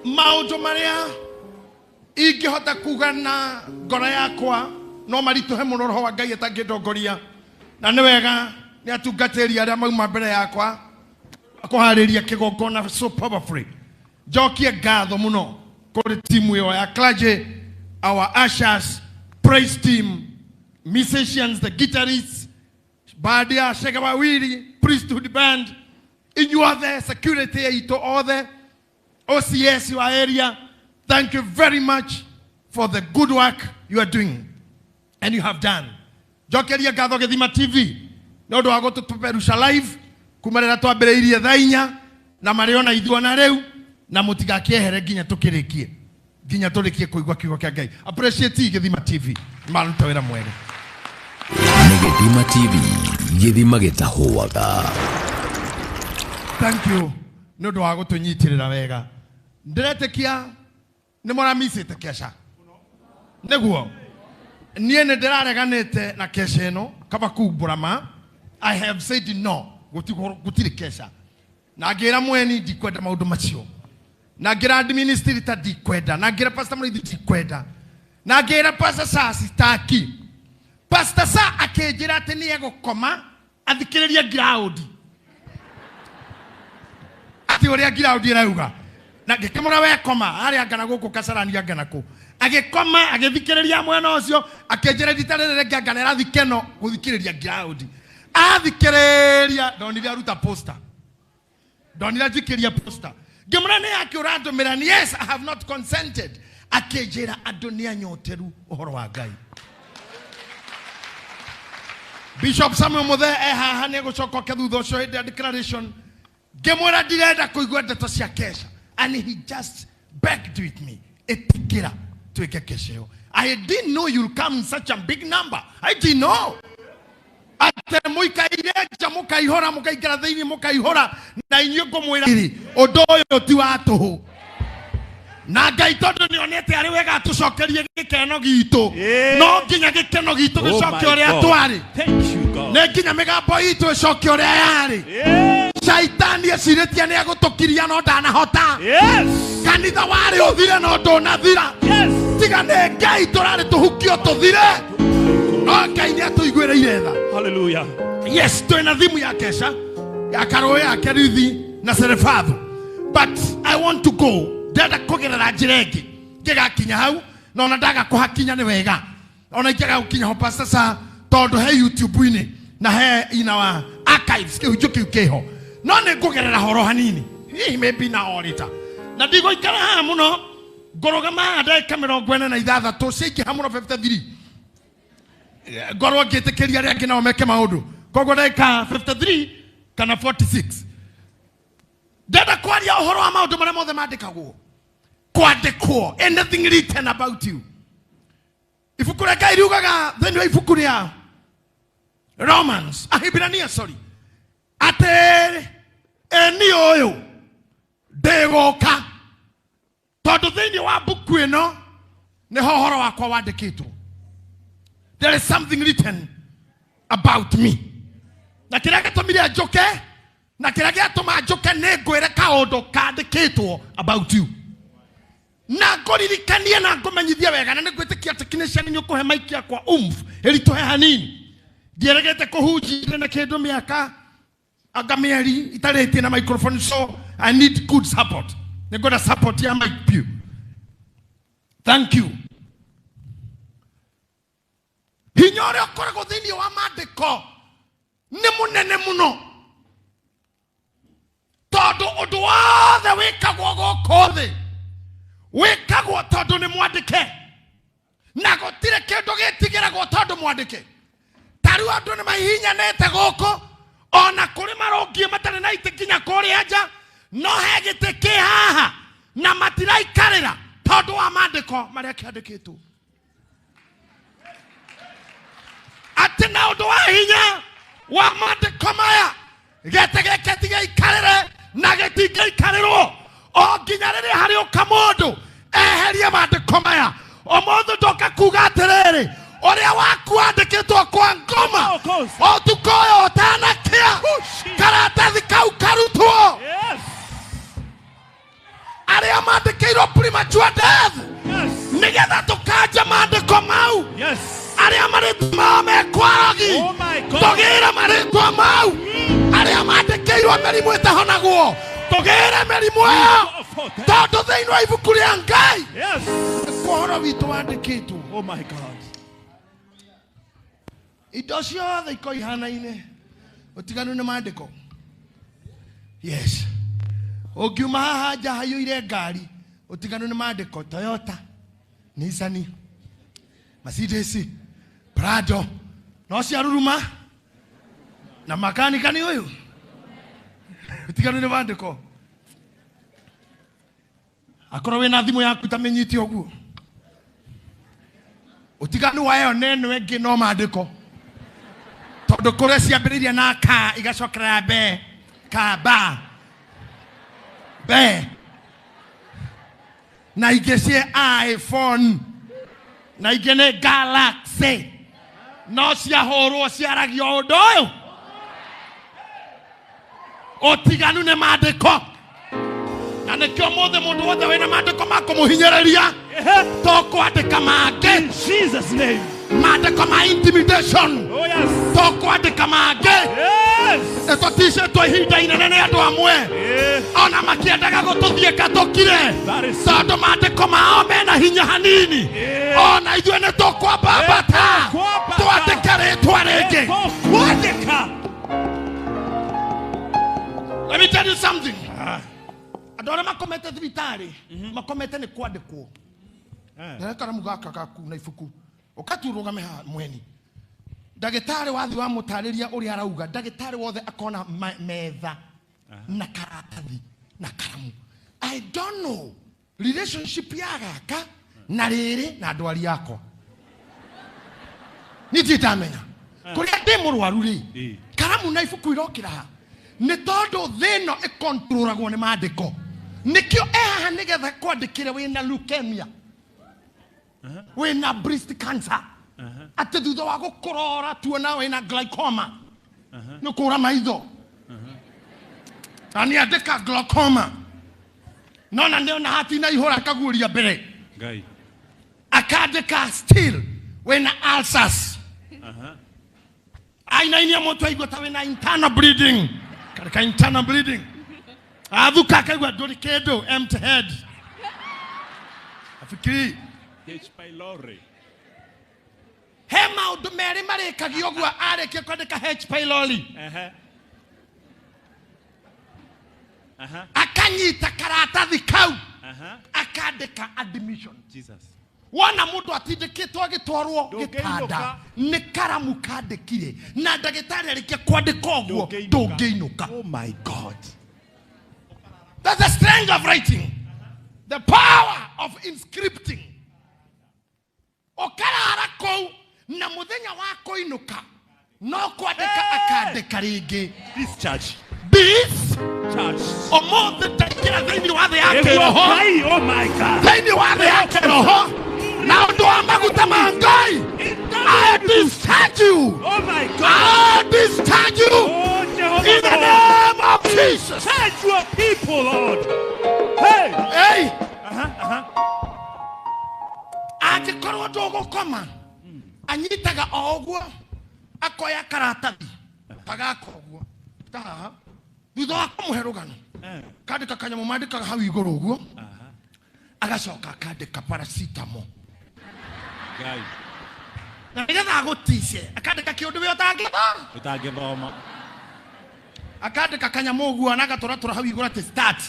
Maũndũ marĩa ingĩhota kuga na ngoro yakwa no maritũhe mũno roho wa Ngai atangĩndongoria. Na nĩ wega nĩ atungatĩri arĩa mauma mbere yakwa kũharĩria kĩgongona so powerfully. Njokie ngatho mũno kũrĩ timu ĩyo ya clergy, our ushers, praise team, musicians, the guitarists, band ya Chege Wawili, priesthood band, inyuothe, security itũ othe, OCS wa area, thank you very much for the good work you are doing and you have done. Njokerie ngatho Gĩthima TV nĩ ũndũ wa gũtũpeperusha live kuma rĩrĩa twambĩrĩirie thaa inya na marĩ ona ithuĩ ona rĩu, na mũtigakĩehere nginya tũkĩrĩkie, nginya tũrĩkie kũigua kiugo kĩa Ngai. Appreciate Gĩthima TV, maruta wĩra mwega. Nĩ Gĩthima TV, gĩthima gĩtahũaga. Thank you nĩ ũndũ wa gũtũnyitĩrĩra wega. Ndĩretĩkia nĩ mũramicĩte kesha. Nĩguo niĩ nĩ ndĩrareganĩte na kesha ĩno kaba kumbũra ma. I have said no, gũtirĩ kesha. Na ngĩra mweni ndikwenda maũndũ macio. Na ngĩra administrator ndikwenda. Na ngĩra Pastor Mũrĩithi ndikwenda. Na ngĩra Pastor Sa sitaki. Pastor Sa akĩnjĩra atĩ nĩ egũkoma athikĩrĩrie ground. Atĩ ũrĩa ground ĩrauga. Na ngĩkĩmũra we koma, harĩa anga na gũkũ Kasarani anga na kũ. Agĩkoma, agĩthikĩrĩria mwena ũcio, akĩnjĩra rita rĩrĩ rĩngĩ anga nĩ arathiĩ Keno gũthikĩrĩria ground. Athikĩrĩria, ndonire aruta poster. Ndonire anjikĩria poster. Ngĩmũra nĩ yake ũrandũmĩra, ni yes, I have not consented. Akĩnjĩra andũ nĩ anyoteru ũhoro wa Ngai. Bishop Samuel Muthee e haha nĩ egũcoka oke thutha ũcio hĩndĩ ya declaration. Ngĩmwĩra ndirenda kũigua ndeto cia kesha. And he just begged with me. Ĩtĩkĩra twĩke kesha ĩyo. I didn't know you'll come in such a big number. I didn't know. Atĩ mũikaire nja mũkaihũra, mũkaingĩra thĩinĩ mũkaihũra, na inyuĩ ngũmwĩra rĩ, ũndũ ũyũ ti wa tũhũ. Na Ngai tondũ nĩonete arĩ wega atũcokerie gĩkeno gitũ. No nginya gĩkeno gitũ Oh gĩcoke my ũrĩa God. twarĩ. Thank you, God. Nĩ nginya mĩgambo itũ ĩcoke ũrĩa yarĩ. Shaitani ecirĩtie nĩ egũtũkiria no ndanahota. Kanitha warĩ ũthire no ndũnathira. Tiga nĩ Ngai tũrarĩ tũhukio tũthire. No Ngai nĩ atũiguĩrĩire tha. Hallelujah. Yes, twĩna thimu ya kesha ya Karũĩ ya Kerithi na Serefathu. But I want to go. Ndĩrenda kũgerera njĩra ĩngĩ. Ngĩgakinya hau, na ona ndaga kũhakinya nĩ wega. Ona ingĩaga gũkinya ho Pastor Sa, tondũ he YouTube-inĩ na he in our archives kĩhunjio kĩu kĩho. No nĩ ngũgerera horo hanini. Hihi maybe na orita. Na ndigũikara haha mũno, ngũrũgama haha ndagĩka mĩrongo ĩna na ithathatũ, ciaingĩha mũno 53. Ngorwo ngĩtĩkĩria arĩa angĩ nao meke maũndũ. Koguo ndagĩka 53 kana 46. Ndĩrenda kwaria ũhoro wa maũndũ marĩa mothe mandĩkagwo. Kwandĩkwo, anything written about you. Ibuku rĩa Ngai riugaga thĩinĩ wa ibuku rĩa Romans, Ahibirania, sorry, atĩ eni ũyũ ndĩgũka, tondũ thĩinĩ wa mbuku ĩno nĩho ũhoro wakwa wandĩkĩtwo. There is something written about me. Na kĩrĩa gĩtũmire njũke, na kĩrĩa gĩatũma njũke nĩ ngwĩre kaũndũ kandĩkĩtwo about you. Na ngũririkanie na ngũmenyithie wega, na nĩngwĩtĩkia technician nĩ ũkũhe mic yakwa ĩritũhe hanini. Ndieregete kũhunjia na kĩndũ mĩaka anga mĩeri itarĩtie na microphone, so I need good support. Nĩngwenda support ya mic piũ. Thank you. Hinya ũrĩa ũkoragwo thĩinĩ wa maandĩko nĩ mũnene mũno, tondũ ũndũ wothe wĩkagwo gũkũ thĩ wĩkagwo tondũ nĩ mwandĩke, na gũtirĩ kĩndũ gĩtigĩragwo tondũ mwandĩke. Ta rĩu andũ nĩ mahihinyanĩte gũkũ, ona kũrĩ marũngiĩ matarĩ na itĩ nginya kũrĩa nja, no he gĩtĩ kĩ haha na matiraikarĩra tondũ wa maandĩko marĩa kĩandĩkĩtwo. Atĩ na ũndũ wa hinya wa maandĩko maya, gĩtĩ gĩkĩ tigĩikarĩre na gĩtingĩikarĩrwo o nginya rĩrĩa harĩũka mũndũ eherie maandĩko maya. Ũmũthĩ ndoka kuga atĩrĩrĩ, ũrĩa waku wandĩkĩtwo kwa ngoma ũtukũ ũyũ ũtanakĩa, karatathi kau karutwo. Arĩa mandĩkĩirwo premature death. Yes. Nĩgetha tũkanje maandĩko mau. Yes. Arĩa marĩtwa mao mekwarogi. Oh my God. Tũgĩre marĩtwa mau. Arĩa mandĩkĩirwo mĩrimũ ĩtahonagwo. Tũgĩre mĩrimũ ĩyo. Go for them. Tondũ thĩinĩ wa ibuku rĩa Ngai. Yes. Nĩkuo ũhoro witũ wandĩkĩtwo. Oh my God. Indo ciothe iko ihanaine. Ũtiganu nĩ maandĩko. Yes. Ũngiuma haha nja haiyũire ngari, ũtiganu nĩ maandĩko. Toyota, Nissan, Mercedes, Prado, no ciaruruma na makanika nĩ ũyũ. Ũtiganu nĩ maandĩko. Akorwo wĩna thimũ yaku ta mĩnyite ũguo, ũtiganu wa ĩyo na ĩno ĩngĩ no maandĩko. Tondũ kũrĩa ciambĩrĩirie na ka igacokera be ka ba be na ingĩ ciĩ iPhone na ingĩ nĩ Galaxy no ciahũrwo ciaragia ũndũ ũyũ. Ũtiganu nĩ maandĩko. Na nĩkĩo mũthĩ mũndũ wothe wĩna maandĩko ma kũmũhinyĩrĩria to kwandĩka mangĩ. In Jesus' name. Maandĩko ma intimidation. Oh yes. To kwandĩka mangĩ. Yes. Nĩtũticĩtwo ihinda inene nĩ andũ amwe. Yeah. Ona makĩendaga gũtũthiĩka tũkire. That is Tondũ maandĩko mao mena hinya hanini. Yeah. Ona ithuĩ nĩ tũkwambambata. Tũkwambata. Twandĩke rĩtwa rĩngĩ. Kwandĩka. Let me tell you something. Andũ arĩa makomete thibitarĩ makomete nĩ kwandĩkwo. Ndĩreka karamu gaka gaku na ibuku ũkaturũgame haha mweni. Ndagĩtarĩ wathiĩ wamũtarĩria ũrĩa arauga, ndagĩtarĩ wothe akona metha na karatathi na karamu. I don't know relationship ya gaka na rĩrĩ na ndwari yakwa. Niĩ ndirĩ ndamenya. Kũrĩa ndĩ mũrwaru rĩ, karamu na ibuku irokĩra ha. Nĩ tondũ thĩ ĩno ĩkontrolagwo nĩ maandĩko. Nĩkĩo e haha nĩgetha kwandĩkĩre wĩna leukemia, wĩna breast cancer, atĩ thutha wa gũkũrora tuona wĩna glaucoma, nĩ kũra maitho. Na nĩ andĩka glaucoma. Nona nĩona hatina ihũra akaguũria mbere. Ngai. Akandĩka still wĩna ulcers. Ainainia mũtwe aigua ta wĩna internal bleeding. Karika internal bleeding. Athuka akaigua ndũrĩ kĩndũ, empty head. Afikiri. H. Pylori. He maũndũ merĩ marĩkagio ũguo arĩkia kwandĩka H. Pylori. Akanyita karatathi kau. Akandĩka admission. Jesus. Wona mũndũ atindĩkĩtwo agĩtwarwo Ndũngĩinũka. gĩtanda nĩ karamu kandĩkire na ndagĩtarĩ arĩkia kwandĩka ũguo Ndũngĩinũka. ndũngĩinũka. Oh my God. That's the strength of writing. The power of inscripting. Ũkarara kũu na mũthenya wa kũinũka no kwandĩka akandĩka rĩngĩ. Discharge. This Charge. ũmũthĩ ndaingĩra thĩinĩ wa thĩ ya kĩroho. Ngai, oh my God. Thĩinĩ wa thĩ ya kĩroho na ũndũ wa maguta ma Ngai. I discharge you. Oh my God. I discharge you. Oh Jehovah. In the Lord. name of Jesus. Charge your people, Lord. Hey. Hey. Angĩkorwo ndũgũkoma anyitaga o ũguo akoya karatathi ta gaka ũguo ta haha thutha wa kũmũhe rũgano kandĩka kanyamũ mandĩkaga hau igũrũ ũguo agacoka akandĩka paracetamol. Ngai. Na nĩgetha agũtice akandĩka kĩũndũ we ũtangĩthoma. Ũtangĩthoma. Akandĩka kanyamũ ũguo na agatũratũra hau igũrũ atĩ start.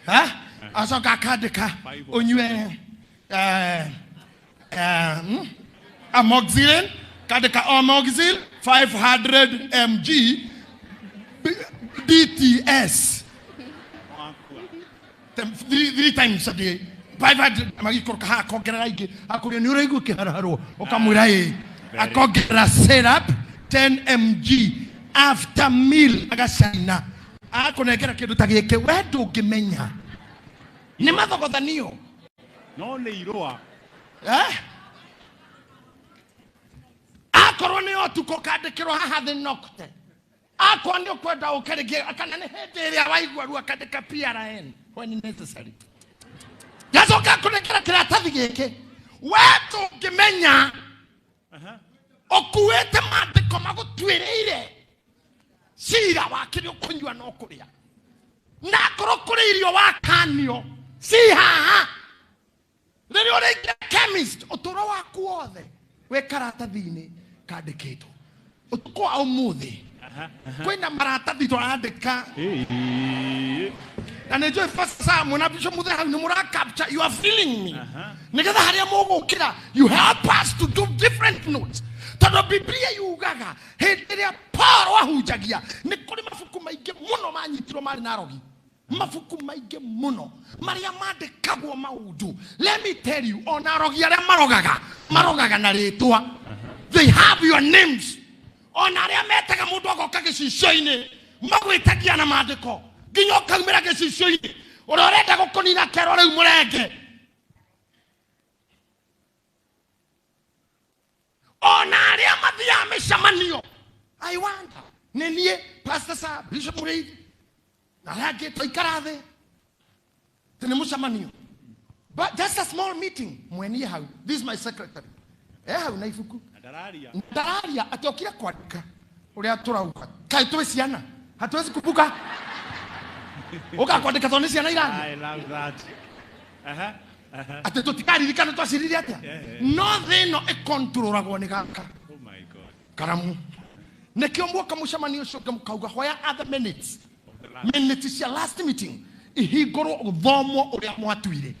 Ha? Acoka akandĩka ũnyue amoxicillin, kandĩka amoxicillin 500 mg DTS. Three times a day. 500 magikoroka haha akongerera ingĩ akũria nĩ ũraigua ũkĩharaharwo ũkamwĩra ĩĩ. Akongerera syrup 10 mg after meal agacaina akũnengera kĩndũ ta gĩkĩ we ndũngĩmenya nĩ mathogothanio. No nĩ irũa. Akorwo nĩ ũtukũ kandĩkĩrwo haha thĩ nokte. Akorwo nĩ ũkwenda ũke rĩngĩ kana nĩ hĩndĩ ĩrĩa waigua ruo akandĩka PRN when necessary. Ngacoka kũnengera kĩratathi gĩkĩ. We tũngĩmenya ũkuĩte maandĩko magũtuĩrĩire cira wa kĩrĩa ũkũnyua na ũkũrĩa, na akorwo kũrĩ irio wakanio ci haha, rĩrĩa ũrĩingĩra chemist ũtũũro waku wothe wĩ karatathi-inĩ kandĩkĩtwo. Ũtukũ wa ũmũthĩ kwĩna maratathi tũrandĩka, na nĩ njũĩ Pastor Sam na Bishop Muthe hau nĩ mũra capture, you are feeling me, nĩgetha harĩa mũgũkĩra you help us to do different notes, tondũ Biblia yugaga hĩndĩ ĩrĩa Paul ahunjagia nĩ kũrĩ mabuku maingĩ mũno manyitirwo marĩ na arogi, mabuku maingĩ mũno marĩa mandĩkagwo maũndũ. Let me tell you, ona arogi arĩa marogaga marogaga na rĩtwa, they have your names. Ona arĩa metaga mũndũ agoka gĩcicio-inĩ magwĩtagia na maandĩko nginya ũkaumĩra gĩcicio-inĩ, ũrĩa ũrenda gũkũnina kero rĩu mũrenge. Ona arĩa mathiaga mĩcemanio, I wonder, nĩ niĩ Pastor Sam, Bishop Mũrĩithi na arĩa angĩ twaikara thĩ tĩ nĩ mũcemanio, but just a small meeting, mwenie hau, this is my secretary e hau na ibuku. Ndararia. Ndararia atĩ okire kwandĩka ũrĩa tũrauga. Kaĩ twĩ ciana hatuwezi kumbuka? Ũka kwandĩka tondũ nĩ ciana iraria. I love that. Aha. Aha. Atĩ tũtikaririkana twacirire atĩa, no thĩ ĩno ĩkontrolagwo nĩ gaka Oh my God. karamu. Nĩkĩo muoka mũcemanio ũcio ũngĩ mũkauga, where are the minutes? Minutes cia last meeting ihingũrwo, ũthomwo ũrĩa mwatuire.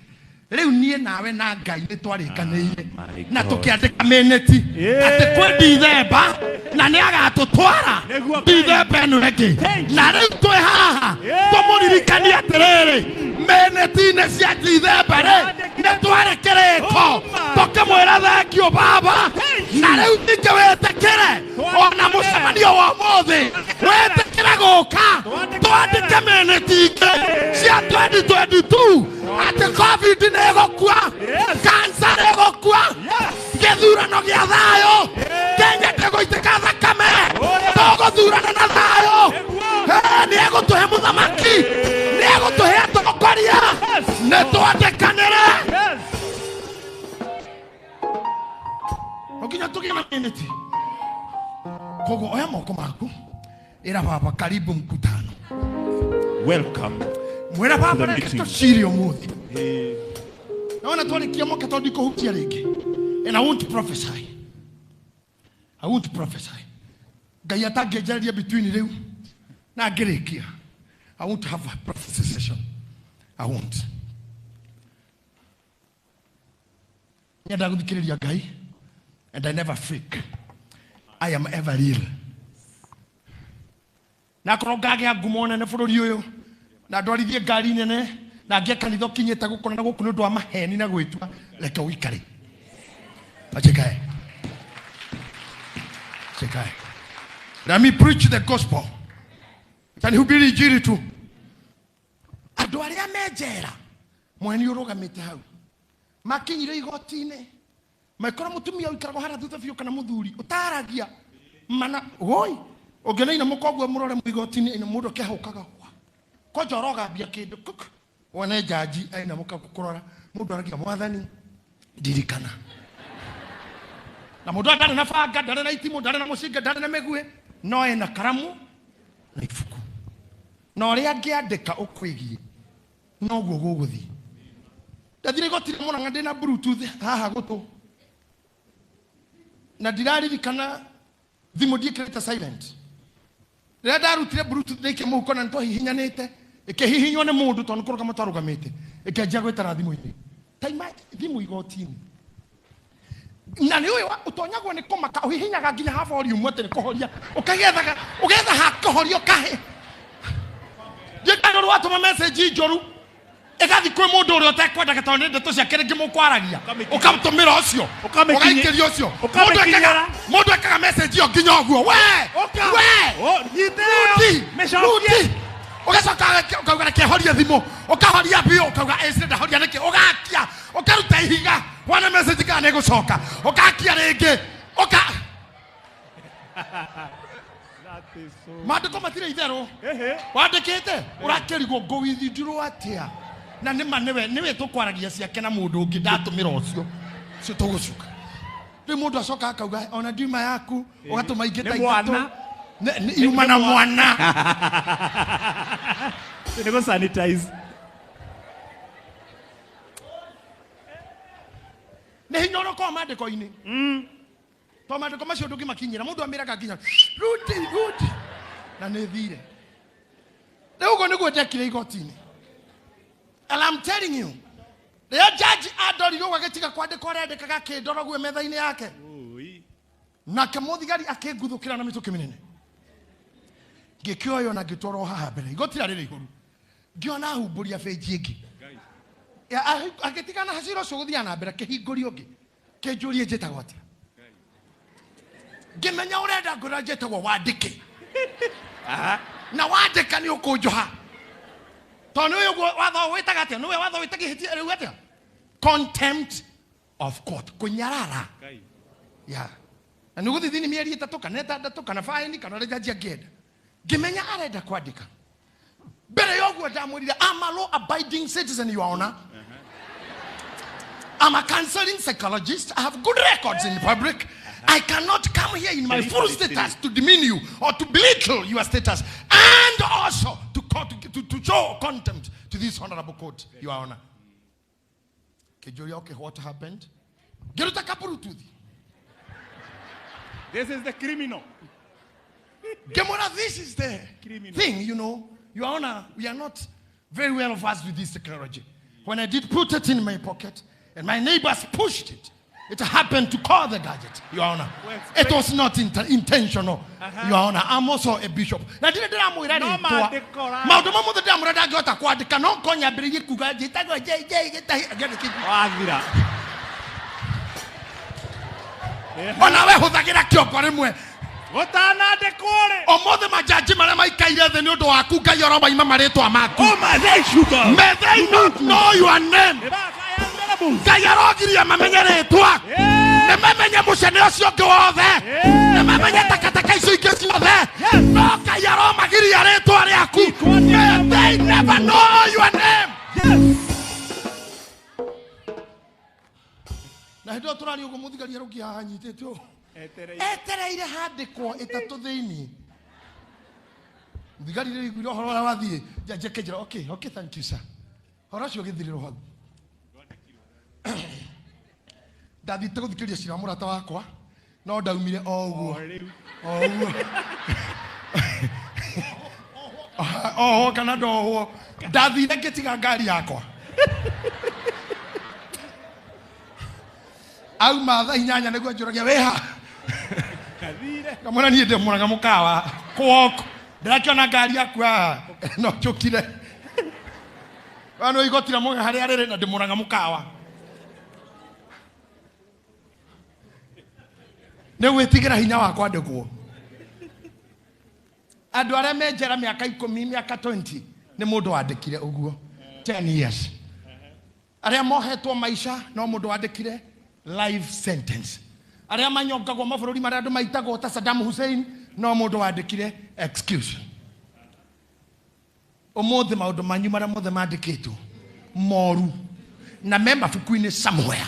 Rĩu niĩ nawe na Ngai nĩ twarĩkanĩire My na God. tũkĩandĩka minute atĩ kwĩ Dithemba na nĩ agatũtwara Nĩguo Ngai. Dithemba ĩno ĩngĩ. Thank you. Na rĩu twĩ haha Yeah. tũmũririkanie atĩrĩrĩ, minute-inĩ cia Dithemba rĩ, nĩ twarĩ kĩrĩko Oh my. tũkĩmwĩra thank you baba. Thank you. Na rĩu ningĩ wĩtĩkĩre ona mũcemanio wa ũmũthĩ, wĩtĩkĩre gũka twandĩke minute ingĩ cia 2022 atĩ COVID nĩ ĩgũkua, Yes. cancer nĩ ĩgũkua, Yes. gĩthurano gĩa thayũ, Kenya ndĩgũitĩka thakame, Oh, yeah. tũgũthurana na thayũ. Nĩguo. Nĩ egũtũhe mũthamaki, nĩ egũtũhe atongoria. Yes. Nĩ twandĩkanĩre. Yes. No nginya tũgĩe na minute. Koguo oya moko maku, ĩra baba, karibu mkutano. Welcome. Mwĩra baba, The reke meeting. tũcire ũmũthĩ. Naona twarĩkia moka tondũ ndikũhutia rĩngĩ, and I won't prophesy, I won't prophesy. Ngai atangĩnjarĩria between rĩu na ngĩrĩkia, I won't have a prophecy session. I won't. Nyenda gũthikĩrĩria Ngai, and I never fake, I am ever real. Na akorwo ngagĩa ngumo nene bũrũri ũyũ na ndwarithie ngari nene na ngĩe kanitha ũkinyĩte gũkũ na gũkũ nĩ ũndũ wa maheni na gwĩtua, reke ũikare. Achikae, chikae. Let me preach the gospel. Tanihubiri injili tu. Andũ arĩa me njera, mweni ũrũgamĩte hau, makinyire igoti-inĩ maikora mũtumia ũikaragwo harĩa thutha biũ kana mũthuri ũtaragia mana woi ũngĩona ina mũkoguo mũrore mũigoti-inĩ ina mũndũ akĩhũkaga kwanja ũrogambia kĩndũ kuk wone jaji aina mũka kũrora mũndũ aragia, mwathani ndirikana, na mũndũ ndarĩ na banga, ndarĩ na itimũ, ndarĩ na mũcinga, ndarĩ na mĩguĩ, no ena karamu na ibuku, na ũrĩa angĩandĩka ũkwĩgiĩ noguo gũgũthiĩ. Ndathire igoti rĩa Mũrang'a ndĩna bluetooth haha gũtũ na ndiraririkana thimũ ndiĩkĩrĩte silent. Rĩrĩa ndarutire bluetooth ndaikia mũhuko na nĩtwahihinyanĩte, ĩkĩhihinywo nĩ mũndũ tondũ nĩ kũrũgama twarũgamĩte, ĩkĩanjia gwĩtara thimũ-inĩ. Ta imagine thimũ igoti-inĩ, na nĩ ũyũ ũtonyagwo nĩ kũmaka, ũhihinyaga nginya ha volume atĩ nĩ kũhoria, ũkagethaga ũgetha ha kũhoria ũkahe ndiĩkanũrũ watũma message njũru ĩgathiĩ kwĩ mũndũ ũrĩa ũtekwendaga tondũ nĩ ndeto ciake rĩngĩ mũkwaragia, ũkamũtũmĩra ũcio, ũgaikĩria ũcio. Mũndũ ekaga, mũndũ ekaga message ĩyo nginya ũguo we we. Oh, nyitĩrĩra. Rudi. Mĩcokie. Rudi, ũgacoka ũkauga reke horie thimũ, ũkahoria biũ, ũkauga ĩci ndahoria nĩkĩ, ũgakia, ũkaruta ihiga wona message kana nĩ ĩgũcoka, ũgakia rĩngĩ ũka That is so. Maandĩko matirĩ itherũ. Ehe. Wandĩkĩte ũrakĩrigwo ngũwithindirwo atĩa. Na nĩma nĩwe nĩwe tũkwaragia ciake na mũndũ ũngĩ ndatũmĩra ũcio ũcio tũgũcuka. Rĩu mũndũ acoka akauga ona ndiuma yaku ũgatũma ingĩ Nĩ ta mwana. ithatũ. Yuma na mwana. Nĩ gũ sanitize. Nĩ hinya ũrokorwo maandĩko-inĩ. To maandĩko macio ndũngĩmakinyĩra mũndũ amĩraga nginya rudi rudi na nĩ thire. Rĩu ũguo nĩguo ndekire igoti-inĩ. And I'm telling you, rĩrĩa jaji andorire ũguo agĩtiga kwandĩka ũrĩa andĩkaga akĩndora ũguo metha-inĩ yake. Ui. Nake mũthigari akĩnguthũkĩra na mĩtũkĩ mĩnene. Ngĩkĩoywo na ngĩtwarwo haha mbere. Igoti rĩarĩ rĩihũru. Ngĩona ahumbũria benji ĩngĩ. Agĩtigana cira ũcio gũthiaga na mbere akĩhingũria ũngĩ. Kĩnjũrie njĩtagwo atĩa. Ngĩmenya ũrenda ngwĩra njĩtagwo wandĩke. Na wandĩka nĩ ũkũnjoha. Tondũ nĩũĩ ũguo watho wĩtaga atĩa? Nĩũĩ watho wĩtaga ihĩtia rĩu atĩa? Contempt of court. Kũnyarara. Yeah. Na nĩ ũgũthiĩ thĩinĩ mĩeri ĩtatũ kana ĩtandatũ kana faini kana ũrĩa jaji angĩenda. Ngĩmenya arenda kwandĩka. Mbere ya ũguo ndamwĩrire, I'm a law abiding citizen, Your Honor. I'm a counseling psychologist. I have good records in public. I cannot come here in my full status to demean you or to belittle your status and also to show contempt to this honorable court, Your Honor. Kĩnjũria, okay, what happened? Ngĩruta kaburututhi. This is the criminal. Ngĩmwĩra, this is the Criminal. thing, you know. Your Honor, we are not very well versed with this technology. When I did put it in my pocket and my neighbors pushed it, it happened to call the gadget, Your Honor. Well, It was not intentional, Your Honor. I'm also a bishop. Na ndire ndĩramwĩra No rĩtwa. maandĩko ra- Maũndũ mamwe mothe ndĩramwĩra ndangĩhota kwandĩka, no ngo nyambĩrĩrie kuga njĩtagwo JJ Gĩtahi, ngĩandĩkithia. Wathira. Ona we hũthagĩra kĩongo rĩmwe. Gũtanandĩkwo rĩ. Ũmũthĩ majaji marĩa maikaire thĩ nĩ ũndũ waku Ngai oromaima marĩtwa maku. Oh my, thank you God. May they not know your name. Ngai arogiria mamenye rĩtwa. Nĩ mamenye mũcene ũcio ũngĩ wothe. Nĩ mamenye takataka icio ingĩ ciothe. No Ngai aromagiria rĩtwa rĩaku. May they never know your name. Na hĩndĩ ĩyo tũraria ũguo mũthigari arũngiĩ haha anyitĩte ũũ. Etereire handĩkwo ĩtatũ thĩinĩ. Mũthigari rĩu aiguire ũhoro ũrĩa wathiĩ, jaji akĩnjĩra, okay, okay, thank you sir. Ũhoro ũcio ũgĩthirĩrwo hau. Ndathiĩte gũthikĩrĩria cira wa mũrata wakwa, no ndaumire o ũguo. O ũguo. Ohwo kana ndohwo. Ndathire ngĩtiga ngari yakwa. Auma thaa inyanya nĩguo anjũragia, wĩha? Ngamwĩra niĩ ndĩ Mũrang'a mũkawa. Kũwalk. Ndĩrakĩona ngari yaku haha. No njũkire. Wa no igoti rĩa Mũgĩ harĩa rĩrĩ na ndĩ Mũrang'a mũkawa. Nĩ gwĩtigĩra hinya wa kwandĩkwo. Andũ arĩa me njera mĩaka ikũmi, mĩaka 20, nĩ mũndũ wandĩkire ũguo. 10 years. Arĩa mohetwo maica no mũndũ wandĩkire life sentence. Arĩa manyongagwo mabũrũri marĩa andũ maitagwo ta Saddam Hussein no mũndũ wandĩkire excuse. Ũmũthĩ maũndũ manyu marĩa mothe mandĩkĩtwo moru na me mabuku-inĩ somewhere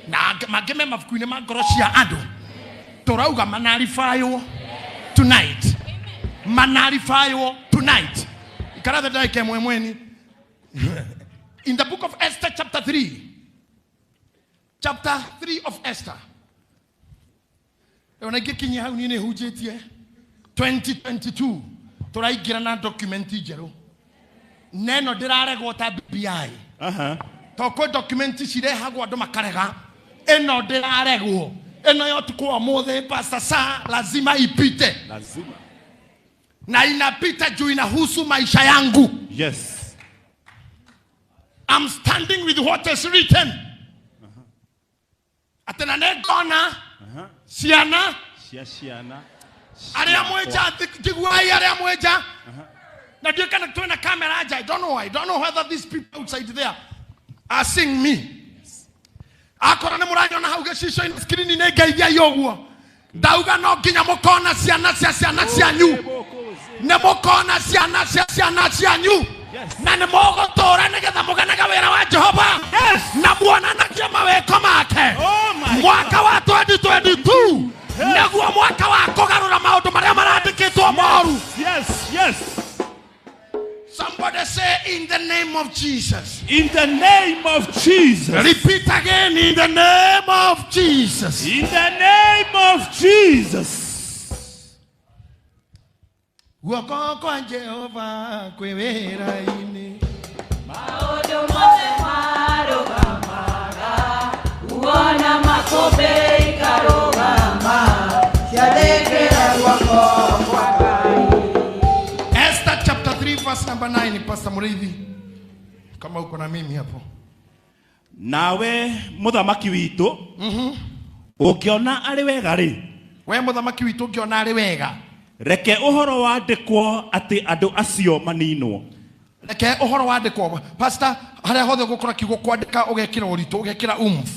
na mangĩ me mabuku-inĩ ma ngoro cia andũ. Tũrauga manarifaywo tonight. Manarifaywo tonight. Ikara thĩ ndagĩka ĩmwe mweni. In the book of Esther chapter 3. Chapter 3 of Esther. Ona ingĩkinyia hau niĩ nĩ hunjĩtie 2022 tũraingĩra na document njerũ. Neno ndĩraregwo ta BBI. To kwĩ document cirehagwo andũ makarega. Ĩno ndĩraregwo. Ĩno ya ũtukũ wa ũmũthĩ, Pastor Sa, lazima ipite. Lazima. Na inapita juu inahusu maisha yangu. Yes. I'm standing with what is written. Atĩ na nĩngona ciana Cia ciana. arĩa mwenja, njiguai arĩa mwenja. Na ndiũĩ kana twĩna kamera nja. I don't know. I don't know whether these people outside there are seeing me. Akorwo nĩ mũranyona hau gĩcicio-inĩ screen-inĩ ngeithiai ũguo. Ndauga no nginya mũkona ciana cia ciana cianyu. Nĩ mũkona ciana cia ciana cianyu. Yes. Na nĩ mũgũtũra nĩgetha mũganage Jesus. In the name of Jesus. Repeat again, in the name of Jesus. In the name of Jesus. Guoko kwa Jehova kwĩ wĩra-inĩ. Maũndũ mothe marũgamaga, uona makũmbĩ ikarũgama, ciathĩkĩra guoko kwa Ngai. Esther chapter 3 verse number 9, Pastor Muriithi. Kama uko na mimi hapo. Nawe mũthamaki witũ, ũngĩona arĩ wega rĩ, We mũthamaki witũ ũngĩona arĩ wega, reke ũhoro wandĩkwo atĩ andũ acio maninwo. Reke ũhoro wandĩkwo. Pastor, harĩa hothe ũgũkora kiugo kwandĩka ũgekĩra ũritũ, ũgekĩra umf.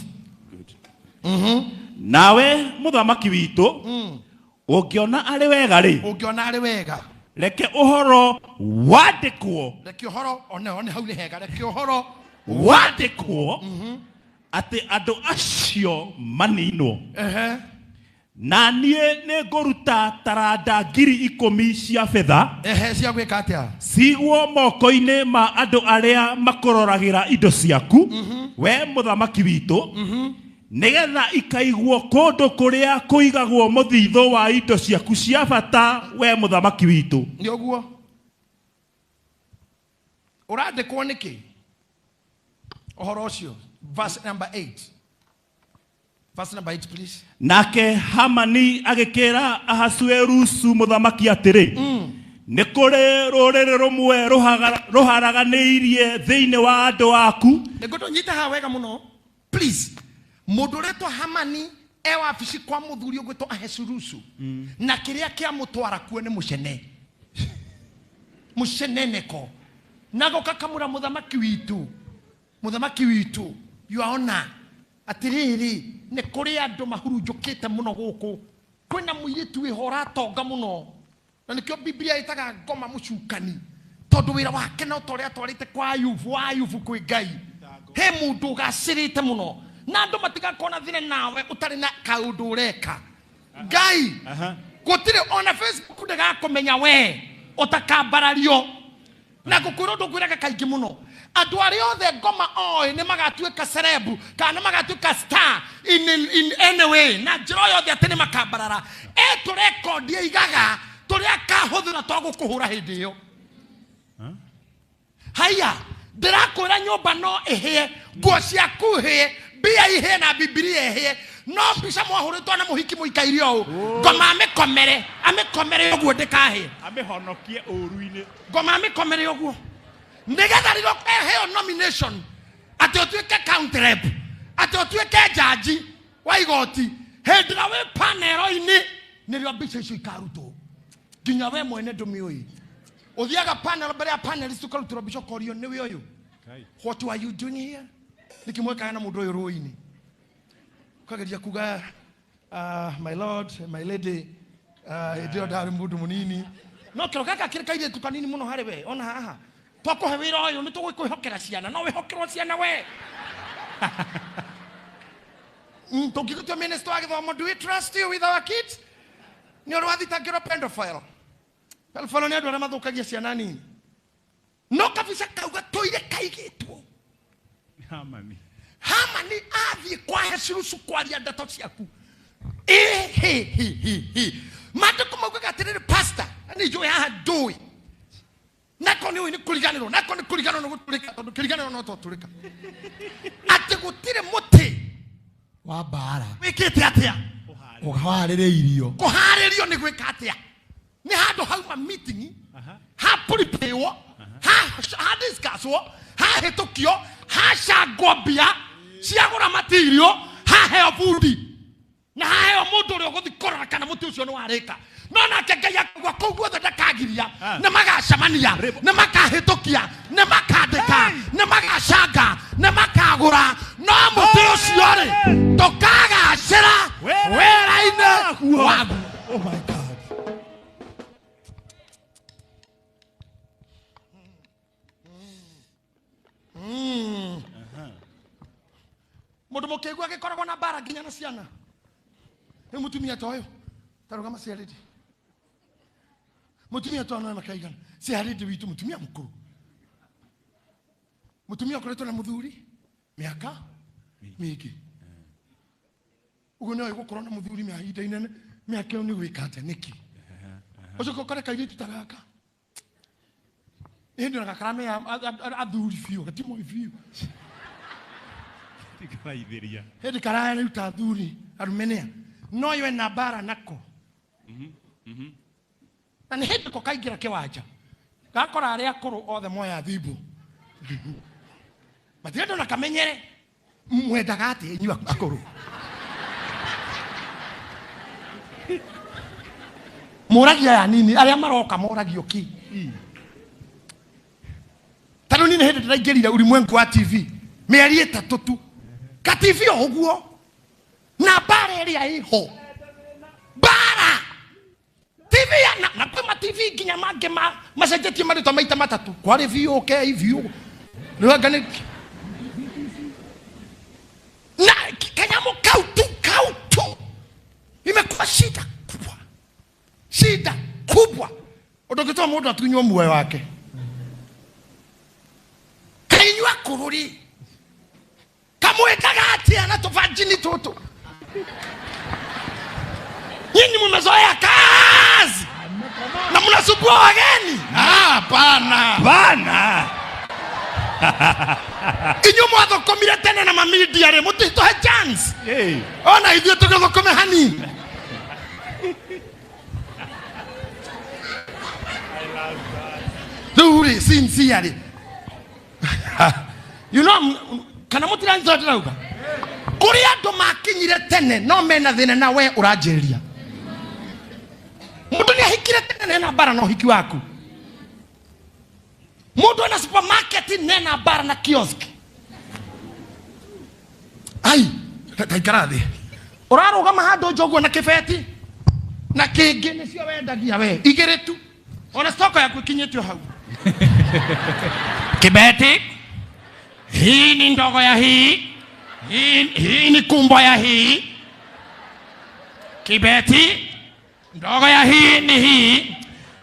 Nawe mũthamaki witũ, ũngĩona arĩ wega rĩ, Ũngĩona arĩ wega, reke ũhoro wandĩkwo, reke ũhoro one hau nĩ hega, reke ũhoro wandĩkwo atĩ andũ acio maninwo. Ehe. Na niĩ nĩ ngũruta taranda 10,000 cia betha, Ehe, cia gwĩka atĩa? cigwo moko-inĩ ma andũ arĩa makũroragĩra indo ciaku, we mũthamaki witũ, nĩgetha ikaigwo kũndũ kũrĩa kũigagwo mũthithũ wa indo ciaku cia bata, we mũthamaki witũ. Nĩ ũguo ũrandĩkwo nĩkĩ ũhoro ũcio? Verse number 8. Verse number 8, please. Nake Hamani agĩkĩra Ahasuerusu mũthamaki atĩrĩ, nĩ kũrĩ rũrĩrĩ rũmwe rũharaganĩirie thĩinĩ wa andũ aku. Nĩngũndũ nyita haha wega mũno please. Mũndũ ũretwo Hamani e wabici kwa mũthuri ũgwĩtwo Ahasuerusu, na kĩrĩa kĩamũtwara kuo nĩ mũcene, mũceneneko, na gũkakamũra mũthamaki witũ, mũthamaki witũ, yuaona atĩrĩrĩ, nĩ kũrĩ andũ mahurunjũkĩte mũno gũkũ, kwĩna mũirĩtu wĩho ũratonga mũno, na nĩkĩo Biblia ĩtaga ngoma mũcukani, tondũ wĩra wake no ta ũrĩa atwarĩte kwa Ayubu, wa Ayubu kwĩ Ngai. He mũndũ ũgacĩrĩte mũno, na andũ matigakorwo thĩna nawe ũtarĩ na kaũndũ ũreka. Ngai, gũtirĩ ona Facebook ndĩgakũmenya we ũtakambarario. Na ngũkwĩra ũndũ ngwĩraga kaingĩ mũno, andũ arĩa othe ngoma oĩ nĩ magatuĩka celeb kana nĩ magatuĩka star in any way, na njĩra o yothe atĩ nĩ makambarara. E tũrekondi aigaga tũrĩa akahũthĩra twa gũkũhũra hĩndĩ ĩyo. Haya, ndĩrakwĩra nyũmba no ĩhĩe, nguo ciaku ihĩe, mbia ihĩe na Bibilia ĩhĩe, no mbica mwahũrĩtwo na mũhiki mũikaire ũũ, ngoma amĩkomere, amĩkomere ũguo ndĩkahĩe. Amĩhonokie ũũru-inĩ. Ngoma amĩkomere ũguo nĩgetha rĩrĩa ũkaheo nomination atĩ ũtuĩke county rep, atĩ ũtuĩke jaji wa igoti, hĩndĩ ĩrĩa wĩ panel-inĩ nĩrĩo mbica icio ikarutwo. Nginya we mwene ndũmĩũĩ. Ũthiaga panel mbere ya panelist ũkarutĩrwo mbica ũkorio nĩwe ũyũ. What are you doing here? Nĩkĩ mwekaga na mũndũ ũyũ rũĩ-inĩ? Ũkageria kuga, my lord, my lady, hĩndĩ ĩyo ndarĩ mũndũ mũnini. No kĩro gaka kĩrĩ kairĩtu kanini mũno harĩ we, ona haha. Twakũhe wĩra ũyũ nĩ tũgũkwĩhokera ciana, no wĩhokerwo ciana we. Tũngĩgũtua minister wa gĩthomo, do we trust you with our kids? Nĩ ũrĩ wathitangĩrwo pedophile. Pedophile nĩ andũ arĩa mathũkagia ciana nini. No kabica kau gatũire kaigĩtwo. Hamani. Hamani athiĩ kwa Ahasuerusu kwaria ndeto ciaku. Maandĩko maugaga atĩrĩrĩ, pastor, na nĩ njũĩ haha ndũĩ. Nako nĩ ũĩ nĩ kũriganĩrwo, nako nĩ kũriganĩrwo nĩ gũtũrĩka, tondũ kĩriganĩrwo no tũtũrĩka. Atĩ gũtirĩ mũtĩ wa mbara wĩkĩte atĩa? Ũharĩrĩirio. Kũharĩrio nĩ gwĩka atĩa? Nĩ handũ hauma meeting, ha prepare-wo, ha discuss-wo, ha hĩtũkio, hacangwo mbia ciagũra material, haheo bundi na haheo mũndũ ũrĩa ũgũthiĩ kũrora kana mũtĩ ũcio nĩ warĩka. No nake Ngai akauga kũu guothe ndakagiria, nĩ magacemania, nĩ makahĩtũkia, nĩ makandĩka, nĩ magacanga, nĩ makagũra, no mũtĩ ũcio rĩ ndũkagacĩra wĩra-inĩ waguo. Oh my God. Mũndũ mũkĩigua agĩkoragwo na mbara nginya na ciana. Rĩu mũtumia ta ũyũ, ta rũgama ciarĩte. Mũtumia ta ũyũ no makaigana. Ciarĩte witũ mũtumia mũkũrũ. Mutumia akoretwo na muthuri miaka mingi. Uguo nĩoĩ gũkorwo na mũthuri mĩa ihinda inene mĩaka ĩyo nĩ gwĩka atĩa nĩkĩ? Ũcoke ũkore kairĩtu ta gaka hĩndĩ ona gakaramenya athuri biũ gatimũĩ biũ. Tikaraithĩria. Hĩndĩ kararuta athuri arume nĩa no yo ena mbara nako. Na nĩ hĩndĩ ko kaingĩra kĩwanja gakora arĩa akũrũ othe moya thimũ matirenda ona kamenyere. Mwendaga atĩa inyuĩ akũrũ? Mũragia aya nini arĩa maroka moragio ki tondũ niĩ nĩ hĩndĩ ndĩraingĩrire ulimwengu wa TV mĩeri 3 tu ka TV o ũguo na mbara ĩrĩa ĩho mbara TV ya na kwĩ ma TV nginya mangĩ macenjetie marĩtwa maita matatũ kwarĩ VOK VO rĩu anga nĩ na kanyamũ kau tu kau tu imekuwa shida kubwa, shida kubwa. Ũndũ ũngĩtũma mũndũ atunywo muoyo wake. Kainyua kũrũri kamwĩkaga atĩa na tũbanjini tũtũ? Nyinyi mmezoea kazi na mnasumbua wageni. Hapana. Bana. Inyuĩ mwathũkũmire tene na mamidia rĩ, mũtitũhe chance. Hey. Ona ithuĩ tũgĩthũkũme hanini. Rĩu rĩ, sincerely. You know, kana mũtiranyita ndĩrauga? Kũrĩ andũ makinyire tene no mena thĩna na we ũranjĩrĩria. Mũndũ nĩ ahikire tene na ena mbara na ũhiki waku. Mũndũ ena supermarket na ena mbara na kiosk. Ai, taikara thĩ. Ũrarũgama handũ nja ũguo na kĩbeti na kĩngĩ nĩcio wendagia we igĩrĩ tu. Ona stoko yaku ĩkinyĩtio hau. Kibeti, hii ni ndogo ya hii, hii ni kumbo ya hii. Kibeti, ndogo ya hii ni hii,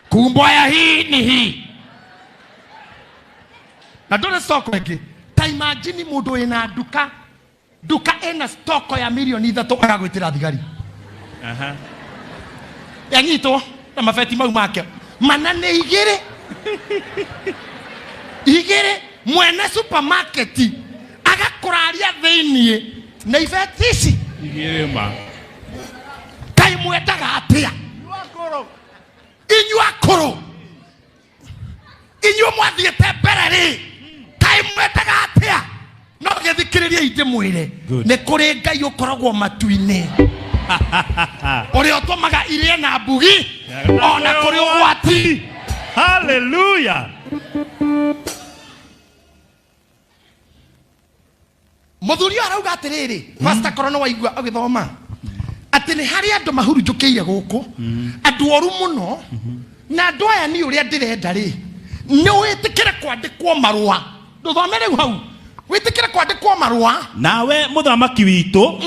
kumbo ya hii ni hii. Na ndũrĩ stoko ĩngĩ. Ta imagine mũndũ wĩna nduka, nduka ĩna stoko ya milioni 3 agagwĩtĩra thigari. Yanyitwo na mabeti mau make mana nĩ igĩrĩ. Igĩrĩ mwene supermarket agakũraria thĩiniĩ na ibeti ici. Igĩrĩ ma. Kaĩ mwendaga atĩa? Inyuĩ akũrũ. Inyuĩ mwathiĩte mbere rĩ, kaĩ mwendaga atĩa? No gĩthikĩrĩrie ndĩmwĩre, nĩ kũrĩ Ngai ũkoragwo matu-inĩ ũrĩa ũtũmaga irĩe na mbugi ona kũrĩ ũgwati. Hallelujah. Mũthuri ũyũ arauga atĩrĩrĩ, pastor korwo nĩ waigua agĩthoma atĩ nĩ harĩ andũ mahurunjũkĩire gũkũ, andũ oru mũno, na andũ aya niĩ ũrĩa ndĩrenda rĩ, nĩ wĩtĩkĩre kwandĩkwo marũa. Ndũthome rĩu hau. Wĩtĩkĩre kwandĩkwo marũa. Nawe mũthamaki witũ,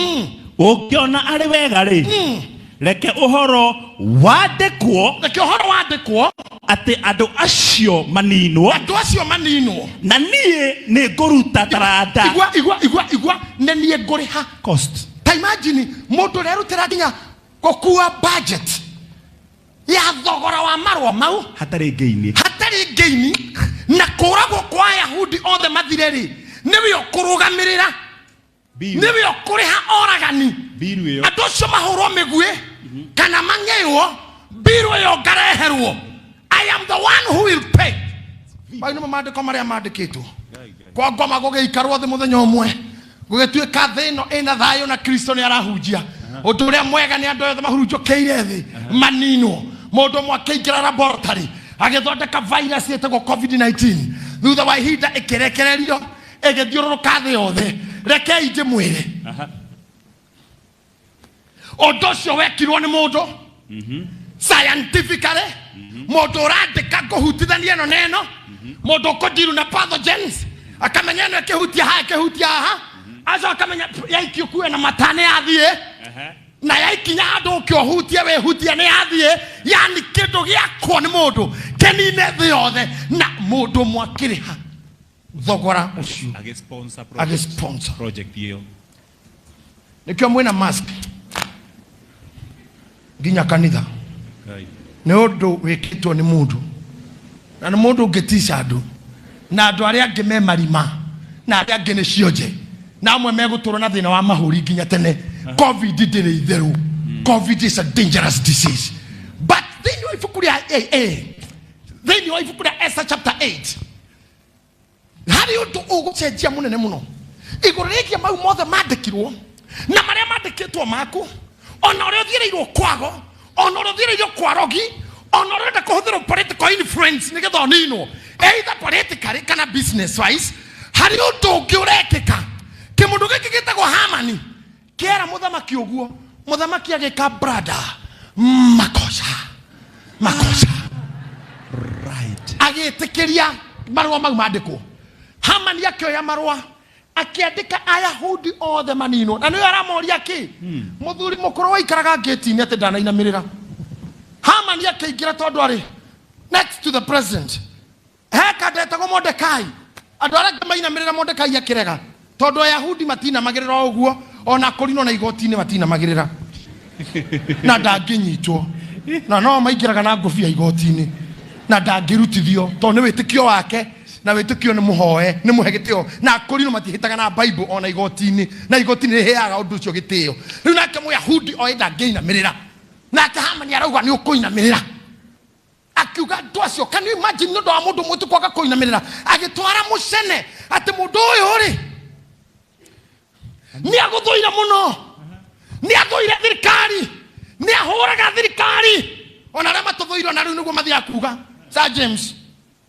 ũngĩona arĩ wega rĩ, reke ũhoro wandĩkwo, Reke ũhoro wandĩkwo atĩ andũ acio maninwo, andũ acio maninwo, na niĩ nĩ ngũruta taranda. Igua, igua, igua, igua, nĩ niĩ ngũrĩha cost. Ta imagine mũndũ ũrĩa arutĩra nginya gũkua budget ya thogora wa marũa mau hatarĩ ngĩini, hatarĩ ngĩini, na kũragwo kwa Ayahudi othe mathire rĩ, nĩwe ũkũrũgamĩrĩra, nĩwe ũkũrĩha oragani, Mbiru ĩyo. Andũ acio mahũrwo mĩguĩ kana mang'eĩrwo, mbiru ĩyo ngareherwo. I am the one who will pay. Mau nĩmo maandĩko marĩa mandĩkĩtwo. Kwa ngoma gũgĩikarwo thĩ mũthenya ũmwe, gũgĩtuĩka thĩ ĩno ĩna thayũ na Kristo nĩ arahunjia. Ũndũ ũrĩa mwega nĩ andũ othe mahurunjũkĩire thĩ maninwo. Mũndũ ũmwe akĩingĩra laboratory agĩthondeka virus ĩtagwo COVID-19. Thutha wa ihinda ĩkĩrekererio ĩgĩthiũrũrũka thĩ yothe. Rekei ndĩmwĩre, ũndũ ũcio wekirwo nĩ mũndũ scientifically, mũndũ ũrandĩka kũhutithania ĩno na ĩno, mũndũ ũkũndiru na pathogens, akamenya ĩno ĩkĩhutia haha, ĩkĩhutia haha, aco akamenya yaikio kuwe na mata nĩ yathiĩ, na yaikinya handũ ũkĩũhutia wĩhutia nĩ yathiĩ. Yani kĩndũ gĩakwo nĩ mũndũ kĩnine thĩ yothe na mũndũ ũmwe akĩrĩha. Thogora ũcio. Agĩsponsor project. Agĩsponsor. Project ĩyo. Nĩkĩo mwĩna mask nginya kanitha. Ngai. Nĩ ũndũ wĩkĩtwo nĩ mũndũ na nĩ mũndũ ũngĩtica andũ na andũ arĩa angĩ me marima na arĩa angĩ nĩ cionje na amwe megũtũrwo na thĩna wa mahũri nginya tene. Covid ndĩrĩ itherũ. Covid is a dangerous disease. But thĩinĩ wa ibuku rĩa AA, thĩinĩ wa ibuku rĩa Esther chapter 8, harĩ ũndũ ũgũcenjia mũnene mũno igũrũ rĩgiĩ mau mothe mandĩkirwo na marĩa mandĩkĩtwo maku, ona ũrĩa ũthiĩrĩirwo kwago, ona ũrĩa ũthiĩrĩirwo kwa rogi, ona ũrĩa ũrenda kũhũthĩrwo political influence nĩgetha ũninwo, either politically kana business wise. Harĩ ũndũ ũngĩ ũrekĩka. Kĩmũndũ gĩkĩ gĩtagwo Hamani kĩera mũthamaki ũguo, mũthamaki agĩka brada makosa makosa. Right. Agĩtĩkĩria marũa mau mandĩkwo. Hamani akĩoya marũa akĩandĩka Ayahudi othe maninwo, na nĩwe aramoria kĩ mũthuri mũkũrũ waikaraga ngĩti-inĩ atĩ ndanainamĩrĩra. Hamani akĩingĩra tondũ arĩ next to the president, he kandetagwo Mordekai. Andũ arĩa angĩ mainamĩrĩra, Mordekai akĩrega, tondũ Ayahudi matinamagĩrĩra o ũguo, ona kũrinwo na igoti-inĩ matinamagĩrĩra na ndangĩnyitwo, na no maingĩraga na ngũbia igoti-inĩ na ndangĩrutithio tondũ nĩ wĩtĩkio wake, na wĩtĩkio nĩ mũhoe nĩ mũhe gĩtĩo, na akũrinwo matihĩtaga na Bible ona igoti-inĩ, na igoti-inĩ rĩheaga ũndũ ũcio gĩtĩo. Rĩu nake Mũyahudi oĩ ndangĩinamĩrĩra, nake Hamani arauga nĩ ũkũinamĩrĩra. Akiuga andũ acio, can you imagine, nĩ ũndũ wa mũndũ ũmwe tu kwaga kũinamĩrĩra, agĩtwara mũcene atĩ mũndũ ũyũ rĩ nĩ agũthũire mũno, nĩ athũire thirikari, nĩ ahũraga thirikari, ona arĩa matũthũire ona rĩu nĩguo mathiaga kuga. Sir James,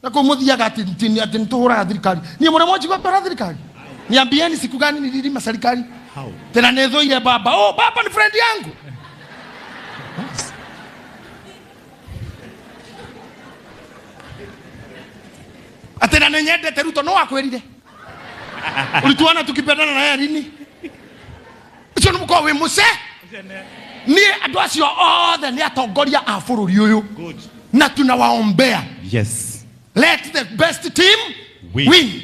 na kũu mũthiaga atĩ atĩ nĩtũhũraga thirikari. Niĩ mũrĩ mwanjigua ngĩhũra thirikari? Niambieni siku gani nililima serikali? How? Tena nĩthũire baba. Oh, baba ni friend yangu. Atĩ na nĩnyendete Ruto. No akwĩrire ulituona tukipendana na yeye lini? Ũcio nĩ mũkorwo wĩ mũce. Niĩ andũ acio othe nĩ atongoria a bũrũri ũyũ. Good. Na tunawaombea. Yes. Let the best team win. Win.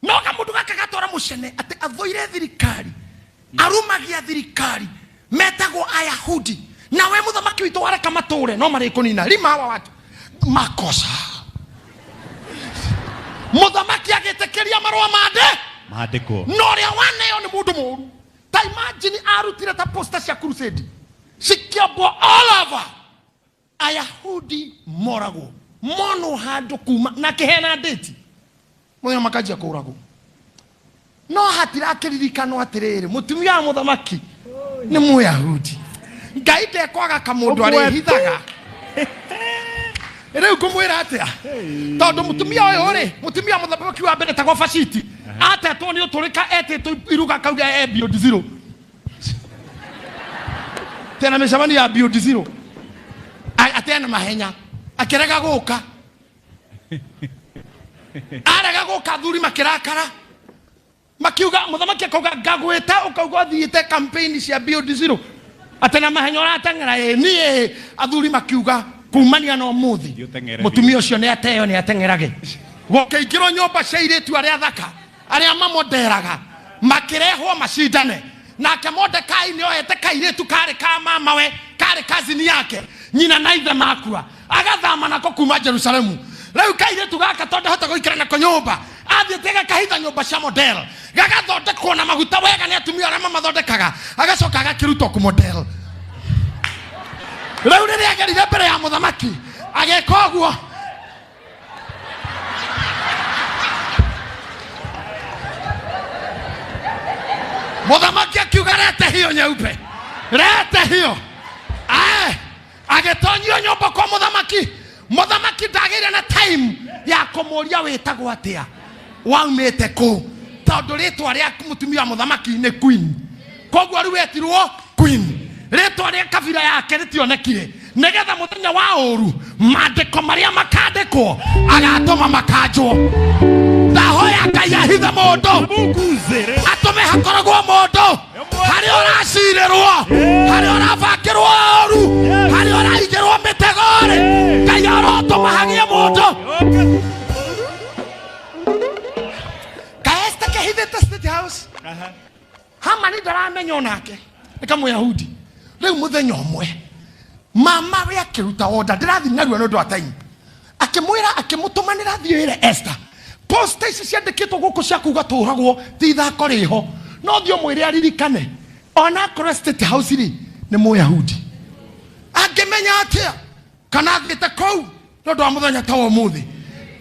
No kamũndũ gaka gatwara mũcene atĩ athũire thirikari, arumagia thirikari, metagwo Ayahudi, nawe mũthamaki witũ wareka matũre no marĩkũnina rima hawa watu makosa. Mũthamaki agĩtĩkĩria marũa mande Maandĩkwo. No ũrĩa waneo nĩ mũndũ mũru. Ta imagine arutire ta poster cia crusade cikĩambwo all over, Ayahudi moragwo monwo handũ kuma na kĩheana ndĩti mũthenya makanjia kũragwo, no hatirakĩririkanwo atĩrĩrĩ, mũtumia wa mũthamaki nĩ Mũyahudi. Ngai ndekwaga kamũndũ arĩhithaga. Rĩu ngũmwĩra atĩa, tondũ mũtumia ũyũ rĩ, mũtumia wa mũthamaki wa mbere tagwo Vashiti, atetwo nĩ ũtũrĩka, etĩtwo iruga kauga e Beyond Zero, tena mĩcemanio ya Beyond Zero. Atena mahenya akĩrega gũka, arega gũka, athuri makĩrakara makiuga, mũthamaki akauga ngagwĩta ũkauga ũthiĩte campaign cia Beyond Zero atĩ na mahenya ũrateng'era. Ĩ niĩ, athuri makiuga kumania na ũmũthĩ Thiĩ ũteng'ere. Mũtumia ũcio nĩ ateo, nĩ ateng'erage. Gũkĩingĩrwo nyũmba cia airĩtu arĩa thaka arĩa mamoderaga, makĩrehwo macindane nake. Mordekai nĩ oete kairĩtu karĩ ka mamawe, karĩ kazini yake, nyina na ithe makua, agathama nako kuma Jerusalemu. Rĩu kairĩtu gaka, tondũ ndahota gũikara nako nyũmba, athiĩte gakahitha nyũmba cia model, gagathondekwo na maguta wega nĩ atumia arĩa mamathondekaga, agacoka agakĩrutwo kũ model. Rĩu rĩrĩa agerire mbere ya mũthamaki agĩka ũguo, mũthamaki akiuga, "Rete hiyo nyeupe, rete hiyo." Ae, agĩtonyio nyũmba kwa mũthamaki. Mũthamaki ndagĩire na time ya kũmũria wĩtagwo atĩa, waumĩte kũ, tondũ rĩtwa rĩa mũtumia wa mũthamaki nĩ queen, koguo rĩu etirwo queen. Rĩtwa rĩa kabira yake rĩtionekire, nĩgetha mũthenya wa ũru mandĩko marĩa makandĩkwo agatũma makanjwo. Ndahoya Ngai ahithe mũndũ, atũme hakoragwo mũndũ harĩa ũracirĩrwo, harĩa ũrabangĩrwo ũru, harĩa ũraigĩrwo mĩtego-rĩ, Ngai arotũma hagĩe mũndũ. Hamani ndaramenya onake nĩ kamũyahudi. Rĩu mũthenya ũmwe mama we akĩruta order, ndĩrathiĩ narua nĩ ũndũ wa time, akĩmwĩra, akĩmũtũmanĩra, thiĩ wĩre Esther posta ici ciandĩkĩtwo gũkũ cia kuga tũragwo ti ithako rĩho, no thiĩ ũmwĩre aririkane ona akorwo State House rĩ nĩ mũyahudi, angĩmenya atĩa kana athiĩte kũu nĩ ũndũ wa mũthenya ta wa ũmũthĩ.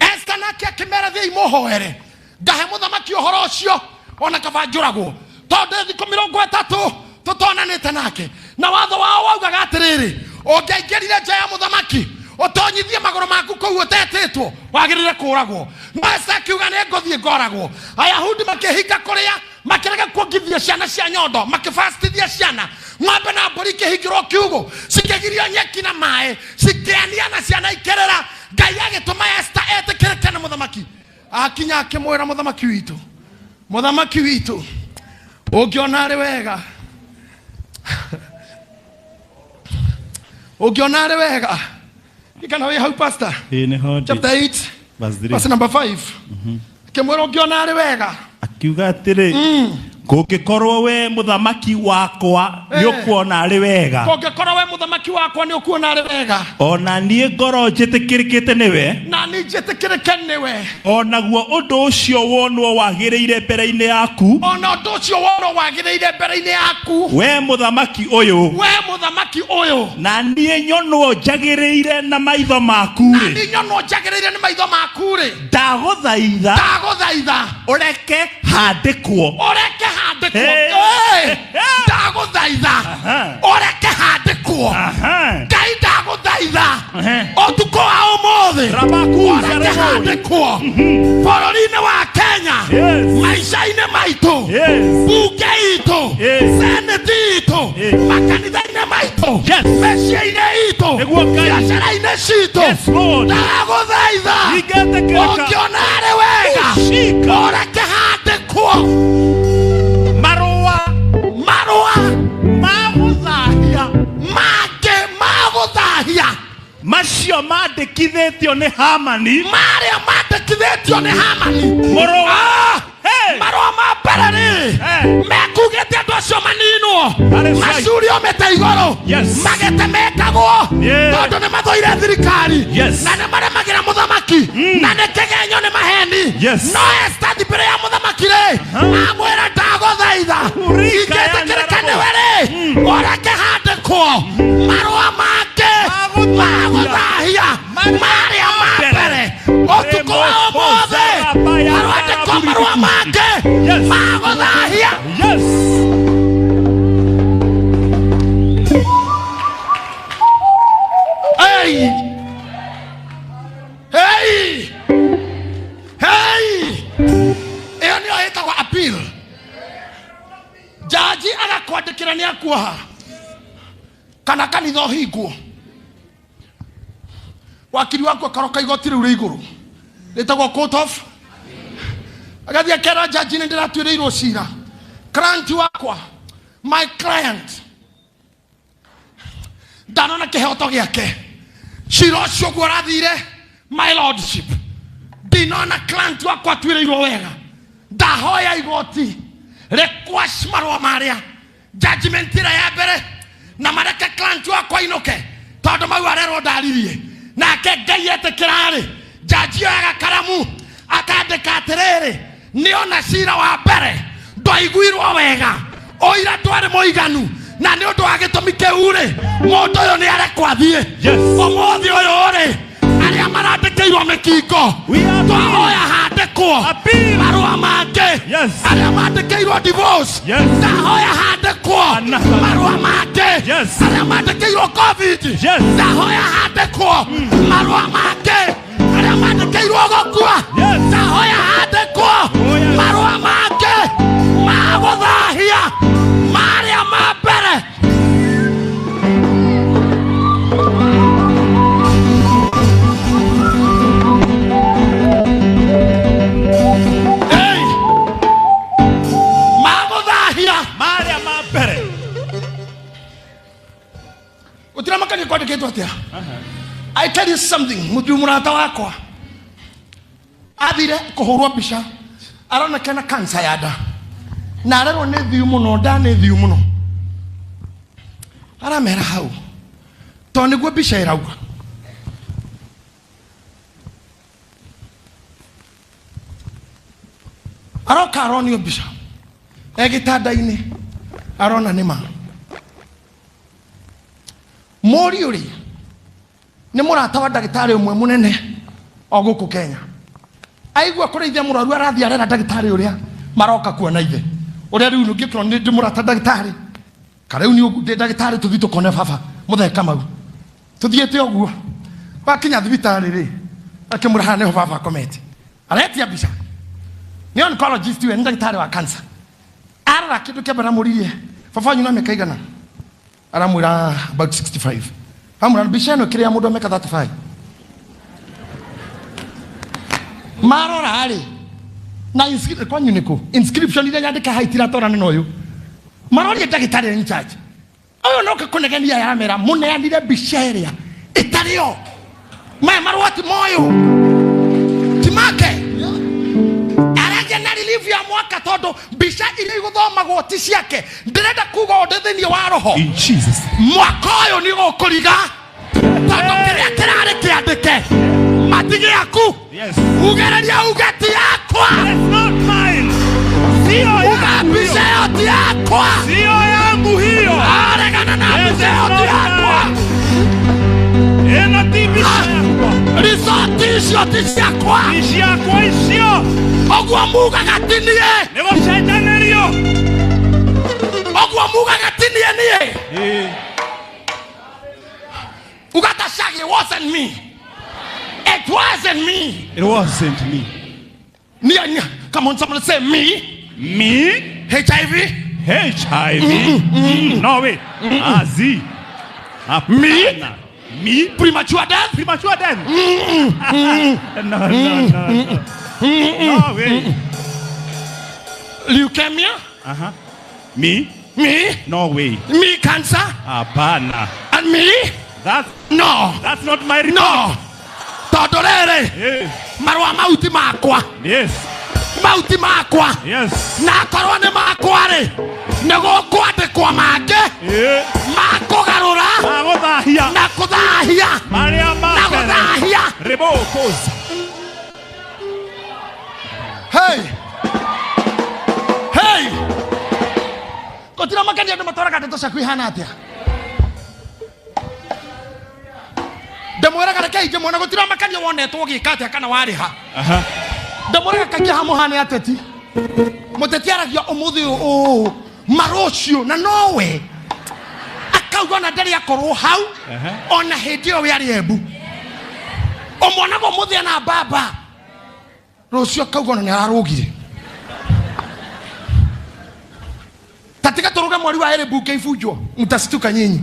Esther nake akĩmera, thiĩi mũhoere ngahe mũthamaki ũhoro ũcio, ona kaba njũragwo, tondũ thikũ 30 tũtonanĩte nake, na watho wao waugaga atĩrĩrĩ, ũngĩaingĩrire nja ya mũthamaki ũtonyithie magũrũ maku kũu ũtetĩtwo, wagĩrĩire kũragwo. No Esther akiuga, nĩ ngũthiĩ ngoragwo. Ayahudi makĩhinga kũrĩa, makĩrega kuongithia ciana cia nyondo, makĩbastithia ciana, ng'ombe na mbũri ikĩhingĩrwo kiugũ, cikĩgirio nyeki na maĩ, cikĩania na ciana ikĩrĩra. Ngai agĩtũma Esther etĩkĩrĩke nĩ mũthamaki. Akinya akĩmwĩra, mũthamaki witũ, mũthamaki witũ, ũngĩona arĩ wega, ũngĩona arĩ wega, kana wĩ hau, pastor? Ĩĩ, nĩho ndĩ. Chapter 8 Verse 3. Verse number 5, akĩmwĩra, ũngĩona arĩ wega. Akiuga atĩrĩ, kũngĩkorwo we mũthamaki wakwa nĩ ũkuona arĩ wega, kũngĩkorwo we mũthamaki wakwa nĩ ũkuona arĩ wega, ona niĩ ngoro njĩtĩkĩrĩkĩte nĩwe, na niĩ njĩtĩkĩrĩke nĩwe, o naguo ũndũ ũcio wonwo wagĩrĩire mbere-inĩ yaku, ona ũndũ ũcio wonwo wagĩrĩire mbere-inĩ yaku, we mũthamaki ũyũ, we mũthamaki ũyũ, na niĩ nyonwo njagĩrĩire na maitho maku na rĩ, niĩ nyonwo njagĩrĩire nĩ maitho maku rĩ, ndagũthaitha ndagũthaitha ũreke handĩkwo. Ũreke handĩkwo. Hey. Hey! Ndagũthaitha ũreke handĩkwo. Ngai, ndagũthaitha ũtukũ wa ũmũthĩ Rabakuza ũreke Remoi. handĩkwo bũrũri-inĩ wa Kenya, maica-inĩ maitũ, bunge itũ, seneti itũ, makanitha-inĩ maitũ, mĩciĩ-inĩ itũ, Nĩguo Ngai. biacara-inĩ citũ. Yes, Lord. Ndagũthaitha Ingetĩkĩrĩka. ũngĩona arĩ wega Shika. ũreke handĩkwo marũa marũa ma gũthahia mangĩ ma gũthahia macio mandĩkithĩtio nĩ Hamani marĩa mandĩkithĩtio nĩ Hamani mũrũ wa Ah! Hey! Marũa ma mbere rĩ Hey! mekugĩte andũ acio maninwo, That is right. macurio mĩtĩ igũrũ, magetemekagwo, tondũ nĩ mathũire thirikari na nĩ maremagĩra mũthamaki na nĩ kĩgenyo, nĩ maheni. No Esta thi mbere ya mũthamaki rĩ, amwĩra, ndagũthaitha, Urika ya ingĩtĩkĩrĩka Nyarabo. nĩwe rĩ, ũreke handĩkwo marũa mangĩ ma gũthahia marĩa ma mbere. Ũtukũ wa ũmũthĩ arwandĩkwo marũa mangĩ ma gũthahia. Yes. Hey! Hey! Hey! Ĩyo nĩyo ĩtagwo appeal. Jaji agakwandĩkĩra nĩ akuoha kana kanitha ũhingwo, wakiri waku akaroka igoti rĩu rĩ igũrũ rĩtagwo court of, agathiĩ akera jaji, nĩ ndĩratuĩrĩirwo cira, client wakwa, my client ndanona kĩhoto gĩake, cira ũcio ũguo ũrathire, my lordship, ndinona client wakwa atuĩrĩirwo wega, ndahoya igoti rĩkwash marũa marĩa, judgment ĩrĩa ya mbere, na mareke client wakwa inũke, tondũ mau arerwo ndaririe nake. Ngai etĩkĩra-rĩ, jaji oyaga karamu akandĩka atĩrĩrĩ, nĩona cira wa mbere ndwaiguirwo wega, ũira ndwarĩ mũiganu, na nĩ ũndũ wa gĩtũmi kĩu-rĩ, mũndũ ũyũ nĩ arekwo athiĩ. Ũmũthĩ ũyũ rĩ, arĩa marandĩkĩirwo mĩkingo, twahoya handĩkwo Appeal. marũa mangĩ. Arĩa mandĩkĩirwo divorce, ndahoya handĩkwo marũa mangĩ. Arĩa mandĩkĩirwo COVID, ndahoya handĩkwo marũa mangĩ. Arĩa mandĩkĩirwo gũkua, ndahoya handĩkwo marũa mangĩ ma gũthahia marĩa ma mbere. Hey! Ma gũthahia marĩa ma mbere. Gũtiramakania kwandĩkĩtwo atĩa. I tell you something, mũthuri mũrata wakwa athire kũhũrwo mbica, aronekana kansa ya nda. Na arerwo nĩ thiu mũno, nda nĩ thiu mũno. Aramera hau tondũ nĩguo mbica ĩrauga. Aroka aronio mbica e gĩtanda-inĩ, arona nĩ ma mũriũ rĩ nĩ mũrata wa ndagĩtarĩ ũmwe mũnene o gũkũ Kenya. Aigua kũrĩ ithe mũrwaru, arathiĩ arera ndagĩtarĩ ũrĩa maroka kuona ithe ũrĩa rĩu ngĩkorwo nĩ ndĩ mũrata ndagĩtarĩ karĩu nĩ ndĩ ndagĩtarĩ, tũthiĩ tũkone baba mũthee Kamau. Tũthiĩte ũguo, wakinya thibitarĩ rĩ, akĩmwĩra haha nĩho baba akomete. Aretia mbica, nĩ oncologist, we nĩ ndagĩtarĩ wa cancer. Arora, kĩndũ kĩa mbere amũririe, "Baba wanyu na mĩaka igana?" Aramwĩra about 65. Amwĩra mbica ĩno ĩkĩrĩ ya mũndũ wa mĩaka 35. Marora rĩ na kwanyu nĩkũ inscription iria nyandĩka haha itiratwarana na ũyũ. Maroria ndagĩtarĩ in charge ũyũ noka kũnegenia, yaramera mũneanire mbica ĩrĩa ĩtarĩ yo. Maya marũa ti moyũ, ti make. Aragia na relief ya mwaka tondũ mbica iria igũthomagwo ti ciake. Ndĩrenda kuga ũndũ thĩinĩ wa roho. In Jesus. Mwaka ũyũ nĩ ũgũkũriga tondũ kĩrĩa kĩrarĩ kĩandĩke matigĩaku. Yes. Ugereria uge ti yakwa. It's not mine. Sio uga yangu mbica hiyo. ĩyo ti yakwa. Sio yangu hiyo. Aregana na Yes, mbica ĩyo it's ti not yakwa. mine. Ĩno ti mbica yakwa. Risoti icio ti ciakwa. Ti ciakwa icio. Ũguo mugaga ti niĩ. Nĩ gũcenjanĩrio. Ũguo mugaga ti niĩ niĩ. Ĩĩ. Ugata shagi, it wasn't me, it wasn't me. It wasn't me. Niĩ niĩ. Come on, somebody say me. Me? HIV. HIV? No way. Ah, Z. Me? Me? Premature death. Premature death. No, no, no, no. No way. Leukemia. Me? Me. No way. Me cancer. Hapana. And me. That's no that's not my report. No, tondũ rĩrĩ marũa mau ti makwa. Mau ti makwa. Na akorwo nĩ makwa rĩ, nĩ gũkwandĩkwo mangĩ makũgarũra. Magũthahia. Na kũthahia. Marĩa na ma mbere. Gũthahia. Ribokos. Hey hey, gũtira makania andũ matwaraga ndeto ciaku ihana atĩa. Ndĩmwĩraga, rekei ngĩmuona, gũtira makania wonetwo ũgĩka atĩa kana warĩha. Ndĩmwĩraga kaingĩ ha mũhane ateti, mũteti aragia ũmũthĩ ũũ marũciũ na nowe akauga ona ndarĩ akorwo hau. Ona hĩndĩ ĩyo we arĩ Embu, ũmwonaga ũmũthĩ ena mbamba, rũciũ akauga ona nĩ ararũgire. Tatiga tũrũge mweri wa ĩrĩ mbunge ibunjwo, mtasituka nyinyi.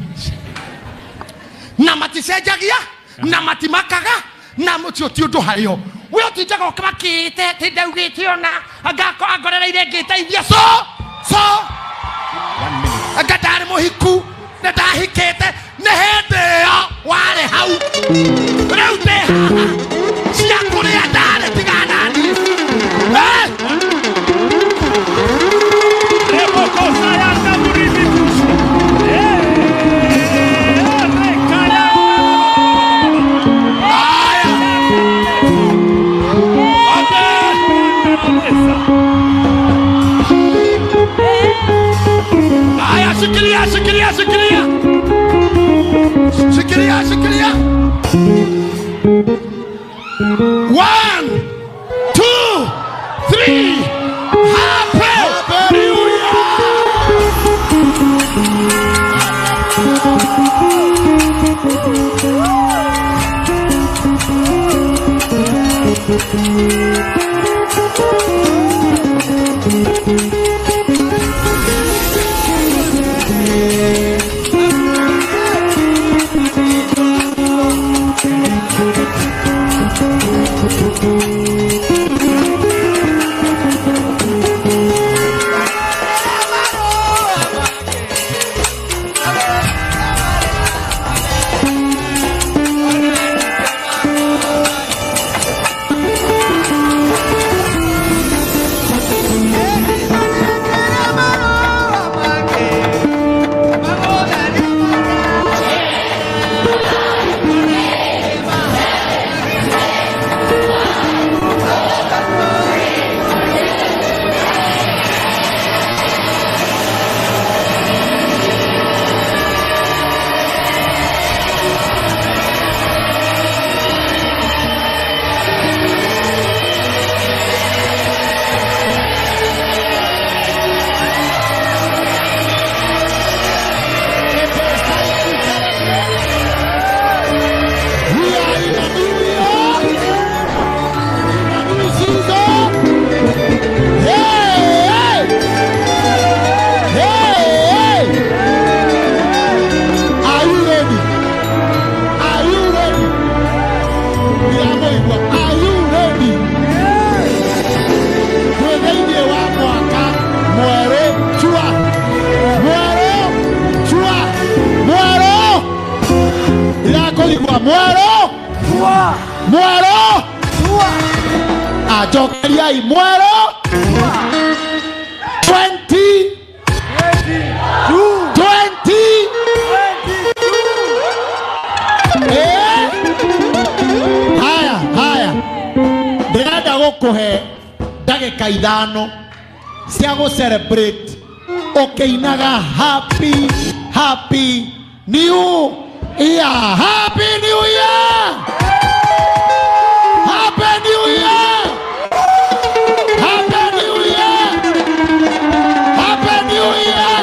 Na maticenjagia na matimakaga na mũcio ti ũndũ harĩo. We ũtindaga ũkĩmakĩte tĩ ndaugĩte ona angako angorereire ngĩteithia so so. One minute. Anga ndarĩ mũhiku na ndahikĩte nĩ hĩndĩ ĩyo warĩ hau, rĩu ndĩ haha cia kũrĩa ndarĩ tiganani. Eh! Rebokosa ya ndamuribikushi. Rekaya. Aya. Okay. Aya, shikilia, shikilia, shikilia. Shikilia, shikilia. One, two, three. Happy New Year! Cokeriai mwerũ 20 20. Eh? Haya haya, ndĩrenda gũkũhe ndagĩka 5 cia gũ celebrate ũkĩinaga happy happy new year, happy new year, happy new year, happy new year, happy new year,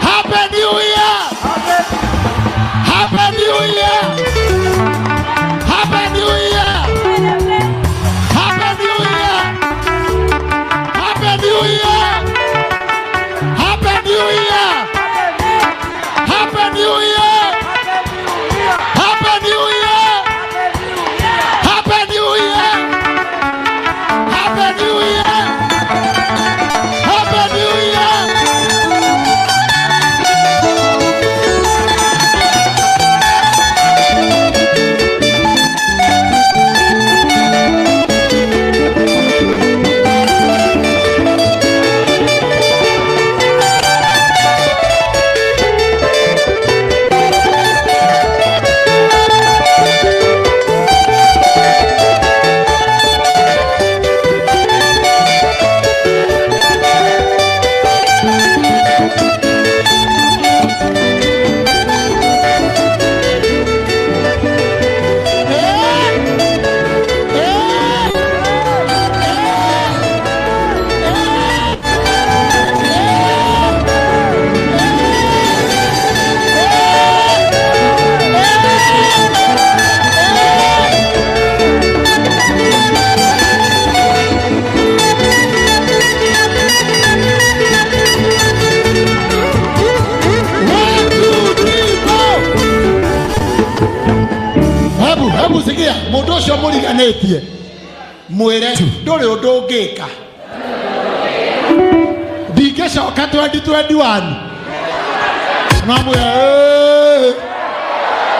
happy new year, happy new year, happy new year, happy new year, happy new year, happy new year, happy new year, happy new year, happy new year, happy new year, happy new year. One, two, three, go. Hebu hebu sikia, mundu ucio muriganitie mwire nduri undu ungika, ndingicoka 2021 no mwire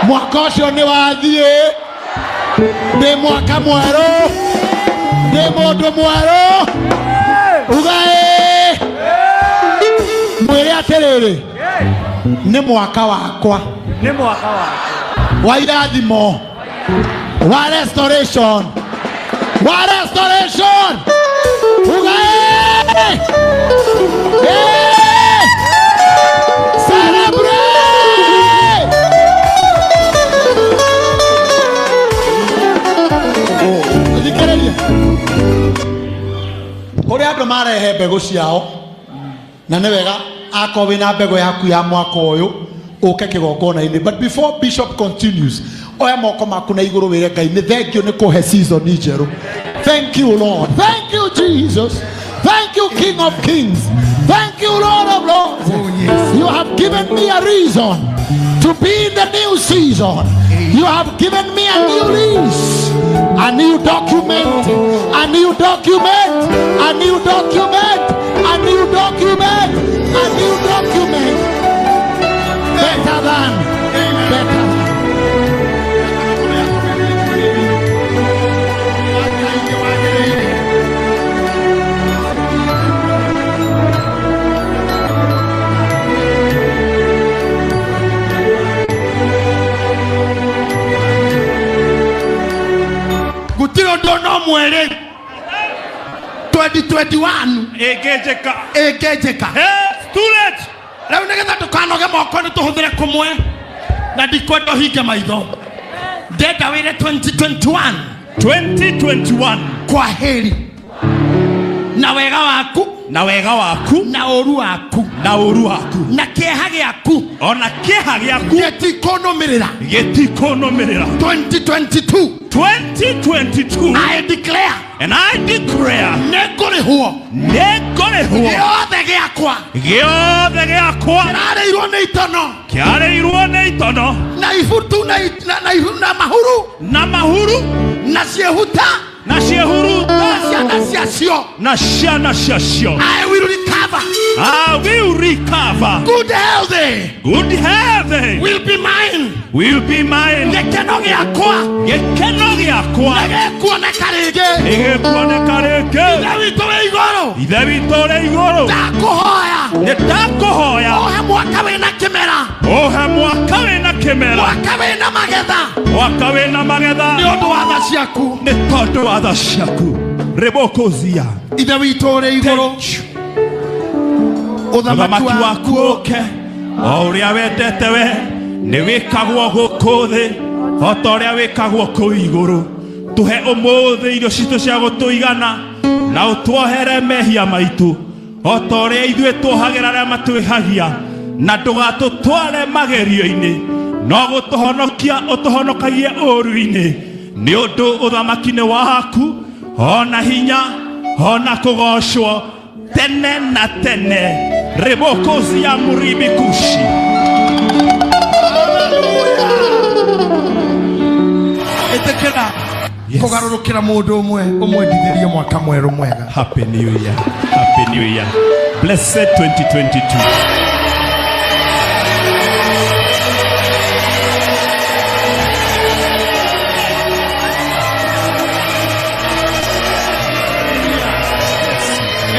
mwaka ucio ni wathie, ndi mwaka mweru, ndi mundu mweru, ugae mwire atiriri, ni mwaka wakwa, Nĩ mwaka wakwa wa irathimo, wa restoration, wa restoration, ugae eh, celebrate. Thikĩrĩria, kũrĩ andũ marehe mbegũ ciao, na nĩ wega akorwo wĩna mbegũ yaku ya mwaka ũyũ ũke kĩgongona-inĩ. But before bishop continues, oya moko maku na igũrũ wĩre Ngai nĩ thank you nĩ kũhe season njerũ. Thank you Lord, thank you Jesus, thank you King of Kings, thank you Lord of Lords. You have given me a reason to be in the new season. You have given me a new lease, a new document, a new document, a new document, a new document, a new document. Better than, better than. Gũtirĩ ũndũ no mwere 2021 Ĩngĩnjĩka. Ĩngĩnjĩka. Hey, it's too late. Rĩu nĩgetha ndũkanoge moko nĩ tũhũthĩre kũmwe, na ndikwenda ũhinge maitho, ndenda wĩre 2021. 2021. Kwa heri na wega waku, na wega waku, na ũru waku, na ũru waku, na kĩeha gĩaku, ona kĩeha gĩaku gĩtikũnũmĩrĩra. Gĩtikũnũmĩrĩra. 2022. 2022. I declare, and I declare, nĩngũrĩhwo nĩngũrĩhwo gĩothe gĩakwa gĩothe gĩakwa kĩrarĩirwo nĩ itono, kĩarĩirwo nĩ itono, na ibutu na na na mahuru, na mahuru, na ciĩhuta, na ciĩhuruta, na ciana ciacio, na ciana ciacio. I will recover. recover. I will recover. Good health Good health will be mine. will be mine. Gĩkeno gĩakwa Gĩkeno gĩakwa nĩgĩkuoneka rĩngĩ. nĩgĩkuoneka rĩngĩ. Ithe witũ wĩ igũrũ, Ithe witũ ũrĩ igũrũ, ndakũhoya nĩ ndakũhoya ũhe mwaka wĩna kĩmera, ũhe mwaka wĩna kĩmera, mwaka wĩna magetha, mwaka wĩna magetha, nĩ ũndũ wa tha ciaku. nĩ tondũ wa tha ciaku. Rĩbũkũzia Ithe witũ ũrĩ igũrũ, ũthamaki waku ũke o ũrĩa wendete we nĩ wĩkagwo gũkũ thĩ o ta ũrĩa wĩkagwo kũu igũrũ. Tũhe ũmũthĩ irio citũ cia gũtũigana na ũtuohere mehia maitũ o ta ũrĩa ithuĩ tuohagĩra arĩa matwĩhagia, na ndũgatũtware magerio-inĩ no gũtũhonokia ũtũhonokagie ũũru-inĩ, nĩ ũndũ ũthamaki nĩ waku ona hinya ona kũgocwo tene na tene. Rebokozi ya muribikushi. Ĩtĩkĩra Yes. kũgarũrũkĩra mũndũ ũmwe ũmwendithĩrie mwaka mwerũ mwega. Happy New Year. Happy New Year. Blessed 2022.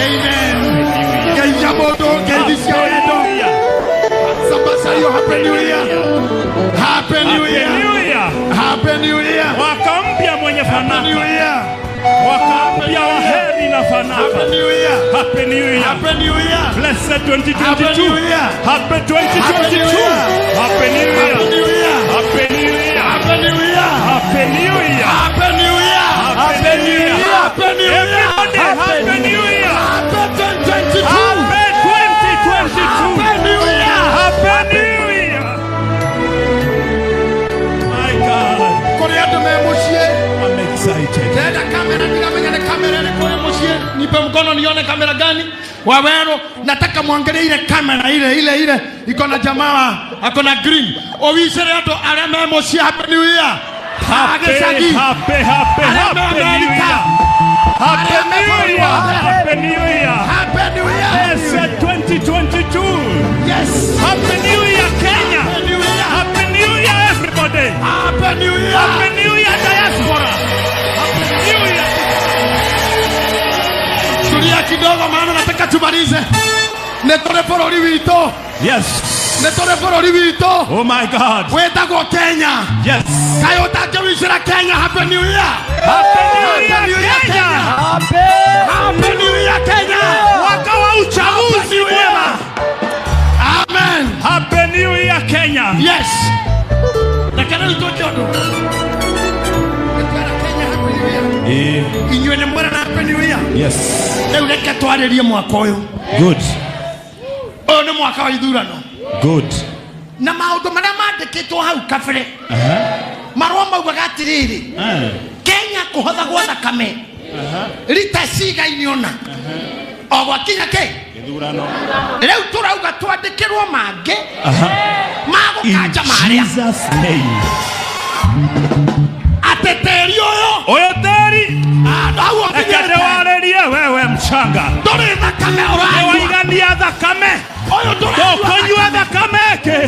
Amen. Ngeithia mũndũ, ngeithi cia wendo. Sambacario, Happy New Year. Happy New Happy Year. New Year. Happy New Year. Mwaka mpya mwenye Happy New fanaka. Year. Mwaka mpya wa heri na fanaka. Happy New Year. Happy New Year. Happy New Year. Blessed Happy 2022. New Year. Happy 2022. Happy New Happy Year. New Year. Happy New Year. Happy New Year. Happy New Year. Happy New Year. Happy New Year. Happy New Year. Everybody, Happy New Year. Happy 2022. Happy 2022. Happy New Year. Happy New Year. My God, Kũrĩ andũ me mũciĩ, I'm excited. ndĩrenda kamera, ndiramenya nĩ kamera ĩrĩkũ ĩ mũciĩ. Nipe mkono nione kamera gani. Waweru, nataka muangalie ile kamera ile ile ile iko na jamaa ako na green. Owicire andũ arĩa me mũciĩ Happy New Year. Happy, Gĩcagi. happy, happy, Arĩa me happy New Amerika. Year. Happy Arĩa me New bũrũri Year. wothe. Happy New Year. Happy New Year. Blessed 2022. Yes. Happy New Year, Kenya. Happy New Year. Happy New Year, everybody. Happy New Year. Happy New Year, diaspora. Happy New Year. Tulia kidogo maana nataka tumalize. Nĩ tũrĩ bũrũri witũ. Yes. Nĩ tũrĩ bũrũri witũ. Oh my God. Wĩtagwo Kenya. Yes. Kaĩ ũtangĩwicĩra Kenya Happy New Year. Happy New Happy New Year, Year, Kenya. Happy New Year, Kenya. Mwaka wa uchaguzi Happy New Year. mwema. Amen. Happy New Year, Kenya. Yes. Reke rĩu twĩke ũndũ. Nĩtwera Kenya Happy New Year. Inyuĩ nĩ mwerana Happy New Year. Yes. Rĩu reke twarĩrie mwaka ũyũ. Good. Ũyũ nĩ mwaka wa ithurano. Good. Na maũndũ marĩa mandĩkĩtwo hau kabere marũa maugaga atĩrĩrĩ, Kenya kũhothagwo thakame rita cigaine ũna o gwakinya kĩ. Gĩthurano. Rĩu tũrauga twandĩkĩrwo mangĩ In magũkanja marĩa Jesus' name. atĩ tĩri ũyũ Ũyũ tĩri handũ hau reke ũkinyĩte ndĩwarĩrie wewe mchanga. ndũrĩ thakame ũranyua. Nĩwaigania thakame. Ũyũ ndũranyua. Tũkũnyua thakame ĩngĩ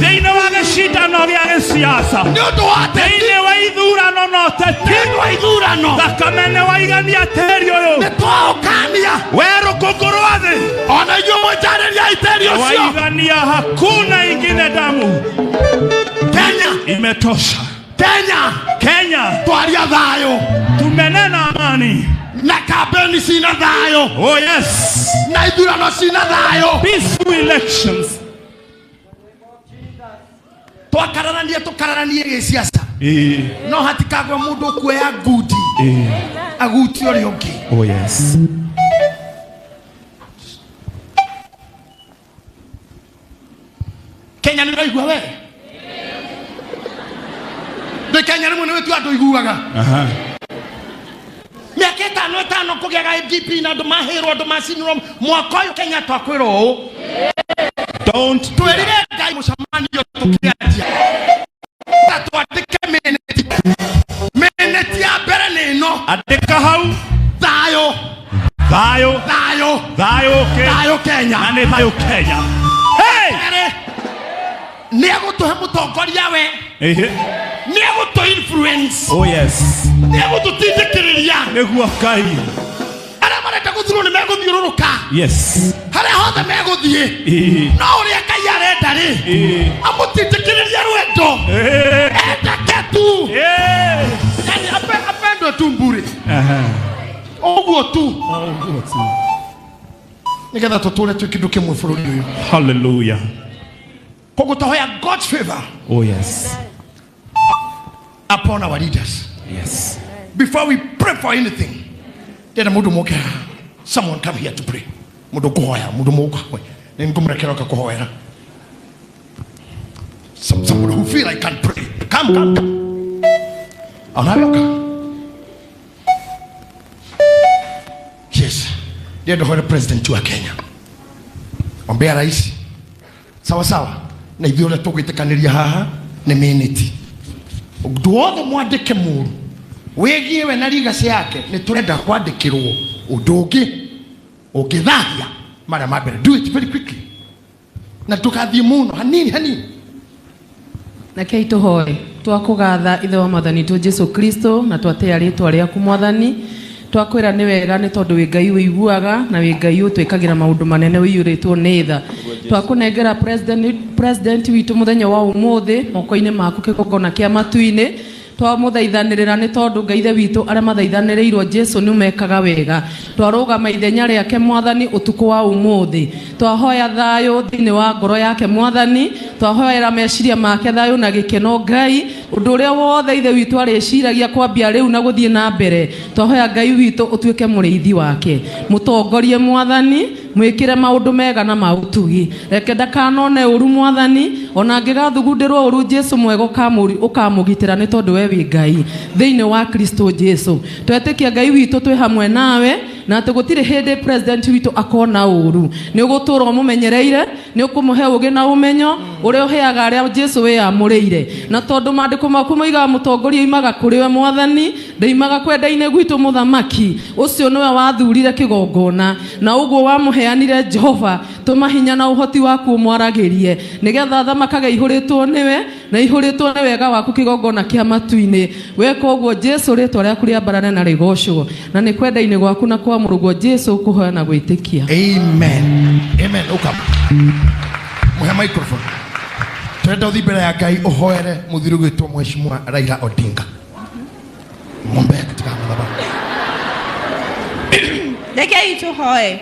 thĩinĩ wa gĩcindano gĩa gĩsiasa, Nĩ ũndũ wa ateti, thĩinĩ wa ithurano na nĩ ũteti. ũndũ wa ithurano Thakame nĩwaigania tĩri ũyũ. nĩ twaũkania. We rũkũngũ rwa thĩ Ona inyuĩ mwĩnjarĩriai tĩri ũcio. waigania, hakuna ingine damu. Kenya, Imetosha. Kenya, Kenya, twaria thayũ tumenena amani. Na kampeni cina thayũ Oh yes, na ithurano cina thayũ. Peaceful elections. Twakararanie tũkararanie gĩciaca, Eh, no hatikagwe mũndũ ũkuoya ngundi eh. agutie ũrĩa ũngĩ. Oh yes. Kenya nĩ ũraigua we ndĩ Kenya rĩmwe nĩ wĩtua andũ iguaga. Aha. Mĩaka ĩtano ĩtano kũgĩaga MGP na andũ mahĩrwo andũ macinirwo. Mwaka ũyũ Kenya twakwĩrwo ũũ, Don't twĩrire Ngai mũcemanio tũkĩanjia ta twandĩke miniti, miniti ya mbere nĩ ĩno. Andĩka hau. Thayũ. Thayũ. Thayũ. Thayũ ũke. Thayũ Kenya. Na nĩ thayũ Kenya. Hey! Kerĩ, nĩ egũtũhe mũtongoria we. Ehe. Nĩ egũtũ influence. Oh yes. Nĩ egũtũtindĩkĩrĩria. Nĩguo Ngai. Arĩa marenda gũthurwo nĩ megũthiũrũrũka. Yes. Harĩa hothe megũthiĩ. Ĩĩ. No ũrĩa Ngai arenda rĩ, Ĩĩ. amũtindĩkĩrĩrie rwendo. Ĩĩ. Endeke tu. Ĩĩ. Yani apendwe tu mbure. Aha. Ũguo tu. Ũguo tu. Nĩgetha tũtũre twĩ kĩndũ kĩmwe bũrũri ũyũ. Hallelujah. Koguo tũhoya God's favor Oh yes. upon our leaders. Yes. Before we pray for anything, ndĩrenda mũndũ moke haha. Someone come here to pray. Mũndũ ũkũhoya, mũndũ mũkũhoya. Nĩ ngũmũrekera oka kũhoera. Somebody who feel I can pray. Come, come, come. Onawe ũka. Yes. Ndĩrenda ũhoere president wa Kenya. Ombea rais. Sawa sawa. Na ithuĩ ũrĩa tũgwĩtĩkanĩria haha nĩ minute. Ũndũ wothe mwandĩke mũru wĩgiĩ we na legacy yake, nĩ tũrenda kwandĩkĩrwo ũndũ ũngĩ ũngĩthahia marĩa ma mbere. Do it very quickly. Na ndũgathiĩ mũno, hanini hanini. Rekei tũhoe. Twakũgatha ithe wa mwathani witũ Jesu Kristo na twatĩa rĩtwa rĩaku mwathani. Twakwĩra nĩ wega nĩ tondũ wĩ Ngai wĩiguaga na wĩ Ngai ũtwĩkagĩra maũndũ manene ũiyũrĩtwo nĩ tha. Twakũnengera president witũ mũthenya wa ũmũthĩ moko-inĩ maku kĩgongona kĩa matu-inĩ. Twamũthaithanĩrĩra nĩ tondũ Ngai ithe witũ arĩa mathaithanĩrĩirwo Jesu nĩ mekaga wega. Twarũgama ithenya rĩake mwathani ũtukũ wa ũmũthĩ. Twahoya thayũ thĩinĩ wa ngoro yake mwathani. Twahoera meciria make thayũ na gĩkeno Ngai. Ũndũ ũrĩa wothe ithe witũ arĩciragia kwambia rĩu na gũthiĩ na mbere. Twahoya Ngai witũ ũtuĩke mũrĩithi wake. Mũtongorie mwathani, mwĩkĩre maũndũ mega na ma ũtugi. Reke ndakanone ũru mwathani, ona angĩgathugundĩrwo ũru Jesu mwega ũkamũgitĩra nĩ tondũ we wĩ Ngai. Thĩinĩ wa Kristo Jesu. Twetĩkia Ngai witũ twĩ hamwe nawe, na atĩ gũtirĩ hĩndĩ president witũ akona ũru. Nĩ ũgũtũra ũmũmenyereire, nĩ ũkũmũhe ũũgĩ na ũmenyo ũrĩa ũheaga arĩa Jesu wĩyamũrĩire. Na tondũ maandĩko maku moigaga mũtongoria oimaga kũrĩ we mwathani, ndeimaga kwenda-inĩ gwitũ mũthamaki, ũcio nĩwe wathurire kĩgongona, na ũguo wamũheanire Jehova, tũma hinya na ũhoti waku ũmwaragĩrie, nĩgetha thamakage ihũrĩtwo nĩwe na ihũrĩtwo nĩ wega waku kĩgongona kĩa matu-inĩ. Weka ũguo Jesu, rĩtwa rĩaku rĩambarane na rĩgocwo, na nĩ kwenda-inĩ gwaku na kwa mũrũguo Jesu kũhoya na gwĩtĩkia. Amen. Amen. Ũka. Mũhe microphone. Tũrenda ũthiĩ mbere ya Ngai ũhoere mũthuri ũgwĩtwo Mheshimiwa Raila Odinga. Mwombee katika madhabahu. Rekei tũhoe.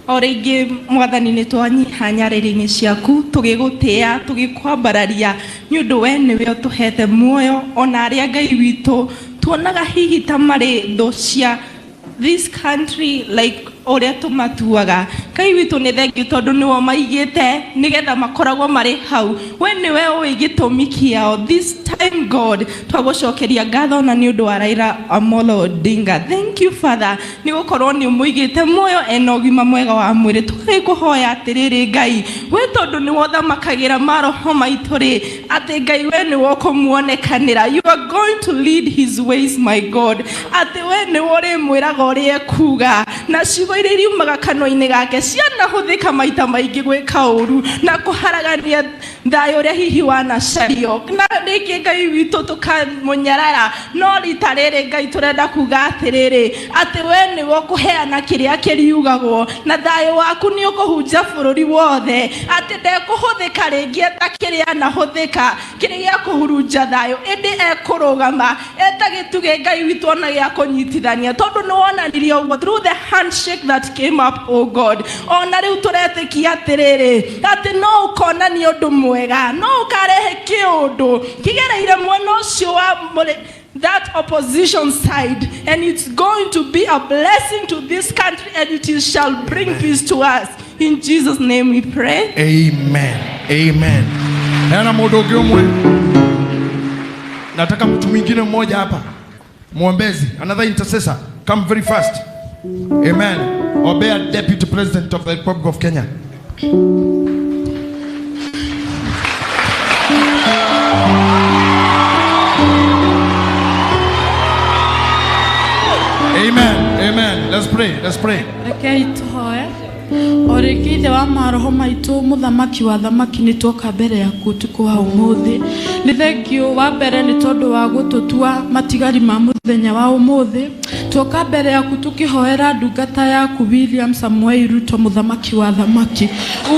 O rĩngĩ mwathani nĩ twanyiha nyarĩrĩ-inĩ ciaku, tũgĩgũtĩa, tũgĩkwambararia, nĩ ũndũ we nĩwe ũtũhete muoyo, ona arĩa Ngai witũ tuonaga hihi ta marĩ thũ cia this country, like ũrĩa tũmatuaga. Ngai witũ nĩ thengiũ tondũ nĩwe maigĩte nĩgetha makoragwo marĩ hau. We nĩwe ũĩ gĩtũmi kĩao. This time God, twagũcokeria ngatho na nĩ ũndũ wa Raila Amolo Odinga. Thank you Father, nĩ gũkorwo nĩ ũmũigĩte muoyo ena ũgima mwega wa mwĩrĩ. Tũgĩkũhoya atĩrĩrĩ Ngai, we tondũ nĩwe ũthamakagĩra maroho maitũ rĩ, atĩ Ngai we nĩwe ũkũmuonekanĩra. You are going to lead his ways my God. Atĩ we nĩwe ũrĩmwĩraga ũrĩa ekuga, na ciugo iria iriumaga kanua-inĩ gake cianahũthĩka maita maingĩ gwĩka ũru na kũharagania thayũ ũrĩa hihi wanacario. Na rĩngĩ Ngai witũ tũkamũnyarara, no rita rĩrĩ Ngai tũrenda kuga atĩrĩrĩ, atĩ we nĩwe ũkũheana kĩrĩa kĩriugagwo, na thayũ waku nĩ ũkũhunja bũrũri wothe, atĩ ndekũhũthĩka rĩngĩ eta kĩrĩa anahũthĩka kĩrĩa gĩa kũhurunja thayũ, ĩndĩ ekũrũgama eta gĩtugĩ Ngai witũ ona gĩa kũnyitithania, tondũ nĩ wonanirie ũguo through the handshake that came up, oh God. Ona rĩu tũretĩkia atĩrĩrĩ, atĩ no ũkonania ũndũ mwega, no ũkarehe kĩũndũ kĩgereire mwena ũcio wa mũrĩ that opposition side, and it's going to be a blessing to this country, and it shall bring peace to us. In Jesus' name we pray. Amen. Amen. Heana mũndũ ũngĩ ũmwe. Nataka mtu mwingine mmoja hapa. Mwombezi, another intercessor. Come very fast. Amen. Ombea Deputy President of the Republic of Kenya. Amen. Amen. Let's pray. Let's pray. Rekei tũhoe. O rĩngĩ Ithe wa maroho maitũ, mũthamaki wa thamaki, nĩ tuoka mbere yaku ũtukũ wa ũmũthĩ. Nĩ thengiũ wa mbere nĩ tondũ wa gũtũtua matigari ma mũthenya wa ũmũthĩ. Tuoka mbere yaku tũkĩhoera ndungata yaku William Samoei Ruto, mũthamaki wa thamaki.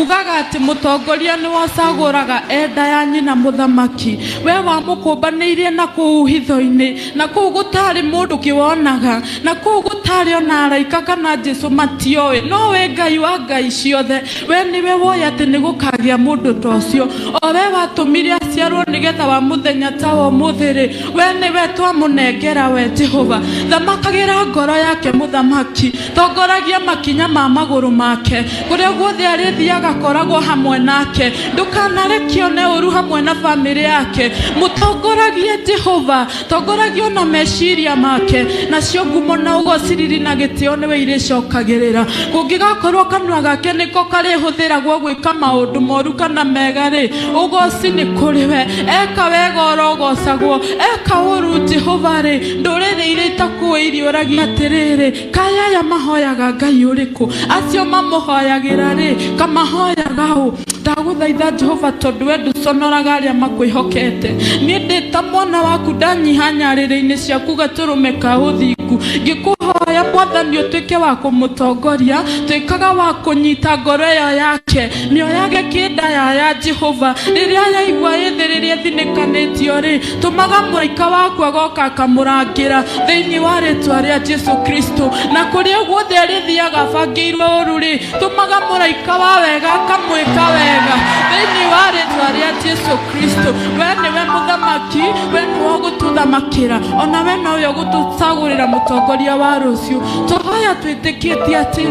Ugaga atĩ mũtongoria nĩ wacagũraga enda ya nyina mũthamaki. We wamũkũmbanĩirie na kũu hitho-inĩ, na kũu gũtarĩ mũndũ kĩwonaga, na kũu gũtarĩ ona araika kana Jesũ matioĩ. No we Ngai wa ngai ciothe, we nĩwe woĩ atĩ nĩ gũkagĩa mũndũ ta ũcio. O we watũmire aciarwo nĩgetha wa mũthenya ta wa ũmũthĩ rĩ, we nĩwe twamũnengera we Jehova. Thamakagĩra ngoro yake mũthamaki, tongoragia makinya ma magũrũ make, kũrĩa guothe arĩthiaga koragwo hamwe nake. Ndũkanarekio nĩ ũru hamwe na bamĩrĩ yake. Mũtongoragie Jehova, tongoragia ona meciria make, nacio ngumo na ũgociriri na gĩtĩo nĩwe irĩcokagĩrĩra. Kũngĩgakorwo kanua gake nĩko karĩhũthĩragwo gwĩka maũndũ moru kana mega rĩ, ũgoci nĩ kũrĩ we. Eka wega orogocagwo, eka ũru Jehova rĩ, ndũrĩrĩ iria itakũĩ iriũragia atĩrĩrĩ, kaĩ aya mahoyaga Ngai ũrĩkũ? Acio mamũhoyagĩra rĩ, kamahoyaga ũ? Ndagũthaitha Jehova, tondũ we ndũconoraga arĩa makwĩhokete. Niĩ ndĩ ta mwana waku ndanyiha nyarĩrĩ-inĩ ciaku gatũrũme ka ũthingu, ngĩkũhoya Mwathani ũtuĩke wa kũmũtongoria, tuĩkaga wa kũnyita ngoro ĩyo yake, mĩoyage kĩndaya ya Jehova. Rĩrĩa yaigua ĩthĩ rĩrĩa ĩthinĩkanĩtio rĩ, tũmaga mũraika waku agoka akamũrangĩra thĩinĩ wa rĩtwa rĩa Jesu Kristo. Na kũrĩa guothe arĩthiaga abangĩirwo ũru rĩ, tũmaga mũraika wa wega akamwĩka wega thĩinĩ wa rĩtwa rĩa Jesu Kristo. We nĩwe mũthamaki, we nĩwe ũgũtũthamakĩra, ona we nowe ũgũtũcagũrĩra mũtongoria wa rũciũ. Tũhoya twĩtĩkĩtie atĩ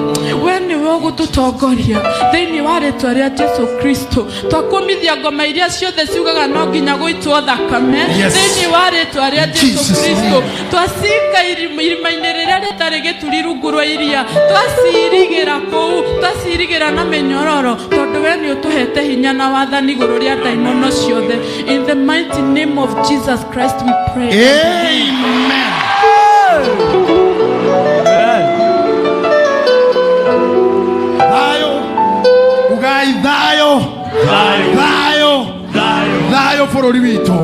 we nĩwe ũgũtũtongoria thĩinĩ wa rĩtwa rĩa Jesu Kristo. Twakũmithia ngoma iria ciothe ciugaga no nginya gũitwo thakame thĩinĩ wa rĩtwa rĩa Jesu Kristo. Twacinga irima-inĩ rĩrĩa rĩtarĩ gĩturi rungu rwa iria, twacirigĩra kũu, twacirigĩra na mĩnyororo, tondũ we nĩ ũtũhete hinya na wathani igũrũ rĩa ndaimono ciothe. In the mighty name of Jesus Christ we pray. Amen. Thayo. Ugai thayo. Thayo. Thayo bũrũri witũ.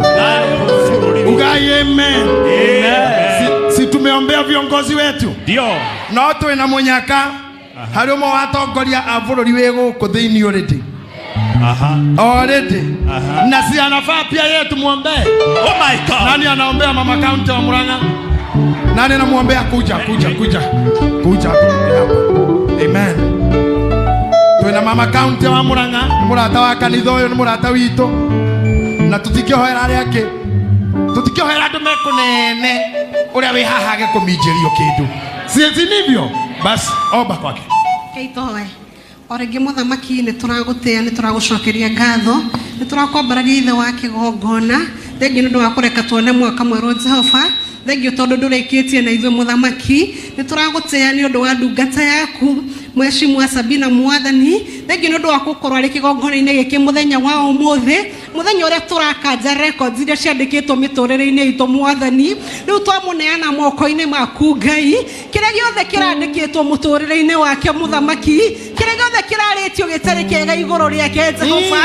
Ugai amen. Si tumeombea viongozi wetu. Ndio. No twĩna mũnyaka harĩ ũmwe wa atongoria a bũrũri wĩ gũkũ thĩinĩ already. Already. Na si anafaa pia yeye tumuombee. Oh my God. Nani anaombea mama county wa Murang'a? Nani anamuombea? Kuja, kuja, kuja. Kuja hapa. Amen. Twĩna mama county wa Murang'a, nĩ mũrata wa kanitha ũyũ, nĩ mũrata witũ. Na tũtikĩhoera arĩa angĩ. Tũtikĩhoera andũ me kũnene ũrĩa wĩ haha age kũminjĩrio kĩndũ. Si nivyo? Basi omba kwake. Keitoe. O rĩngĩ mũthamaki nĩ tũragũtĩa, nĩ tũragũcokeria ngatho, nĩ tũrakwambararia Ithe wa kĩgongona. Thengiũ nĩ ũndũ wa kũreka tuone mwaka mwerũ Jehova. Thengiũ tondũ ndũrĩkĩtie na ithuĩ mũthamaki. Nĩ tũragũtĩa nĩ ũndũ wa ndungata yaku Mheshimiwa Sabina Mwathani. Thengiũ nĩ ũndũ wa gũkorwo arĩ kĩgongona-inĩ gĩkĩ mũthenya wa ũmũthĩ, mũthenya ũrĩa tũrakanja records iria ciandĩkĩtwo mĩtũrĩre-inĩ itũ Mwathani. Rĩu twamũneana moko-inĩ maku Ngai, kĩrĩa gĩothe kĩrandĩkĩtwo mũtũrĩre-inĩ wake mũthamaki, kĩrĩa gĩothe kĩrarĩtio gĩtarĩ kĩega igũrũ rĩake Jehova,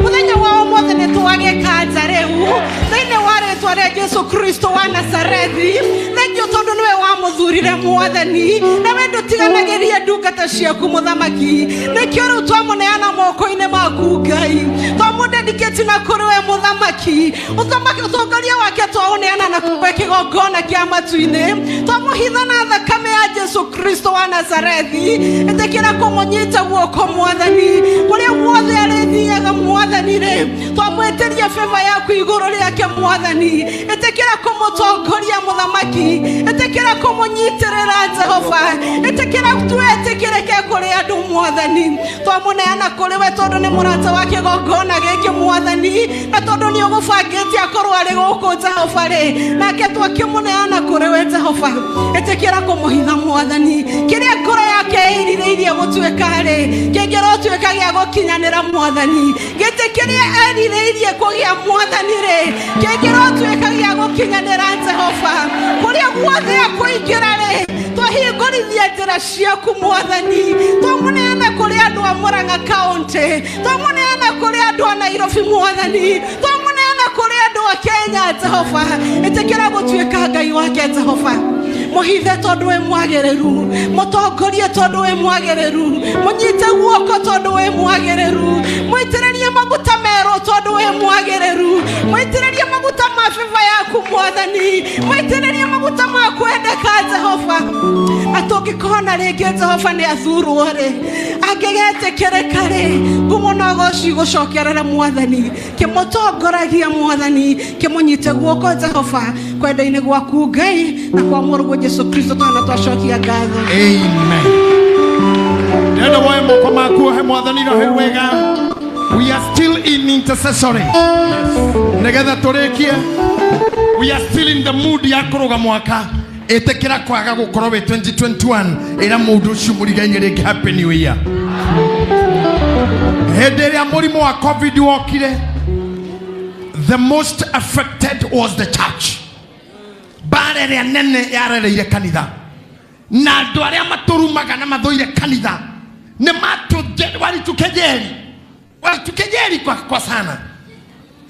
mũthenya wa ũmũthĩ nĩ twagĩkanja rĩu thĩinĩ wa rĩtwa rĩa Jesu Kristo wa Nazarethi. Thengiũ tondũ nĩwe wamũthurire Mwathani, na we ndũtiganagĩria ndungata ciaku mũthamaki. Nĩkĩo rĩu twamũneana moko-inĩ maku Ngai, twamũdedicate na kũrĩ we mũthamaki. Ũthamaki ũtongoria wake twaũneana na kũrĩ kĩgongona kĩa matu-inĩ, twamũhitha na thakame ya Jesu Kristo wa Nazarethi. Ĩtĩkĩra kũmũnyita guoko Mwathani, kũrĩa guothe arĩthiaga Mwathani rĩ, twamwĩtĩria favor yaku igũrũ rĩake Mwathani. Ĩtĩkĩra kũmũtongoria mũthamaki, ĩtĩkĩra kũmũnyitĩrĩra Jehova, ĩtĩkĩra twetĩkĩrĩke kũrĩ andũ Mwathani. Twamũneana kũrĩ we tondũ nĩ mũrata wa kĩgongona gĩkĩ Mwathani, na tondũ nĩ ũgũbangĩte akorwo arĩ gũkũ Jehova rĩ, nake twakĩmũneana kũrĩ we Jehova. Ĩtĩkĩra kũmũhitha Mwathani, kĩrĩa ngoro yake ĩrirĩirie gũtuĩka rĩ, kĩngĩrotuĩka gĩa gũkinyanĩra Mwathani. Gĩtĩ kĩrĩa erirĩirie kũgĩa Mwathani rĩ, kĩngĩrotuĩka gĩa gũkinyanĩra Jehova. Kũrĩa guothe akũingĩra rĩ, twahingũrithia Twamũmenyithia njĩra ciaku Mwathani, twamũneana kũrĩ andũ a Murang'a County, twamũneana kũrĩ andũ a Nairobi Mwathani, twamũneana kũrĩ andũ a Kenya Jehova. Ĩtĩkĩra gũtuĩka Ngai wake Jehova. Mũhithe tondũ wĩ mwagĩrĩru, mũtongorie tondũ wĩ mwagĩrĩru, mũnyite guoko tondũ wĩ mwagĩrĩru, mũitĩrĩrie maguta merũ tondũ wĩ mwagĩrĩru, mũitĩrĩrie maguta ma favor yaku Mwathani, mũitĩrĩrie maguta ma kwendeka Jehova. Na tũngĩkona rĩngĩ Jehova nĩ athurwo rĩ, angĩgetĩkĩrĩka rĩ, ngumo na ũgoci gũcokerera Mwathani, kĩmũtongoragia Mwathani, kĩmũnyite guoko Jehova, kwenda-inĩ gwaku Ngai na kwa mũrũguo Jesu Kristo twana twacokia ngatho. Amen. Ndĩrenda woe moko maku he Mwathani rohe wega. We are still in intercessory. Nĩgetha tũrĩkie. We are still in the mood ya kũrũga mwaka. Ĩtĩkĩra kwaga gũkorwo wĩ 2021 ĩra mũndũ ũcio mũrigainie rĩngĩ happy new year. Hĩndĩ ĩrĩa mũrimũ wa COVID wokire, the most affected was the church. Mbara ĩrĩa nene yarereire kanitha na andũ arĩa matũrumaga na mathũire kanitha nĩ walitukejeli, walitukejeli kwa sana.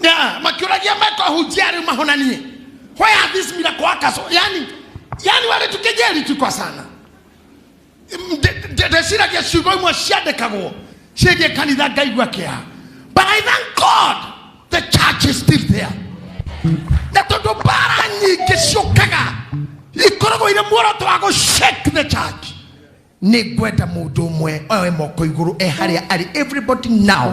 Yeah, makiũragia mekũhunjia rĩu mahonanie. Why are these miracle workers? Yani walitukejeli tu kwa sana. Ndeciragia ciugo imwe ciandĩkagwo ciĩgiĩ kanitha ngaigua kĩeha. But I thank God the church is still there. Na tondũ mbara nyingĩ ciũkaga ikoragwo irĩ muoroto wa gũ shake the church. Nĩ ngwenda mũndũ ũmwe oe moko igũrũ e harĩa arĩ, everybody now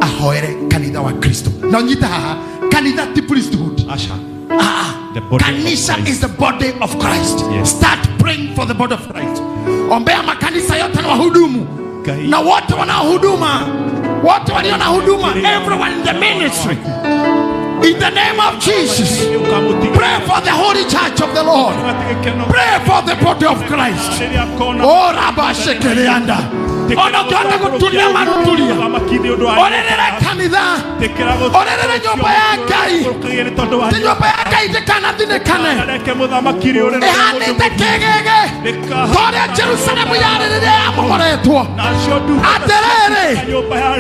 ahoere kanitha wa Kristo. Na ũnyite haha, kanitha ti priesthood. Asha. Ah, The body of kanisa Christ. is the body of Christ. Yes. Start praying for the body of Christ. Ombea makanisa yote na wahudumu Ngai. na wote wanaohuduma, wote walio na huduma, everyone in the ministry. In the name of Jesus, pray for the holy church of the Lord. Pray for the body of Christ. Oh, Rabba Shekeleanda. Ona ũkĩhota gũturia maruturia. Orerera kanitha. Orerera nyũmba ya Ngai. Ti nyũmba ya Ngai ndĩkanathinĩkane. Ĩhanĩte kĩgĩgĩ. Ta ũrĩa Jerusalemu yarĩ rĩrĩa yamomoretwo. Atĩrĩrĩ,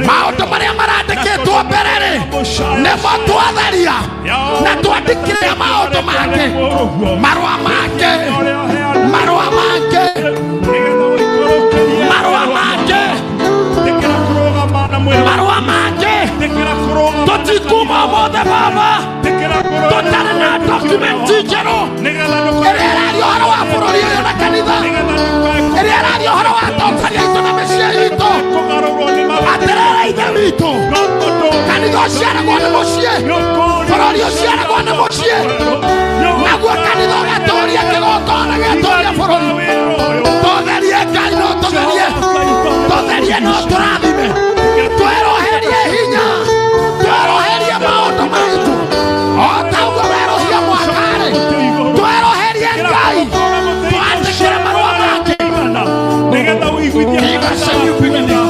maũndũ marĩa marandĩkĩtwo mbere rĩ, nĩmo twatheria na twandĩkire maũndũ make, marũa make, marũa make, marũa make, marũa make. Tũtikuma ũmũthĩ Baba tũtarĩ na dokumenti njerũ ĩrĩa ĩraria ũhoro wa bũrũri ũyũ na kanitha, ĩrĩa ĩraria ũhoro wa atongoria aitũ na mĩciĩ itũ. Atĩrĩrĩ Ithe witũ, kanitha ũciaragwo nĩ mũciĩ, bũrũri ũciaragwo nĩ mũciĩ, naguo kanitha ũgatũria kĩgongona gĩatũria bũrũri. Tũtherie Ngai, no tũtherie, tũtherie, no tũrathime, tweroherie hinya, tweroherie maũndũ maitũ o ta ũguo werũhia mwaka-rĩ, tweroherie Ngai, twandĩkĩre marũa make. Nĩgetha ũiguithie Give us a new beginning.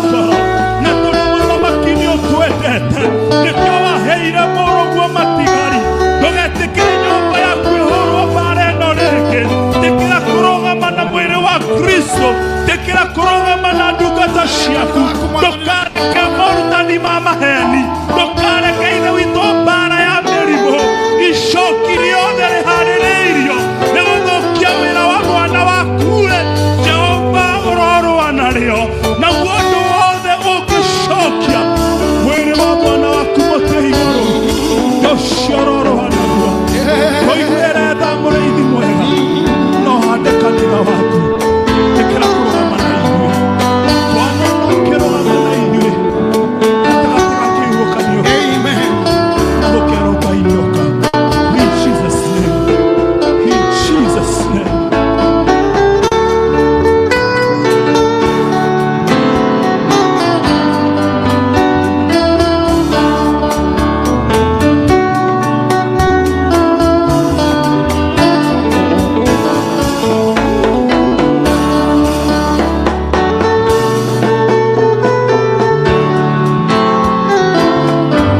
Na tondũ mũthamaki nĩ ũtwendete nĩkĩo waheire mũrũguo matigari, ndũgetĩkĩre nyũmba yaku ĩhũrwo mbara ĩno rĩngĩ. Tĩkĩra kũrũgama na mwĩrĩ wa Kristo, tĩkĩra kũrũgama na ndungata ciaku, ndũkareke morutani ma maheni, ndũkareke Ithe witũ mbara ya mĩrimũ, icoki rĩothe rĩharĩrĩirio nĩ gũthũkia wĩra wa mwana waku-rĩ, Jehova ũrorũa narĩo, naguo ũndũ wothe ũngĩcokia mwĩrĩ wa mwana waku mũtĩ igũrũ, ũcio ũrorũa naguo. Kũiguĩre tha mũrĩithi mwega, no hande kanitha waku, ĩkĩra kũrũgama na ithuĩ, twanona ũkĩrũgama na ithuĩ gatagatĩ ga kĩhuhũkanio. Amen. Na gũkerwo Ngai nĩoka. In Jesus' name. In Jesus' name.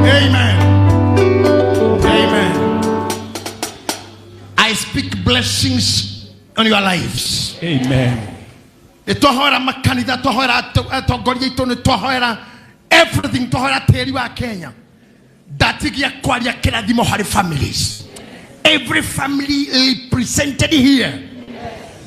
Amen. Amen. I speak blessings on your lives. Amen. Nĩ twahoera makanitha, twahoera atongoria aitũ, nĩ twahoera everything, twahoera tĩri wa Kenya. Ndatigia kwaria kĩrathimo harĩ families. Every family represented here,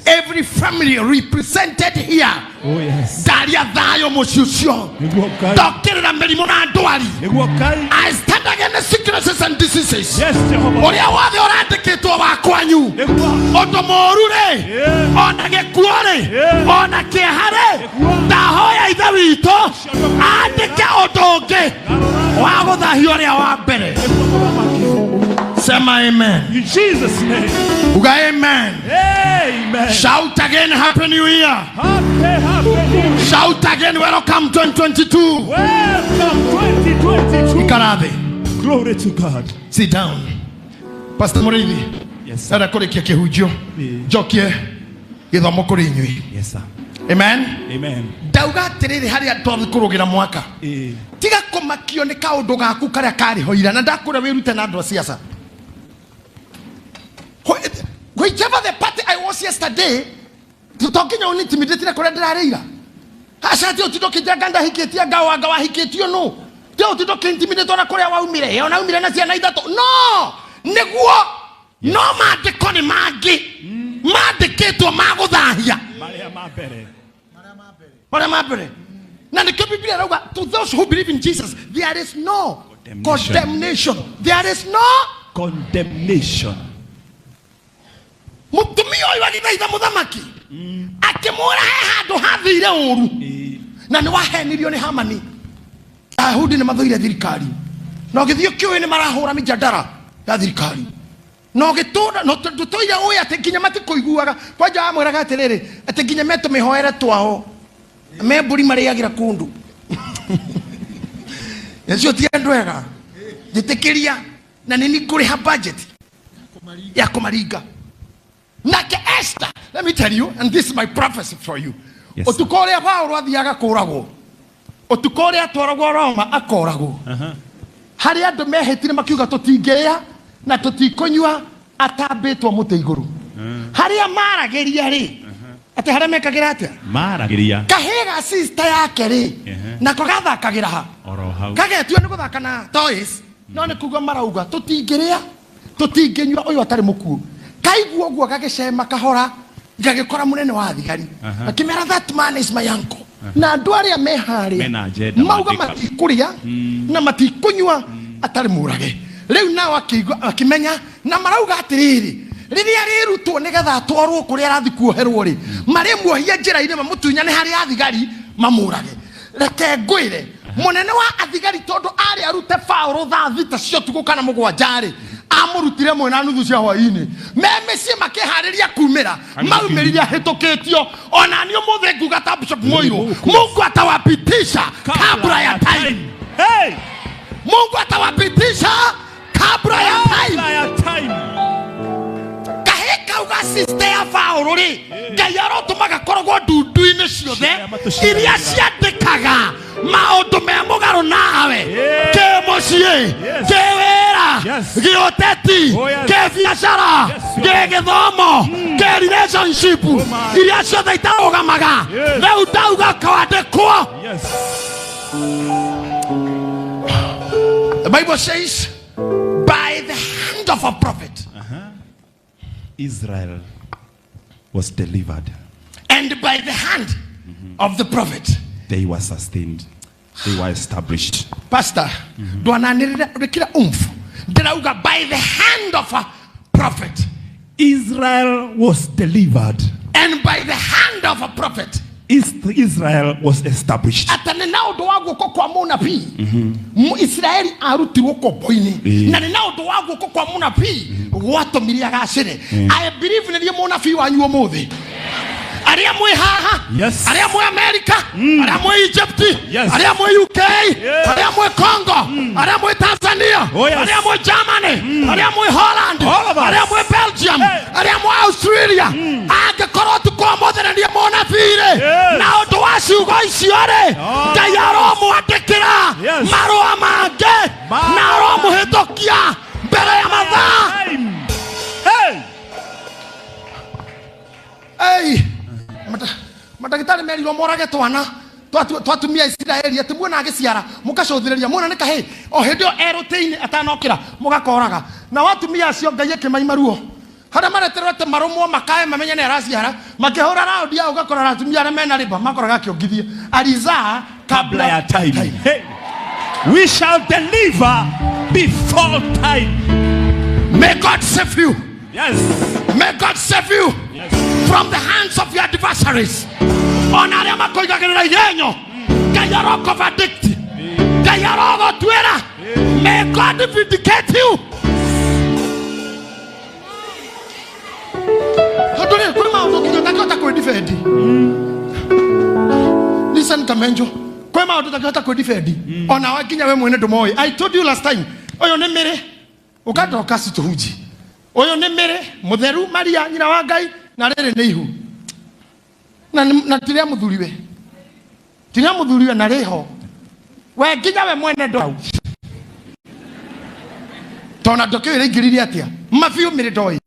every family represented here. Oh yes. Ndaria thayũ mũciĩ ũcio. Nĩguo Ngai. Ndokĩrĩra mĩrimũ na ndwari. Nĩguo Ngai. I stand against sicknesses and diseases. Yes, Jehovah. Ũrĩa wothe ũrandĩkĩtwo wa kwanyu, Nĩguo. ũndũ mũũru rĩ, Yeah. ona gĩkuo rĩ, Yeah. ona kĩeha rĩ, Nĩguo. ndahoya Ithe witũ andĩke ũndũ ũngĩ wa gũthahia ũrĩa wa mbere. Nĩguo Mũthamaki. Sema amen. In Jesus' name. Uga amen. Amen. Shout again, happy new year. Happy, happy New Year. Shout again, welcome 2022. Welcome 2022. Ikara thĩ. Glory to God. Sit down. Pastor Mũrĩithi. Yes, sir. Ndenda kũrĩkia kĩhunjio, Ĩĩ. njokie gĩthomo kũrĩ inyuĩ. Yes, sir. Amen. Amen. Ndauga atĩrĩrĩ, harĩa twathiĩ kũrũgĩra mwaka, Eh. tiga kũmakio nĩ kaũndũ gaku karĩa karĩ ho ira, na ndakũrĩa wĩrute na andũ a siasa. Whichever the party I was yesterday, to nginya ũnintimidate kũrĩa ndĩrarĩ ira. Aca, ti ũtinda ũkĩnjanga ndahikĩtie anga wanga wahikĩtio nũ. Ti ũtinda ũkĩintimidate ona kũrĩa waumire. Ĩ, ona aumire na ciana ithatũ. No nĩguo, no maandĩko nĩ mangĩ mandĩkĩtwo ma gũthahia Marĩa ma mbere. Marĩa ma mbere. Na nĩkĩo Biblia ĩrauga, to those who believe in Jesus there is no Condemnation. condemnation. There is no Condemnation. Mũtumia ũyũ agĩthaitha mũthamaki, akĩmwĩra he handũ hathire ũru, Eh. na nĩ wahenirio nĩ Hamani. Ayahudi nĩ mathũire thirikari, na ũgĩthiĩ ũkĩũĩ nĩ marahũra mĩjadara ya thirikari, na ũgĩtũra na ndũtũire ũĩ atĩ nginya matikũiguaga. Kwanja wamwĩraga atĩrĩrĩ, atĩ nginya metũmĩhoere twao me mbũri marĩagĩra kũndũ acio ti andũ ega. Njĩtĩkĩria na nĩ niĩ ngũrĩha budget ya kũmaringa. Nake Esther, let me tell you, and this is my prophecy for you. Yes, sir. Ũtukũ ũrĩa Paulo athiaga kũragwo, ũtukũ ũrĩa atwaragwo Roma akoragwo, harĩ andũ mehĩtire makiuga tũtingĩrĩa na tũtikũnyua atambĩtwo mũtĩ igũrũ. Harĩa maragĩria rĩ, atĩ harĩa mekagĩra atĩa? Maragĩria. Kahĩĩ ga sister yake rĩ, nako gathakagĩra ha? Oro hau. Kagetio nĩ gũthaka na toys, no nĩ kuga marauga tũtingĩrĩa tũtingĩnyua ũyũ atarĩ mũkuũ. Kaigua ũguo gagĩcema kahora, gagĩkora mũnene wa thigari, akĩmera, "That man is my uncle." Na andũ arĩa me harĩa Mena agenda mauga mandĩka. matikũrĩa na matikũnyua atarĩ mũrage. Rĩu nao akĩigua akĩmenya na marauga atĩrĩrĩ, rĩrĩa rĩrutwo nĩgetha atwarwo kũrĩa arathiĩ kuoherwo rĩ, marĩmuohia njĩra-inĩ, mamũtunyane harĩ athigari, mamũrage. Reke ngwĩre, mũnene wa athigari, tondũ arĩ arute Paũlũ thaa 6 cia ũtukũ kana 7 rĩ, amũrutire 1:30 cia hwainĩ me mĩciĩ makĩharĩria kumĩra, maumĩrire ahĩtũkĩtio. Ona niĩ ũmũthĩ nguga ta Bishop Mũirũ, Mungu atawapitisha kabla ya time. Hey! Mungu atawapitisha kabla ya time. Kabla ya time. Kahĩ kau ga sister ya Paũlũ rĩ, Ngai arotũma gakoragwo ndundu-inĩ ciothe iria ciandĩkaga maũndũ me mũgarũ nawe, kĩmũciĩ, kĩwĩra, gĩũteti, Oh, yes. kĩbiacara, gĩgĩthomo, kĩ relationship, my. iria ciothe itarũgamaga. Rĩu ndauga kwandĩkwo. The Bible says, by the hand of a prophet, Israel was delivered. And by the hand of the prophet, They were sustained. They were established. Pastor, ndwananĩrĩra rĩkĩra umfu. Ndĩrauga by the hand of a prophet. Israel was delivered. And by the hand of a prophet, Israel was established. Atĩ nĩ na ũndũ wa guoko kwa mũnabii Isiraeli arutirwo kombo-inĩ, na nĩ na ũndũ wa guoko kwa mũnabii gwatũmire agacĩre. I believe nĩ niĩ mũnabii wanyu ũmũthĩ, arĩa mwĩ haha, arĩa mwĩ America, arĩa mwĩ Egypt, arĩa mwĩ UK, arĩa mwĩ Congo, arĩa mwĩ Tanzania, Oh, yes. arĩa mwĩ Germany, arĩa mwĩ Holland, All of us. arĩa mwĩ Belgium, arĩa mwĩ Australia, angĩkorwo tukũ ũmũthĩ nĩ niĩ mũnabii rĩ, na ũndũ wa ciugo icio rĩ, Ngai aromwandĩkĩra marũa mangĩ na aromũhĩtũkia mbere ya mathaa. Time. Hey! Hey. Mandagĩtarĩ merirwo morage twana twa atumia a Isiraeli, atĩ muona agĩciara mũkacũthĩrĩria, muona nĩ kahĩĩ, o hĩndĩ ĩyo erũtĩ-inĩ atanokĩra mũgakoraga. Nao atumia acio Ngai akĩmaima ruo harĩa mareterwo atĩ marũmwo makae mamenye nĩ araciara. Makĩhũra raundi yao, ũgakora atumia arĩa mena rĩba makoraga akĩongithia alizaa kabla ya time. Hey. We shall deliver before time. May God save you. Yes. May God save you Yes. from the hands of your adversaries. Ona arĩa makoigagĩrĩra igenyo, Ngai aroko verdict, Ngai arogũtuĩra. May God vindicate you. Tondũ rĩ kwĩ maũndũ nginya ũtangĩhota kwĩdefend. Listen, Kamenjo, kwĩ maũndũ ũtangĩhota kwĩdefend ona nginya we mwene ndũmoĩ. I told you last time, ũyũ nĩ mĩrĩ ũkandoka citũhunji, ũyũ nĩ mĩrĩ mũtheru Maria nyina wa Ngai, na rĩrĩ nĩ ihu na ti rĩa mũthuriwe, ti rĩa mũthuriwe, na rĩho we nginya we mwene ndau tona ndũkĩũĩ rĩingĩrire atĩa mabiũ mĩrĩ ndoĩ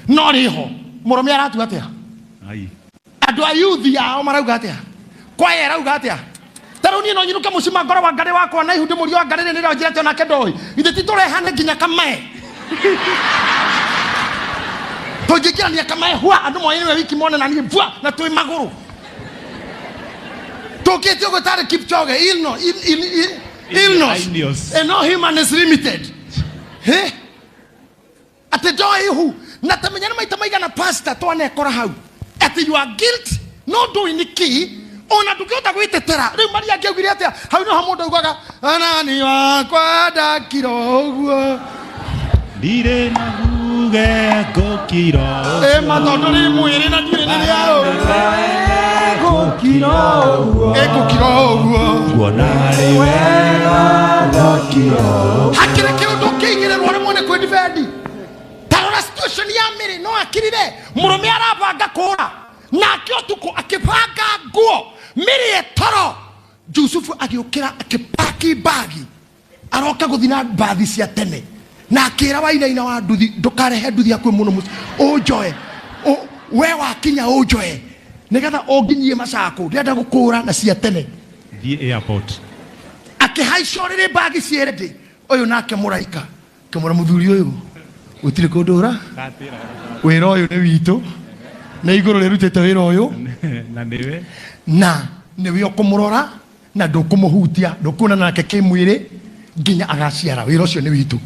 no rĩho. Mũrũme aratua atĩa? Ai. Andũ a yuthi ao marauga atĩa? Kwaya ĩrauga atĩa? Ta rĩu niĩ no nyinũke mũcima ngoro wa ngarĩ wakwa na ihu ndĩmũrie wa ngarĩ rĩrĩ njĩra atĩ onake ndoĩ. Ithe ti tũrehane nginya kamae tũngĩingĩrania kamae hua, andũ moĩ nĩwe wiki mone na niĩ bua na twĩ magũrũ tũkĩte ũguo tarĩ Kipchoge ilno ilnos. Ineos. And no human is limited. He atĩ ndoĩ ihu na tamenya nĩ maita maigana pastor twanekora hau atĩ you are guilt no ndũĩ nĩ kĩ ona ndũngĩhota gwĩtetera. Rĩu Maria angĩaugire atĩa? Hau nĩho mũndũ augaga anani wakwa ndakira ũguo. Ndirĩ na guge ngũkira. Ĩma tondũ rĩ mwĩrĩ na ndiũĩ nĩ rĩaũ. Ngũkira ũguo. Ĩngũkira ũguo. Kuona rĩ wega ngũkira. Hakĩrĩ kĩũndũ kĩigĩrĩrwo rĩmwe nĩ kwĩdefend. Tarora situation ya mĩrĩ, no akirire mũrũme arabanga kũra nake ũtukũ akĩbanga nguo mĩrĩ toro. Jusufu agĩũkĩra, akĩpaki bagi, aroka gũthi na mbathi cia tene, na akĩra wainaina wa nduthi, ndũkarehe nduthi hakuhĩ mũno mũciĩ, ũnjoe. We wakinya ũnjoe nĩgetha ũnginyie macakũ, ndĩrenda gũkũra na cia tene. Thiĩ airport. Akĩhaica ũrĩrĩ mbagi ciĩrĩ ũyũ, nake mũraika kĩmwĩra, mũthuri ũyũ gũtirĩ kũndũ ũra, wĩra ũyũ nĩ witũ, nĩ igũrũ rĩrutĩte wĩra ũyũ. Na nĩwe. Na nĩwe ũkũmũrora na ndũkũmũhutia, ndũkuonana nake kĩmwĩrĩ nginya agaciara. Wĩra ũcio nĩ witũ.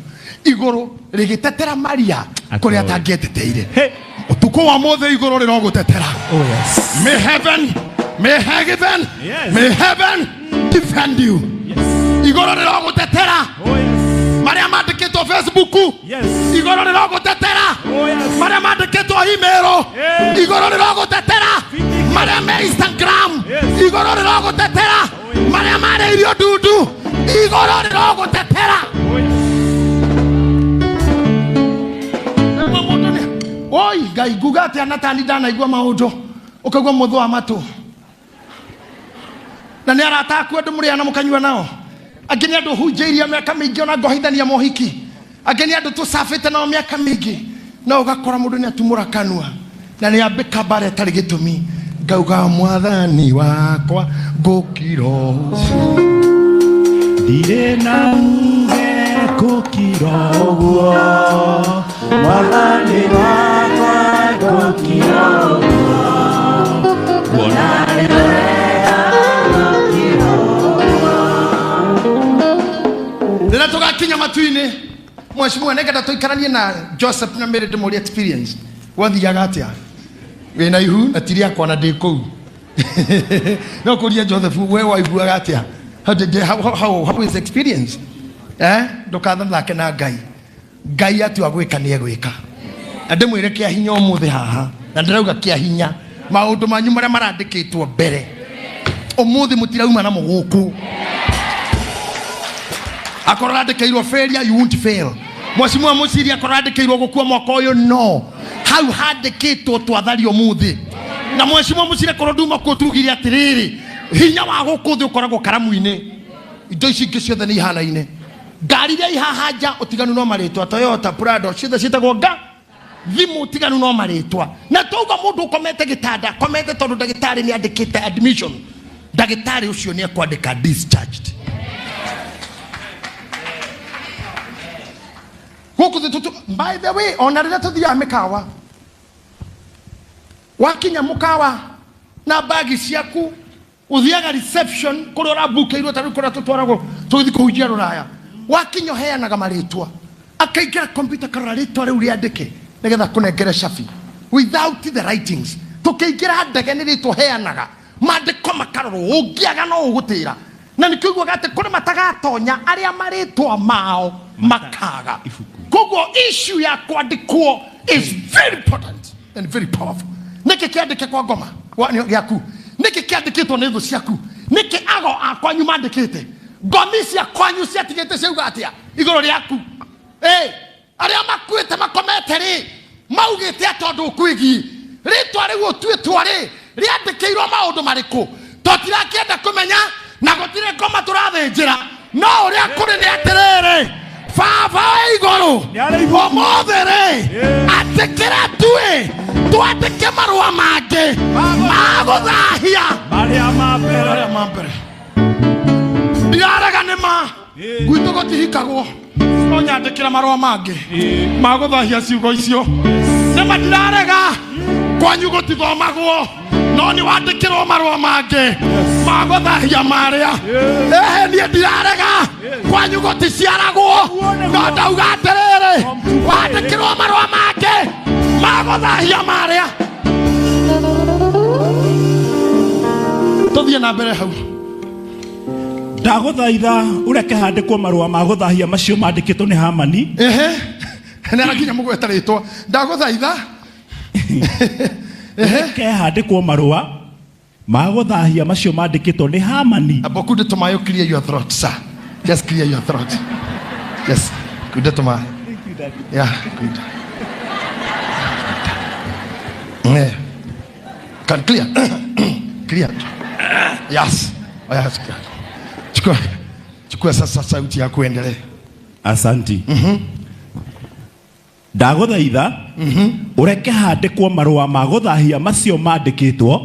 Igũrũ rĩgĩtetera Maria kũrĩa atangĩeteteire. Hey. Ũtukũ wa mũthĩ igũrũ rĩrogũtetera. Oh yes. May heaven, may heaven, Yes. may heaven defend you. Yes. Igũrũ rĩrogũtetera. Oh yes. Marĩa mandĩkĩtwo Facebook, Yes. igũrũ rĩrogũtetera. Oh yes. Marĩa mandĩkĩtwo email, Yes. igũrũ rĩrogũtetera. Marĩa me Instagram, Yes. igũrũ rĩrogũtetera. Marĩa marĩ irio ndundu, igũrũ rĩrogũtetera. Oh yes. Rĩmwe mũndũ oi Ngai, nguga atĩa? Natani ndanaigua maũndũ ũkaigua mũthũ wa matũ na nĩ arata aku, andũ mũrĩa na mũkanyua nao, angĩ nĩ andũ hunjĩirie mĩaka mĩingĩ ona ngohithania mohiki, angĩ nĩ andũ tũcabĩte nao mĩaka mĩingĩ, no ũgakora mũndũ nĩ atumũra kanua na nĩ ambĩka mbara ĩtarĩ gĩtũmi. Ngauga, mwathani wakwa ngũkira ũguo. Ndirĩ na uge ngũkira ũguo, mwathani wakwa ngũkira ũguo, kuona nĩ wega ngũkira. Rĩrĩa tũgakinya matu-inĩ, mheshimiwa, nĩngenda tũikaranie na Joseph na Mary, ndĩmũrie experience gwathiaga atĩa wĩna ihu na ti rĩakwa na ndĩ kũu. No kũria Joseph, we waiguaga atĩa? How did how is experience? Eh, ndũkathathake na Ngai. Ngai atua gwĩka nĩ egwĩka. Na ndĩmwĩre kĩa hinya ũmũthĩ haha, na ndĩrauga kĩa hinya, maũndũ manyu marĩa marandĩkĩtwo mbere ũmũthĩ mũtirauma namo gũkũ. Akorwo andĩkĩirwo failure, you won't fail. Mheshimiwa Mũciri, akorwo andĩkĩirwo gũkua mwaka ũyũ, no hau handĩkĩtwo twatharia ũmũthĩ. Na Mheshimiwa Mũciri, akorwo nduma kuo, tugire atĩrĩrĩ, hinya wa gũkũ thĩ ũkoragwo karamu-inĩ, indo ici ingĩ ciothe nĩ ihanaine. Ngari iria ihaha nja, ũtiganu no marĩtwa. Toyota, Prado, ciothe ciĩtagwo nga. Thimũ tiganu no marĩtwa. Na twauga mũndũ ũkomete gĩtanda, akomete tondũ ndagĩtarĩ nĩ andĩkĩte admission. Ndagĩtarĩ ũcio nĩ ekwandĩka discharged. Gũkũ thĩ tũtũ, by the way, ona rĩrĩa tũthiaga mĩkawa, wakinya mũkawa na bagi ciaku, ũthiaga reception kũrĩa ũrabukĩirwo, ta rĩu kũrĩa tũtwaragwo tũgĩthiĩ kũhunjia rũraya, wakinya ũheanaga marĩtwa, akaingĩra computer karora rĩtwa rĩu rĩandĩke nĩgetha kũnengere cabi without the writings. Tũkĩingĩra ndege nĩ rĩtwa ũheanaga, maandĩko makarorwo, ũngĩaga no ũgũtĩra. Na nĩkĩo ugaga atĩ kũrĩ matagatonya arĩa marĩtwa mao makaga. Koguo issue ya kwandĩkwo is very important and very powerful. Nĩkĩ kĩandĩke kwa ngoma gĩaku? Nĩkĩ kĩandĩkĩtwo nĩ thũ ciaku? Nĩkĩ ago a kwanyu mandĩkĩte? Ngomi cia kwanyu ciatigĩte ciauga atĩa igũrũ rĩaku? Arĩa makuĩte makomete rĩ, maugĩte atĩ ũndũ ũkwĩgiĩ rĩtwa rĩu ũtuĩtwo rĩ, rĩandĩkĩirwo maũndũ marĩkũ? Tũtirakĩenda kũmenya, na gũtirĩ ngoma tũrathĩnjĩra, no ũrĩa kũrĩ nĩ atĩrĩrĩ, Baba wa igũrũ ũmũthĩ rĩ, andĩkĩra tuĩ twandĩke marũa mangĩ ma gũthahia marĩa ma mbere. Marĩa ma mbere. Ndirarega nĩ ma gwitũ gũtihikagwo, no nyandĩkĩra marũa mangĩ ma gũthahia ciugo icio. Nĩ ma ndirarega kwanyu gũtithomagwo, no nĩ wandĩkĩrwo marũa mangĩ ma gũthahia marĩa. Ehe, niĩ ndirarega kwanyu gũticiaragwo, no ndauga atĩrĩrĩ, wandĩkĩrwo marũa mangĩ ma gũthahia marĩa. Tũthiĩ na mbere hau. Ndagũthaitha ũreke handĩkwo marũa ma gũthahia macio mandĩkĩtwo nĩ Hamani. Ehe, nĩ arakinya mũgweta rĩtwa. Ndagũthaitha ũreke handĩkwo marũa ma gũthahia macio mandĩkĩtwo nĩ Hamani. Abokunde tũmaĩ, clear your throat, sir. Just clear your throat. Yes, kunde tũmaĩ. Yeah, good. Yeah. Can clear. Clear. Yes. Oh, yes. Chukua. Chukua sasa sauti yako uendelee. Asanti. Ndagũthaitha ũreke handĩkwo marũa ma gũthahia macio mandĩkĩtwo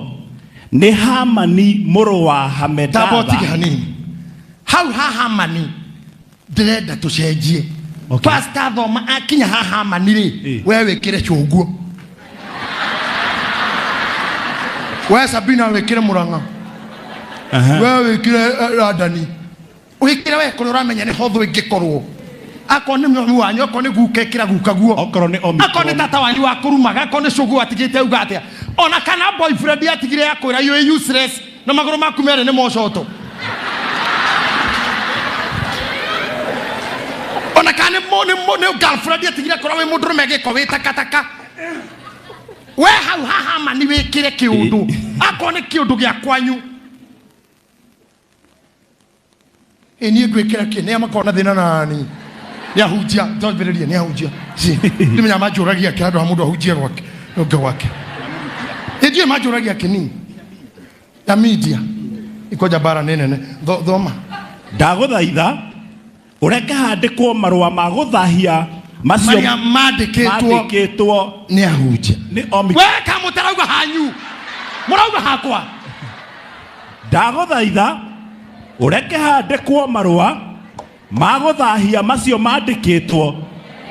nĩ Hamani mũrũ wa Tamba ũtige Hamedatha. hanini. Hau ha Hamani ndĩrenda tũcenjie. Okay. Pastor thoma akinya ha Hamani rĩ, we wĩkĩre cũguo. We Sabina wĩkĩre Murang'a. We wĩkĩre London. Wĩkĩre we kũrĩa ũramenya nĩ hotho ĩngĩkorwo. Akorwo nĩ mami wanyu, akorwo nĩ guka, ĩkĩra guka guo. Okorwo nĩ Omicron. Akorwo nĩ tata wanyu wa kũrumaga, akorwo nĩ cũguo atigĩte auga atĩa. Ona kana boyfriend atigire akwĩra you are useless na magũrũ maku merĩ nĩ mocoto. Ona kana nĩ girlfriend atigire akwĩra wĩ mũndũrũme gĩko wĩ takataka. We hau ha Hamani wĩkĩre kĩũndũ. Akorwo nĩ kĩũndũ gĩa kwanyu. Ĩ niĩ ngwĩkĩra kĩ? Nĩ makorwo na thĩna nani? Nĩ ahunjia, twambĩrĩrie nĩ ahunjia. Ndimenya manjũragia kĩ handũ ha mũndũ ahunjie gwake, ũngĩ gwake. Ĩ ndiũĩ manjũragia kĩ niĩ? Ya media. Ikonja mbara nĩ nene. Thoma. Ndagũthaitha ũreke handĩkwo marũa ma gũthahia macio Marĩa mandĩkĩtwo mandĩkĩtwo nĩ ahunjia. nĩ Omicron. We ka mũtarauga hanyu. Mũrauga hakwa. Ndagũthaitha ũreke handĩkwo marũa ma gũthahia macio mandĩkĩtwo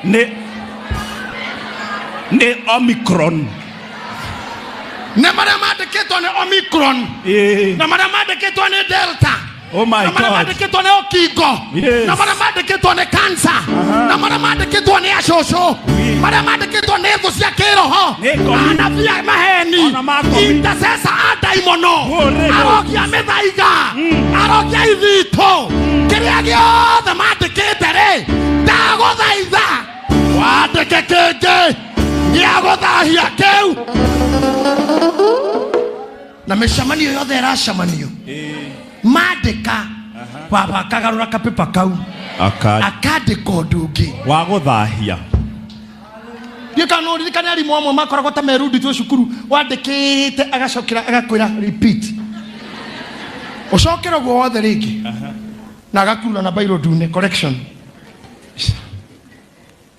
nĩ Omicron. Nĩ marĩa mandĩkĩtwo nĩ Omicron. Na marĩa mandĩkĩtwo nĩ Delta. Oh my Na marĩa God. mandĩkĩtwo nĩ Okingo. Yes. Na marĩa mandĩkĩtwo nĩ cancer. Na marĩa mandĩkĩtwo nĩ acũcũ. Marĩa mandĩkĩtwo nĩ thũ cia kĩroho. Nĩ ngomi. Anabii a maheni. Ona ma ngomi. Intercessor a ndaimono. Hũrĩ. Arogi a mĩthaiga. Arogi a ithitũ. Kĩrĩa gĩothe mandĩkĩte rĩ, ndagũthaitha wandĩke kĩngĩ gĩa gũthahia kĩu. Na mĩcemanio yothe ĩracemanio mandĩka baba akagarũra kapepa kau akandĩka ũndũ ũngĩ wa gũthahia. Ndiũĩ kana no ũririkane arimũ amwe makoragwo ta merunditwo cukuru, wandĩkĩte agacokera agakwĩra repeat, ũcokere ũguo wothe rĩngĩ, na agakurura na bairo ndune correction.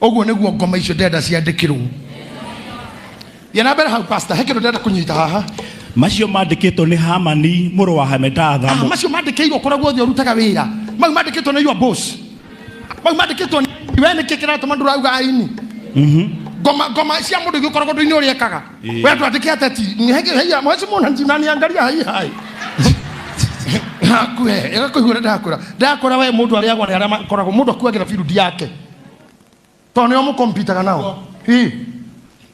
Ũguo nĩguo ngoma icio ndĩrenda ciandĩkĩrwo. Yana mbere hau pastor, he kĩndũ ndĩrenda kũnyita haha. Macio mandĩkĩtwo nĩ Hamani mũrũ wa Hamedatha. Ah, macio mandĩkĩirwo kũrĩa guothe ũrutaga wĩra. Mau mandĩkĩtwo nĩ your boss. Mau mandĩkĩtwo nĩ we nĩkĩ kĩratũma ndũrauga aini. Ngoma ngoma cia mũndũ igĩkoragwo ũndũ-inĩ ũrĩa ekaga. We twandĩke ateti. Hei mwezi mũna naniangaria hai hai. Hakuhe, ĩgakũigua ũrĩa ndakũra. Ndakũra we mũndũ arĩagwo nĩ arĩa makoragwo mũndũ akuagĩra field yake. Tondũ nĩo mũkompitaga nao. Ĩ.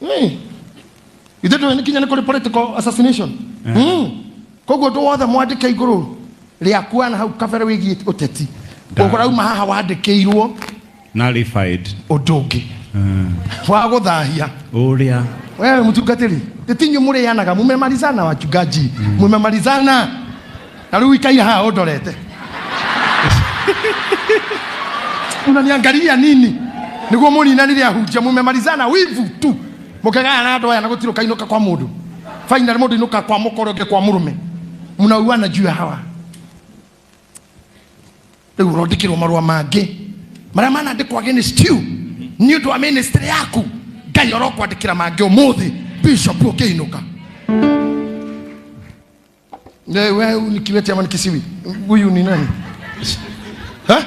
Ĩ. Ithuĩ ndũĩ nĩ kinya nĩ kũrĩ political assassination. Koguo ũndũ wothe mwandĩke igũrũ rĩaku na hau kabere wĩgiĩ ũteti. Ũrauma haha wandĩkĩirwo Nullified. Ũndũ ũngĩ wa gũthahia. Ũrĩa. Wewe mtungatĩri, tinyu mũrĩanaga, mumemalizana wachungaji, mumemalizana. Na rĩu ikaire haha ũndorete. Unaniangalia nini? Nĩguo mũninanire ahunjia, mumemalizana wivu tu. Mũkĩgayana na andũ aya na gũtirĩ ũkainũka kwa mũndũ. Finally mũndũ inũka kwa mũka ũrĩa ũngĩ kwa mũrũme. Mnauana juu ya hawa. Rĩu ũrondĩkĩrwo marũa mangĩ marĩa manandĩkwo against you nĩ ũndũ wa ministry yaku. Ngai orokwandĩkĩra mangĩ ũmũthĩ, bishop ũkĩinũka. Wewe ni kiwete ama ni kisiwi? Huyu ni nani? Ha?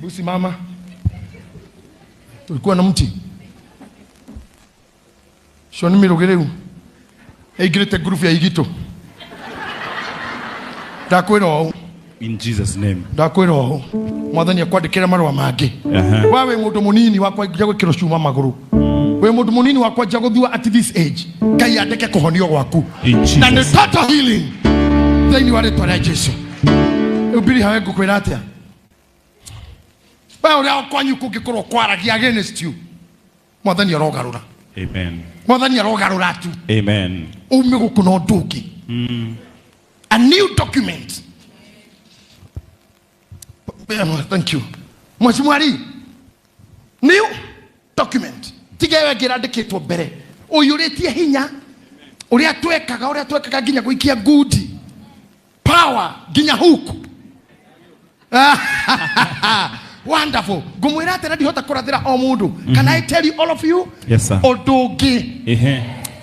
Usimama. Tulikuwa na mti. Shoni miruge rĩu. Aingĩrĩte ngurubu ya igitũ. Ndakwĩra ũũ. In Jesus name. Ndakwĩra ũũ. Mwathani akwandĩkĩra marũa mangĩ. We wĩ mũndũ mũnini wa kwanjia gwĩkĩrwo cuma magũrũ. Wĩ mũndũ mũnini wa kwanjia gũthua at this age. Ngai andĩke kũhonio gwaku. In Jesus. Na nĩ total healing. Thĩinĩ wa rĩtwa rĩa Jesu. Rĩu Billy hawe ngũkwĩra atĩa? We ũrĩa kwanyu kũngĩkorwo kwaragia against you. Mwathani arogarũra. Amen. Mwathani arogarũra tu. Amen. Ume gũkũ na ũndũ ũngĩ. A new document. Thank you. Mheshimiwa Ali, new document. Tiga ĩyo ĩngĩ ĩrandĩkĩtwo mbere. Ũiyũrĩtie hinya. Ũrĩa twekaga nginya gũikia ngundi. Power nginya huku. Wonderful. Ngũmwĩra atĩ na ndihota kũrathĩra o mũndũ. Can I tell you all of you? Yes, sir. Ũndũ ũngĩ.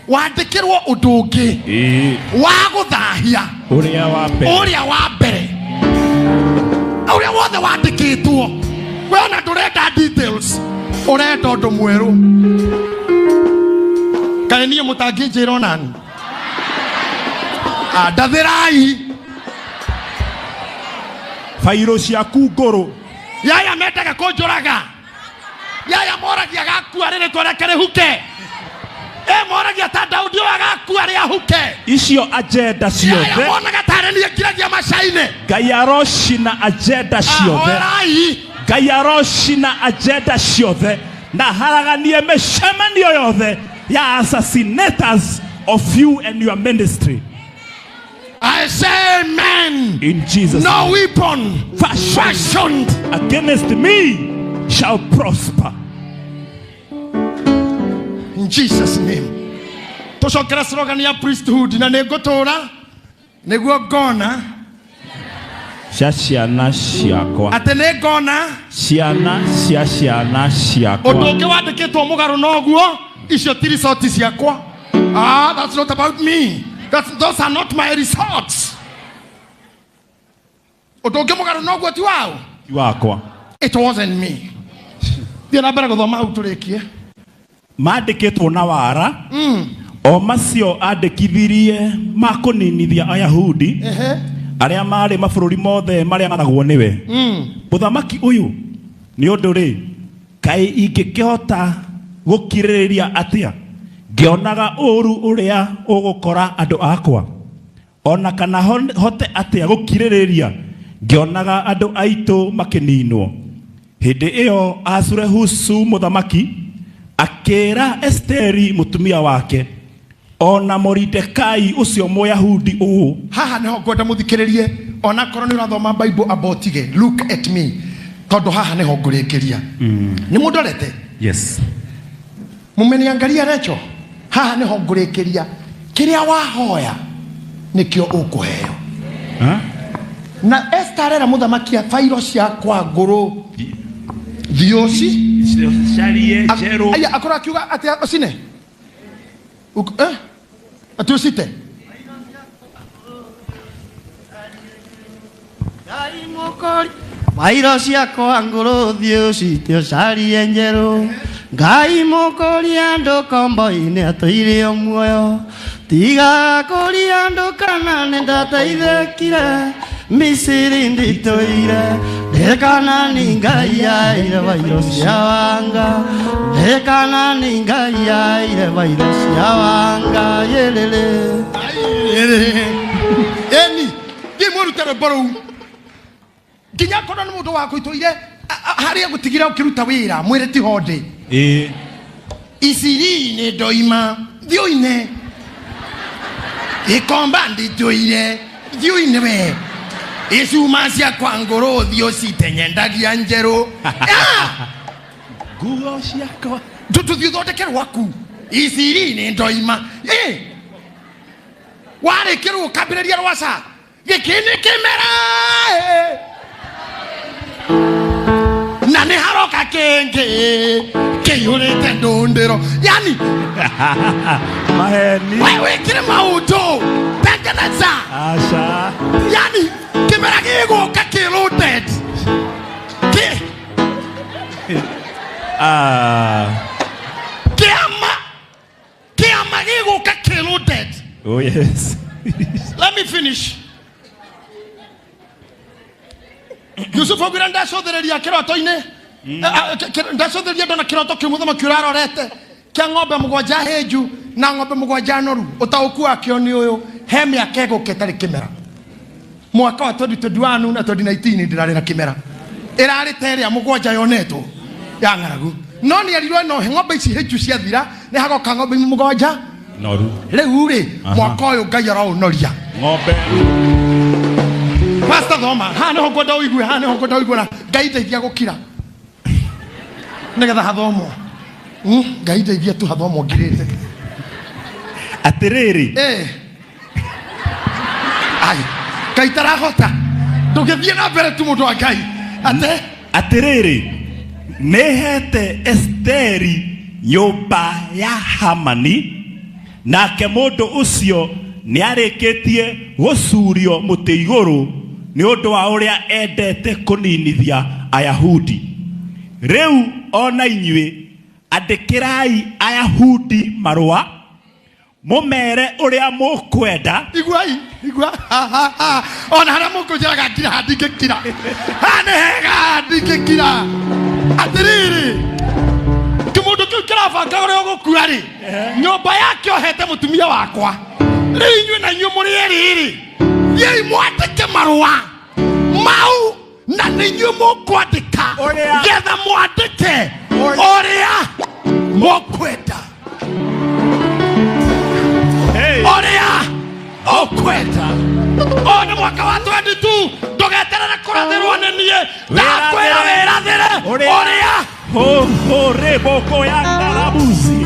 Wandĩkĩrwo ũndũ ũngĩ. Wa gũthahia. Ũrĩa wa mbere. Ũrĩa wa mbere. Ũrĩa wothe wandĩkĩtwo. We ona ndũrenda details. Ũrenda ũndũ mwerũ. Kaĩ niĩ mũtangĩnjĩra onani? Ndathĩrai. Bairũ ciaku ngũrũ. Yaya mendaga kũnjũraga. Yaya moragia gakua rĩrĩtwa rĩake rĩhuke. Moragia ta Daudi ũyũ agakua rĩahuke. Icio agenda ciothe. Yaya monaga tarĩ niĩ ngiragia macainĩ. Ngai arocina agenda ciothe. Ahoerai. Ngai arocina agenda ciothe. Na haraganie mĩcemanio yothe ya assassinators of you and your ministry. I say amen. In Jesus' No name. weapon fashioned against me shall prosper. In Jesus' name. Tucokera slogan ya priesthood na nĩngũtũra nĩguo ngona cia ciana ciakwa. Atĩ nĩngona ciana cia ciana ciakwa. Ũndũ ũngĩ wandĩkĩtwo mũgarũ noguo, icio ti resort ciakwa. That's not about me. Those are not my resorts. Ũndũ ũngĩ mũgarũ noguo ti wao? Ti wakwa. It wasn't me. Thiĩ na mbere gũthoma hau tũrĩkie. Mandĩkĩtwo na wara. O macio andĩkithirie ma kũninithia Ayahudi arĩa marĩ mabũrũri mothe marĩa maragwo nĩwe. Mũthamaki ũyũ nĩ ũndũ rĩ, kaĩ ingĩkĩhota gũkirĩrĩria atĩa ngĩonaga ũũru ũrĩa ũgũkora andũ akwa? Ona kana hote atĩa gũkirĩrĩria ngĩonaga andũ aitũ makĩninwo? Hĩndĩ ĩyo Ahasuerusu mũthamaki akĩra Esteri mũtumia wake ona Moridekai ũcio Mũyahudi ũũ. Haha nĩho ngwenda mũthikĩrĩrie, ona korwo nĩ ũrathoma Bible abotige, look at me, tondũ haha nĩho ngũrĩkĩria. Nĩ mũndorete? Yes. Mumeniangalia Recho? Haha nĩho ngũrĩkĩria. Kĩrĩa wahoya nĩkĩo ũkũheo. Na Esther arera mũthamaki bairo ciakwa ngũrũ. Thioci. Carie njerũ. Aya, akorwo akiuga atĩa Ocine? Eh? Ati ũcite Mairo ciakwa ngũrũ thiĩ ũcite ũcarie njerũ. Ngai mũkũria andũ kombo-inĩ atũire o muoyo. Tiga kũria andũ kana nĩndateithĩkire. Misiri nditũire. Ndĩkana nĩ Ngai aire vairo cia wanga. Ndĩkana nĩ Ngai aire vairo cia wanga. Yelele. Eni thiĩ mwĩrute rwĩmbo rũu nginya korwo nĩ mũndũ waku itũire harĩa gũtigĩra ũkĩruta wĩra mwĩre tiho ndĩ. Ĩĩ. Isirini ndoima thiĩ ũine gĩkomba nditũire thiĩ ũine we icuma ciakwa ngũrũ thiĩ ũcite nyendagia njerũ. Ah! Nguo ciakwa tũthiĩ ũthondeke rwaku isirini ndoima. Ĩ warĩkĩrwo ũkambĩrĩria rwaca gĩkĩ nĩ kĩmera ĩ. Na nĩ haroka kĩngĩ kĩihũrĩte ndũndĩro yani maheni we wĩkĩre maũndũ tengeneza. Aca. Yani kĩmera gĩgũka kĩ loaded kĩ Ah. kĩama kĩama gĩgũka kĩ loaded. Oh yes. Let me finish. Yusufu augire ndacũthĩrĩria kĩroto-inĩ. Ndacũthĩrĩria ndona kĩroto kĩu mũthamaki ũrarorete kĩa ng'ombe mũgwanja hĩnju na ng'ombe mũgwanja noru. Ũtaũku wakĩo nĩ ũyũ, he mĩaka ĩgũka ĩtarĩ kĩmera. Mwaka wa 2021 na 2019 ndĩrarĩ na kĩmera, ĩrarĩ ta ĩrĩa mũgwanja yonetwo ya ng'aragu, no nĩ erirwo no ng'ombe ici hĩnju ciathira nĩ hagoka ng'ombe mũgwanja noru. Rĩu rĩ Aha. mwaka ũyũ Ngai araũnoria ng'ombe. Pastor thoma haha nĩho ngwenda ũigue, haha nĩho ngwenda ũigue, na Ngai ndeithia gũkira nĩgetha hathomwo. Ngai ndeithia tu hathomwo ngirĩte. Atĩrĩrĩ. Eh. Ai, Ngai tarahota ndũgĩthiĩ na mbere tu mũndũ wa Ngai ate. Atĩrĩrĩ, nĩhete Esteri nyũmba ya Hamani, nake mũndũ ũcio nĩarĩkĩtie gũcurio mũtĩ igũrũ nĩ ũndũ wa ũrĩa endete kũninithia Ayahudi. Rĩu ona inyuĩ andĩkĩrai Ayahudi marũa mũmere ũrĩa mũkwenda. Iguai igua ha, ha, ha. Ona harĩa mũkũnjĩraga ngira ha ndingĩkira, haha nĩ hega ndingĩkira. Atĩrĩrĩ, kĩmũndũ kĩu kĩrabanga ũrĩa ũgũkua rĩ, nyũmba yake ohete mũtumia wakwa. Rĩu inyuĩ na inyuĩ mũrĩ erĩ rĩ, thiĩi mwandĩke marũa mau na nĩ inyuĩ mũkwandĩka Ũrĩa. getha mwandĩke ũrĩa mũkwenda. Hey. Ũrĩa ũkwenda. Ũyũ nĩ mwaka wa 22 ndũgeterere kũrathĩrwo nĩ niĩ, ndakwĩra wĩrathĩre Ũrĩa. ũrĩa. Hũhũrĩ boko ya karabuzi.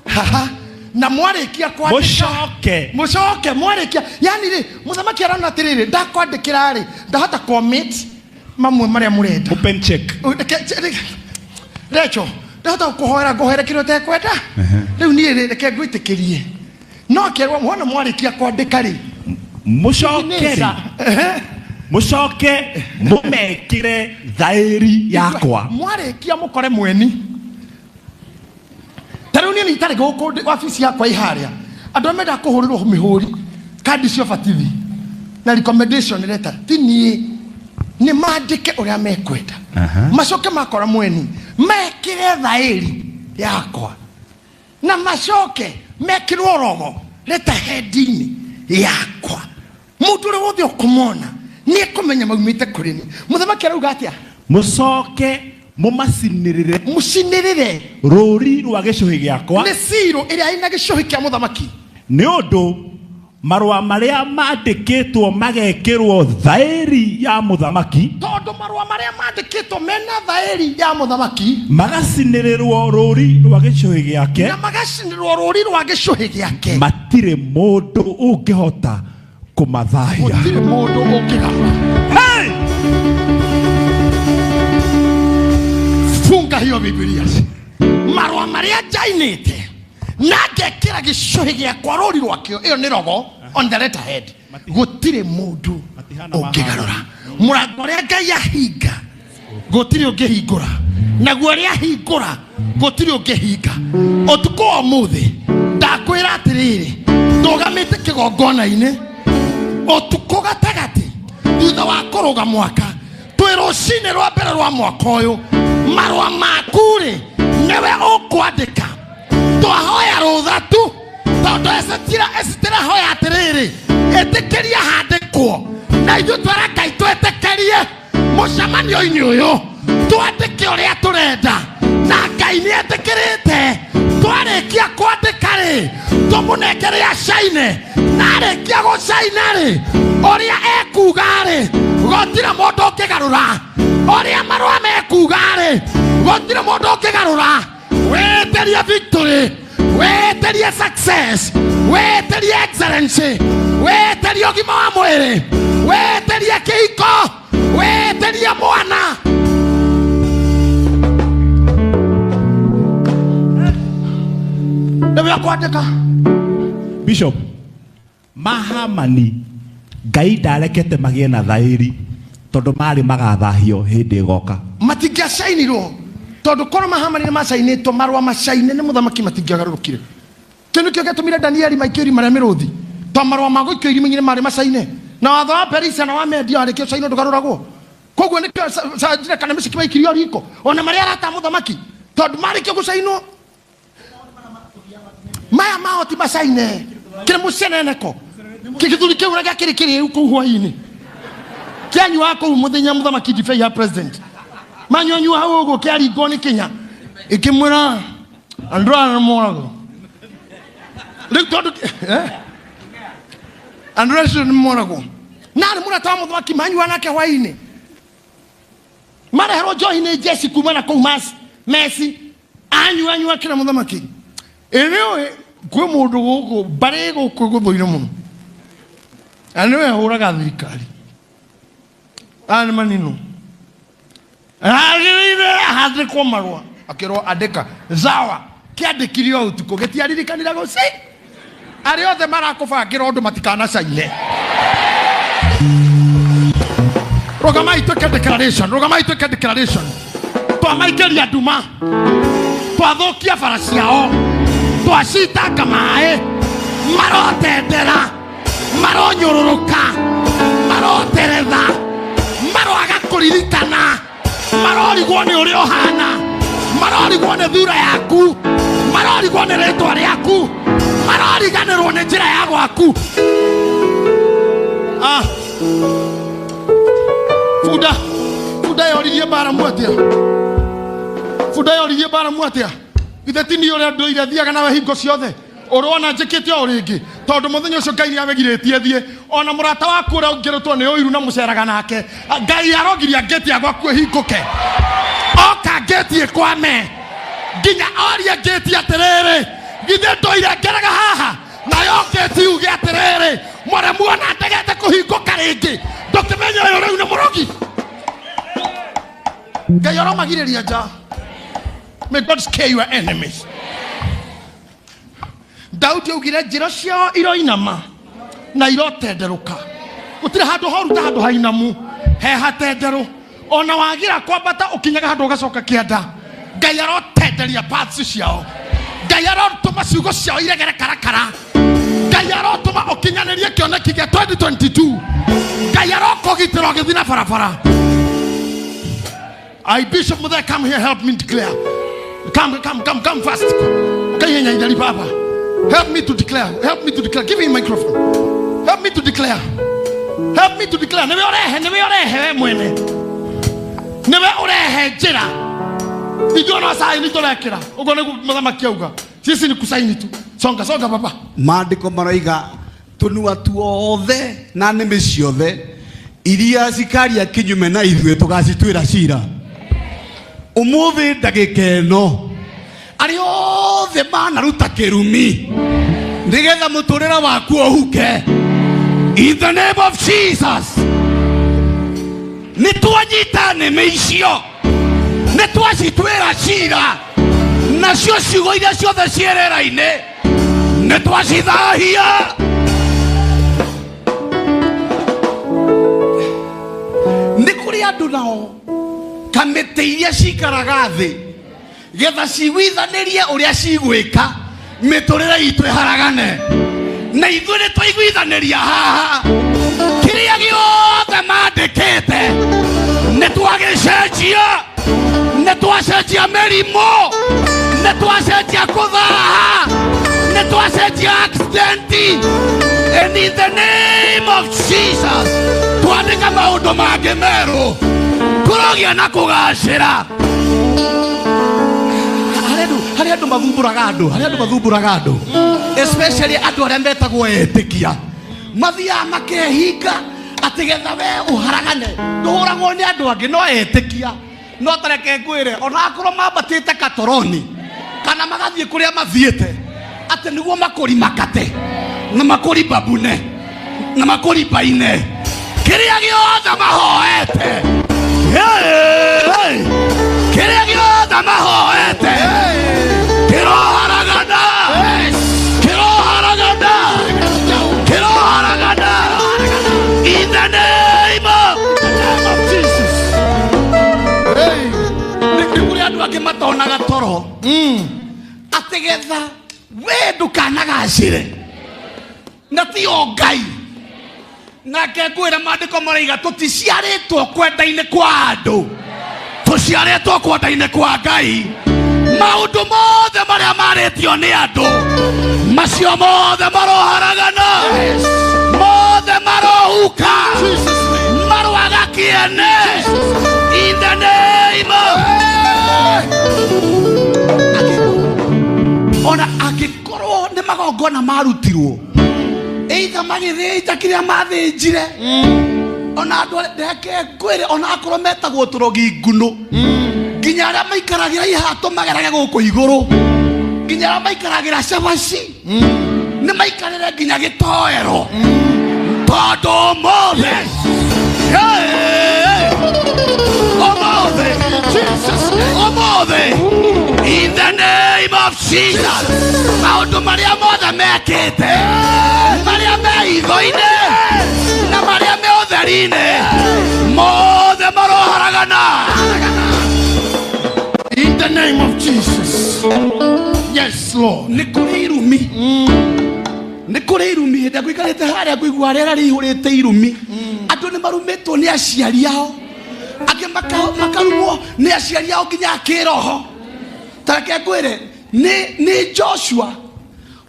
Haha na mwarĩkia kwandĩka mũcoke mũcoke mwarĩkia yani rĩ mũthamaki arona atĩrĩrĩ ndakwandĩkĩra rĩ ndahota commit mamwe marĩa mũrenda. Open check. Recho ndahota gũkũhoera ngũhoere kĩrĩa ũtekwenda rĩu niĩ rĩ reke ngwĩtĩkĩrie no kerwo wona mwarĩkia kwandĩka rĩ mũcoke rĩ mũcoke mũmekĩre thaĩri yakwa. Mwarĩkia mũkore mweni ta rĩu niĩ nĩ itarĩ gũkũ wabici yakwa ĩ harĩa andũ arĩa mendaga kũhũrĩrwo mĩhũri kandi cia ũbatithio na recommendation letter ti niĩ nĩ mandĩke ũrĩa mekwenda. Macoke makora mweni mekĩre thaĩri yakwa na macoke mekĩrwo rogo letterhead-inĩ yakwa mũndũ ũrĩa wothe ũkũmona nĩ ekũmenya maumĩte kũrĩ niĩ. Mũthamaki arauga atĩa? Mũcoke mũmacinĩrĩre mũcinĩrĩre rũri rwa gĩcũhĩ gĩakwa nĩ ciro ĩrĩa ĩna gĩcũhĩ kĩa mũthamaki nĩ ũndũ marũa marĩa mandĩkĩtwo magekĩrwo thaĩri ya mũthamaki tondũ marũa marĩa mandĩkĩtwo mena thaĩri ya mũthamaki magacinĩrĩrwo rũri rwa gĩcũhĩ gĩake na magacinĩrĩrwo rũri rwa gĩcũhĩ gĩake matirĩ mũndũ ũngĩhota kũmathahia. Gũtirĩ mũndũ ũngĩgarũra. Hey! Funga hiyo Biblia. Marũa marĩa njainĩte na ngekĩra gĩcũhĩ gĩakwa rũri rwakĩo, ĩyo nĩ rogo on the letterhead, gũtirĩ mũndũ Matihana ũngĩgarũra. Mũrango ũrĩa Ngai ahinga gũtirĩ ũngĩhingũra, naguo ũrĩa ahingũra gũtirĩ ũngĩhinga. Ũtukũ wa ũmũthĩ ndakwĩra atĩrĩrĩ, ndũgamĩte kĩgongona-inĩ ũtukũ gatagatĩ thutha wa kũrũga mwaka, twĩ rũcinĩ rwa mbere rwa mwaka ũyũ, marũa maku-rĩ nĩwe ũkwandĩka. Twahoya rũtha tu tondũ Esitera Esitera hoya atĩrĩrĩ, ĩtĩkĩria handĩkwo, na ithuĩ twĩra Ngai twĩtĩkĩrie mũcemanio-inĩ ũyũ twandĩke ũrĩa tũrenda, na Ngai nĩ etĩkĩrĩte. Twarĩkia kwandĩka rĩ, tũmũnengere acaine, na arĩkia gũcaina rĩ, ũrĩa ekuga rĩ, gũtirĩ mũndũ ũngĩgarũra. Ũrĩa marũa mekuga rĩ, gũtirĩ mũndũ ũngĩgarũra. Wĩtĩrie victory, wĩtĩrie success, wĩtĩrie excellency, wĩtĩrie ũgima wa mwĩrĩ, wĩtĩrie kĩhiko, wĩtĩrie mwana. Nĩwe ũkwandĩka. Bishop, mahamani Ngai ndarekete magĩe na thaĩri tondũ marĩ magathahio hĩndĩ ĩgoka. Matingĩacainirwo tondũ korwo mahamani nĩ macainĩtwo marũa macaine nĩ mũthamaki matingĩagarũrũkire. Kĩu nĩkĩo gĩatũmire Danieli maikio irima rĩa mĩrũthi, tondũ marũa ma gũikio irima-inĩ marĩ macaine, na watho wa Perisia na wa Media warĩkia ũcainwo ndũgarũragwo. Koguo nĩkĩo Shadraka kana Meshaki maikirio riko ona marĩ arata a mũthamaki, tondũ marĩkia gũcainwo maya mao ti macaine kĩrĩ mũceneneko kĩgĩthuri kĩu na gĩakĩrĩ kĩrĩu kũu hwainĩ kĩanyua kũu mũthenya mũthamaki ndibei ya president manyuanyua hau ũguo kĩaringwo nĩ kĩnya ĩkĩmwĩra andũ aya nĩ moragwo rĩu tondũ andũ acio nĩ moragwo na arĩ mũrata wa mũthamaki manyua nake hwainĩ mareherwo njohi nĩ jeci kuma na kũu mesi anyua anyua kĩra mũthamaki ĩrĩũĩ kwĩ mũndũ gũkũ mbarĩ gũkũ gũthũire mũno na nĩwe hũraga thirikari aya nĩ manino agĩrĩire handĩkwo marũa akĩrwo andĩka zawa kĩandĩkire o ũtukũ gĩtiaririkanire gũci arĩa othe marakũbangĩra ũndũ matikanacaine. Rũgamai twĩke declaration, rũgamai twĩke declaration. Twamaikĩria nduma, twathũkia bara ciao, twacitanga maĩ, marotendera, maronyũrũrũka, maroteretha, maroaga kũririkana, marorigwo nĩ ũrĩa ũhana, marorigwo nĩ thura yaku, marorigwo nĩ rĩtwa rĩaku, maroriganĩrwo nĩ njĩra ya gwaku. Ah. Bunda, bunda yoririe Balamu atĩa? Bunda yoririe Balamu atĩa? Ithe ti niĩ ũrĩa ndũire thiaga nawe hingo ciothe ũrona njĩkĩte o rĩngĩ tondũ mũthenya ũcio Ngai nĩamĩgirĩtie thiĩ ona mũrata waku ũrĩa ũngĩrũtwo nĩ ũiru na mũceraga nake Ngai arogiria ngĩti ya gwaku ĩhingũke oka ngĩti ĩkwame nginya orie ngĩti atĩrĩrĩ githĩ ndũire ngeraga haha nayo ngĩti yuge atĩrĩrĩ mũremu ona ndegete kũhingũka rĩngĩ ndũkĩmenya ũyũ rĩu nĩ mũrogi. Ngai aromagirĩria nja. May God scare your enemies. Daudi augire njĩra ciao iroinama na irotenderũka gũtirĩ handũ horu ta handũ hainamu he hatenderũ ona wagira kwambata ũkinyaga handũ ũgacoka kĩanda. Ngai arotenderia paths ciao, Ngai arotũma ciugo ciao iregere karakara, Ngai arotũma ũkinyanĩrie kĩoneki gĩa 2022, Ngai arokũgitĩra ũgĩthiĩ na barabara. I Bishop Muthe, come here, help me declare. Come, come, come, come fast. Okay, here, Baba. Help me to declare. Help me to declare. Give me a microphone. Help me to declare. Help me to declare. Niwe urehe, niwe urehe we mwene. Niwe urehe njira. Ithuĩ no saini tũrekĩra. Ũguo nĩguo mũthamaki auga. Sisi ni kusaini tu. Songa, songa baba. Maandĩko maroiga tũnua tuothe na nĩmĩ ciothe iria cikaria kinyume na ithuĩ tũgacituĩra cira. Ũmũthĩ ndagĩka ĩno arĩa othe manaruta kĩrumi nĩgetha mũtũrĩre waku ũhuke, in the name of Jesus, nĩ twanyita nĩmĩ icio, nĩ twacituĩra cira. Nacio ciugo iria ciothe ciĩ rĩera-inĩ nĩ twacithahia. Nĩ kũrĩ andũ nao kamĩtĩ iria cikaraga thĩ getha ciguithanĩrie ũrĩa cigwĩka mĩtũrĩre itũ ĩharagane, na ithuĩ nĩ twaiguithanĩria haha kĩrĩa gĩothe mandĩkĩte nĩ twagĩcenjia, nĩ twacenjia mĩrimũ, nĩ twacenjia kũthaha, nĩ twacenjia accident. And in the name of Jesus twandĩka maũndũ mangĩ merũ kũrogĩa na kũgacĩra. Harĩ andũ mathumbũraga andũ, harĩ andũ mathumbũraga andũ, especially andũ arĩa metagwo etĩkia, mathiaga makehinga atĩ getha we ũharagane. Ndũhũragwo nĩ andũ angĩ no etĩkia. No tareke ngwĩre, ona akorwo mambatĩte katoroni kana magathiĩ kũrĩa mathiĩte atĩ nĩguo makũri makate na makũri babune na makũri baine, kĩrĩa gĩothe mahoete, hey, kĩrĩa gĩothe mahoete kĩroharagana, kĩroharagana, kĩroharagana in the name of Jesus. Nĩ kũrĩ andũ angĩ matonaga toro atĩ getha we ndũkanagacĩre, na ti o Ngai. Nake ngwĩra maandĩko maraiga tũticiarĩtwo kwenda-inĩ kwa andũ, tũciarĩtwo kwenda-inĩ kwa Ngai. Maũndũ mothe marĩa marĩtio nĩ andũ macio mothe maroharagana, mothe marohuka, marwaga kĩene in the name of. Ona angĩkorwo nĩ magongona marutirwo, either magĩthĩnja kĩrĩa mathĩnjire, ona andũ reke ngwĩre, ona akorwo metagwo tũrogi ngunũ, nginya arĩa maikaragĩra ihato magerage gũkũ igũrũ, nginya arĩa maikaragĩra cabaci nĩ maikarĩre nginya gĩtoero, tondũ ũmũthĩ, hey, ũmũthĩ, ũmũthĩ, in the name of Jesus, maũndũ marĩa mothe mekĩte, marĩa me hitho-inĩ na marĩa me ũtheri-inĩ, mothe maroharagana. In the name of Jesus. Yes, Lord. Nĩ kũrĩ irumi, nĩ kũrĩ irumi. Hĩndĩ ĩrĩa ngũikarĩte harĩa ngũigua rĩera rĩihũrĩte irumi. Andũ nĩ marumĩtwo nĩ aciari ao, angĩ makarumwo nĩ aciari ao nginya kĩroho. Ta reke ngwĩre, nĩ Joshua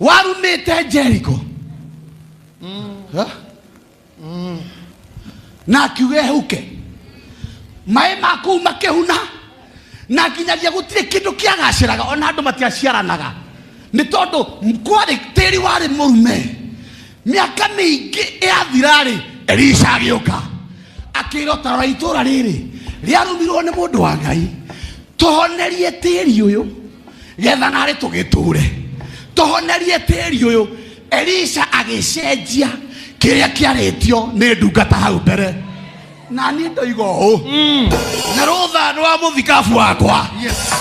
warumĩte Jericho. Ha? Na akiuga ehuke maĩ ma kũu makĩhuna, na nginyagia gũtirĩ kĩndũ kĩagacĩraga, ona andũ matiaciaranaga nĩ tondũ kwarĩ tĩri warĩ mũrume. Mĩaka mĩingĩ yathira-rĩ, Elisha agĩũka akĩrwo, tarora itũra rĩrĩ rĩarumirwo nĩ mũndũ wa Ngai, tũhonerie tĩri ũyũ getha narĩ tũgĩtũre, tũhonerie tĩri ũyũ. Elisha agĩcenjia kĩrĩa kĩarĩtio nĩ ndungata hau mbere. Na niĩ ndoiga ũũ na rũtha rwa mũthikabu wakwa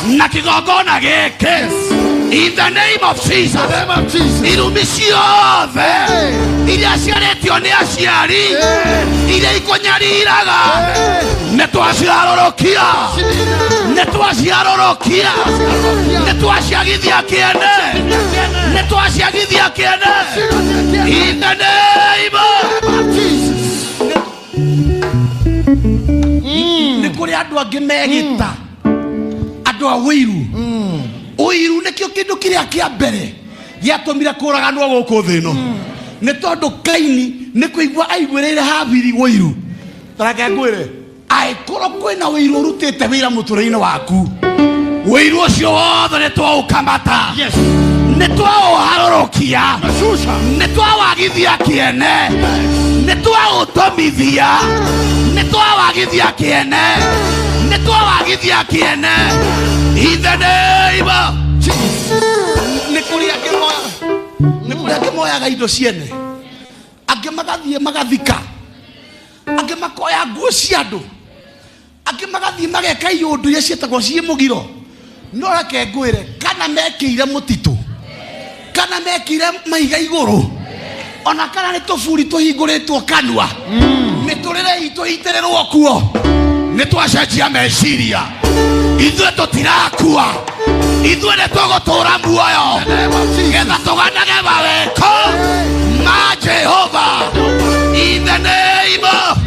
na kĩgongona gĩkĩ, in the name of Jesus, irumi ciothe iria ciarĩtio nĩ aciari iria ikũnyariraga, nĩ twaciarũrũkia, nĩ twaciarũrũkia, nĩ twaciagithia kĩene, nĩ twaciagithia kĩene in the name of Jesus. Nĩ kũrĩ andũ angĩ megĩta andũ a ũiru. Ũiru nĩkĩo kĩndũ kĩrĩa kĩa mbere gĩatũmire kũraganwo gũkũ thĩ ĩno, nĩ tondũ Kaini nĩ kũigua aiguĩrĩire Habili ũiru. Tareke ngwĩre, angĩkorwo kwĩna ũiru ũrutĩte wĩra mũtũrĩre-inĩ waku, ũiru ũcio wothe nĩ twaũkamata, nĩ twaũharũrũkia, nĩ twawagithia kĩene, nĩ twaũtũmithia, nĩ twawagithia kĩene, nĩ twawagithia kĩene in the name of Jesus. Nĩ kũrĩ angĩ nĩ kũrĩ angĩ moyaga indo ciene, angĩ magathiĩ magathika, angĩ makoya nguo cia andũ, angĩ magathiĩ mageka iũndũ iria ciĩtagwo ciĩ mũgiro. No reke ngwĩre, kana mekĩire mũtitũ, kana mekĩire mahiga igũrũ, ona kana nĩ tũburi tũhingũrĩtwo kanua, mĩtũrĩre itũ itĩrĩrwo kuo, nĩ twacenjia meciria. Ithuĩ tũtirakua, ithuĩ nĩ tũgũtũra muoyo getha tũganage mawĩko ma Jehova. In the name of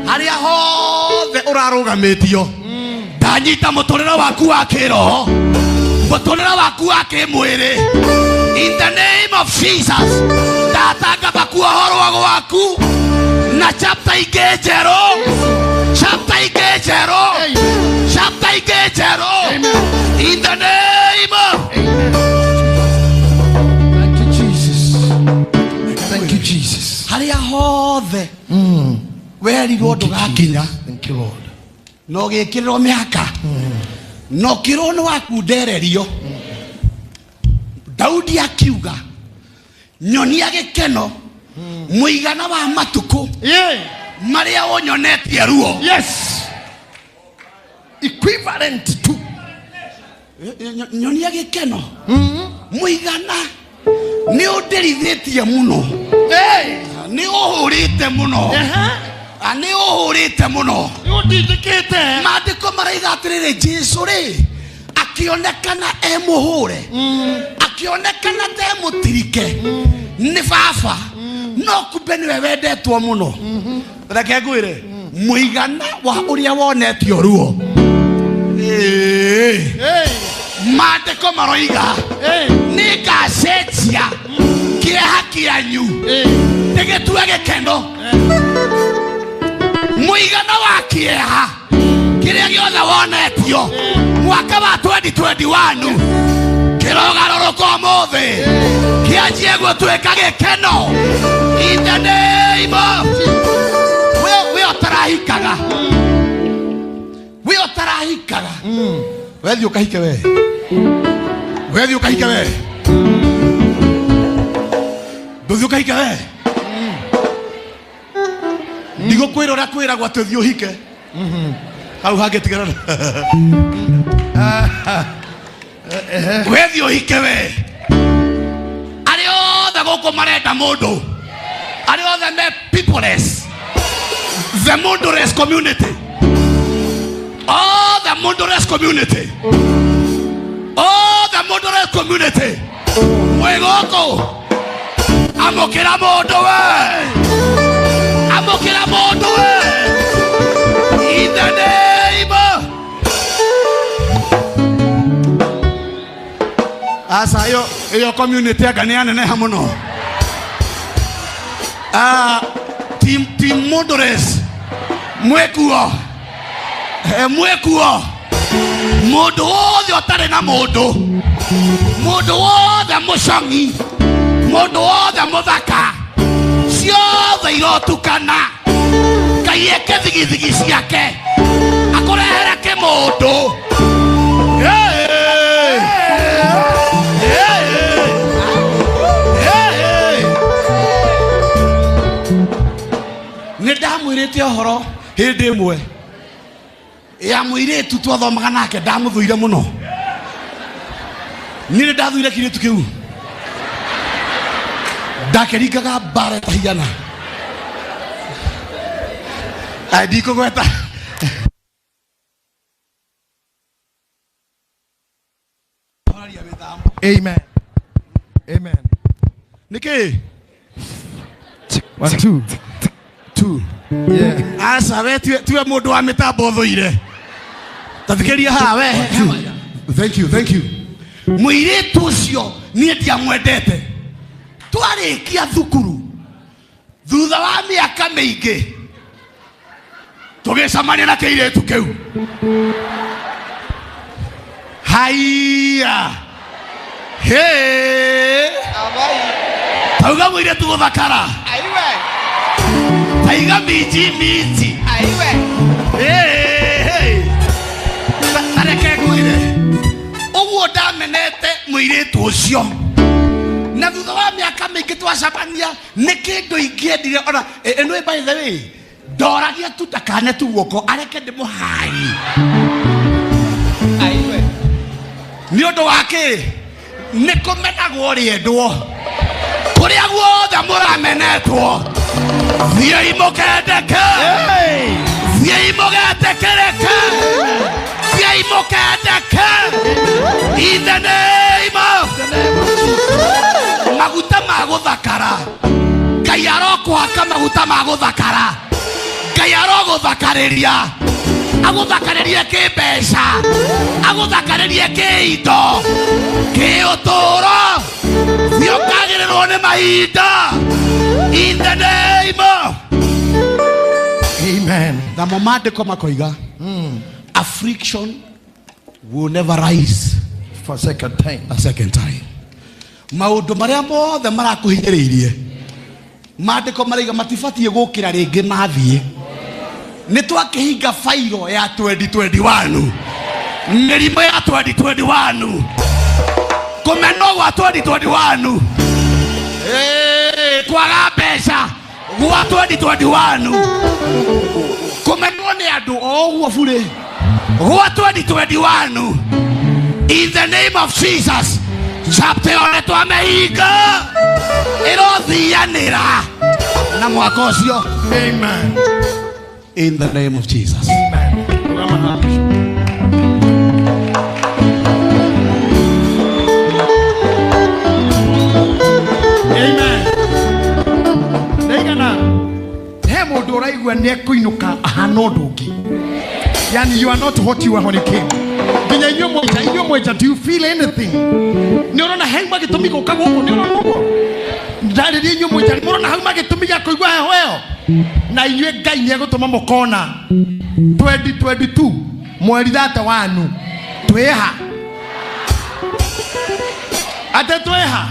harĩa hothe ũrarũgamĩtio, ndanyita mũtũrĩre waku wa kĩroho, mũtũrĩre waku wa kĩmwĩrĩ, in the name of Jesus, ndatangatha kuohorwo gwaku na chapter ingĩ njerũ, chapter ingĩ njerũ, chapter ingĩ njerũ, in the name of Thank you, Jesus. Thank you, Jesus. Harĩa hothe werirwo ndũgakinya, Thank you, Lord. Na ũgĩkĩrĩrwo mĩhaka, na ũkĩrwo nĩ wakundererio, Daudi akiuga, nyonia gĩkeno mũigana wa matukũ marĩa ũnyonetie ruo. Yes. Equivalent to. Nyonia gĩkeno mũigana, nĩ ũndĩrithĩtie mũno, nĩ ũhũrĩte mũno, nĩ ũhũrĩte mũno. Nĩ ũndindĩkĩte. Maandĩko maraiga atĩrĩrĩ, Jesu rĩ akĩonekana e mũhũre, akĩonekana ta e mũtirike nĩ baba, no kumbe nĩwe wendetwo mũno. Reke ngwĩre, mũigana wa ũrĩa wonetio ruo. Ĩĩ. Maandĩko maroiga nĩ ngacenjia kĩeha kĩanyu ndĩgĩtue gĩkeno. Mũigana wa kĩeha kĩrĩa gĩothe wonetio mwaka wa 2021 kĩrogarũrũka ũmũthĩ, kĩanjie gũtuĩka gĩkeno, in the name of we ũtarahikaga, we ũtarahikaga, wethiĩ ũkahike, we wethiĩ ũkahike, we ndũthiĩ ũkahike, we ndigũkwĩra ũrĩa kwĩragwo atĩ ũthiĩ ũhike hau hangĩ tigana, wethiĩ ũhike. We arĩa othe gũkũ marenda mũndũ, arĩa othe me peopleless, the mũndũless community, all the mũndũless community, all the mũndũless community mwĩ gũkũ, amũkĩra mũndũ, we amũkĩra mũndũ, we in the name of aca ĩyo ĩyo community anga nĩ yaneneha mũno. Ah, team mũndũless mwĩkuo. Mwĩkuo, mũndũ wothe ũtarĩ na mũndũ, mũndũ wothe mũcong'i, mũndũ wothe mũthaka, ciothe irotukana, Ngai eke thigithigi ciake akũrehere kĩmũndũ. Hey! Hey! Hey! Nĩ ndamwĩrĩte ũhoro hĩndĩ ĩmwe ya mũirĩtu twathomaga nake, ndamũthũire mũno. Niĩ nĩ ndathũire kĩirĩtu kĩu, ndakĩringaga mbara ĩtahiana. Ai, ndikũgweta. Amen. Amen. Nĩkĩ? One, two. Two. Yeah. Aca, we tiwe mũndũ wa mĩtambo ũthũire, tathikĩria haha we. Thank you, thank you. Mũirĩtu ũcio niĩ ndiamwendete. Twarĩkia thukuru, thutha wa mĩaka mĩingĩ, tũgĩcemania na kĩirĩtu kĩu. Haiya, he tauga mũirĩtu gũthakara, taiga minji minji. Hey, ta reke ngwĩre ũguo, ndamenete mũirĩtu ũcio, na thutha wa mĩaka mĩingĩ twacemania, nĩ kĩndũ ingĩendire ona ĩno. By the way, ndoragia tu ndakane tu guoko, areke ndĩmũhai. Nĩ ũndũ wa kĩ? Nĩ kũmenagwo rĩendwo. Kũrĩa guothe mũramenetwo, thiĩi mũkendeke, thiĩi mũgetĩkĩrĩke, thiĩi mũkendeke. In the name of maguta ma gũthakara. Ngai arokũhaka maguta ma gũthakara. Ngai arogũthakarĩria, agũthakarĩrie kĩmbeca, agũthakarĩrie kĩindo, kĩũtũũro. Thiĩ ũkagĩrĩrwo nĩ mahinda. In the name of Amen. Namo maandĩko makoiga, affliction will never rise for second time. A second time. Maũndũ marĩa mothe marakũhinyĩrĩirie, maandĩko maraiga matibatiĩ gũkĩra rĩngĩ mathiĩ. Nĩ twakĩhinga fairo ya 2021, mĩrimũ ya 2021, kũmenwo gwa 2021, kwaga mbeca gwa 2021, kũmenwo nĩ andũ o ũguo burĩ gwa 2021. In the name of Jesus, chapter ĩyo nĩ twamĩhinga, ĩrothianĩra na mwaka ũcio. Amen. In the name of Jesus. Amen. Rũgama haha. Amen. Ndaigana he mũndũ ũraigua nĩ ekũinũka ahana ũndũ ũngĩ. Yani you are not what you were when you came. Nginya inyuĩ mwenja, inyuĩ mwenja, do you feel anything? Nĩ ũrona hauma gĩtũmi gũka gũkũ, nĩ ũrona ũguo? Ndarĩria inyuĩ mwenja, nĩ mũrona hauma gĩtũmi gĩa kũigua heho ĩyo? Na inyuĩ Ngai nĩ egũtũma mũkona 2022 mweri 31 twĩha atĩ twĩha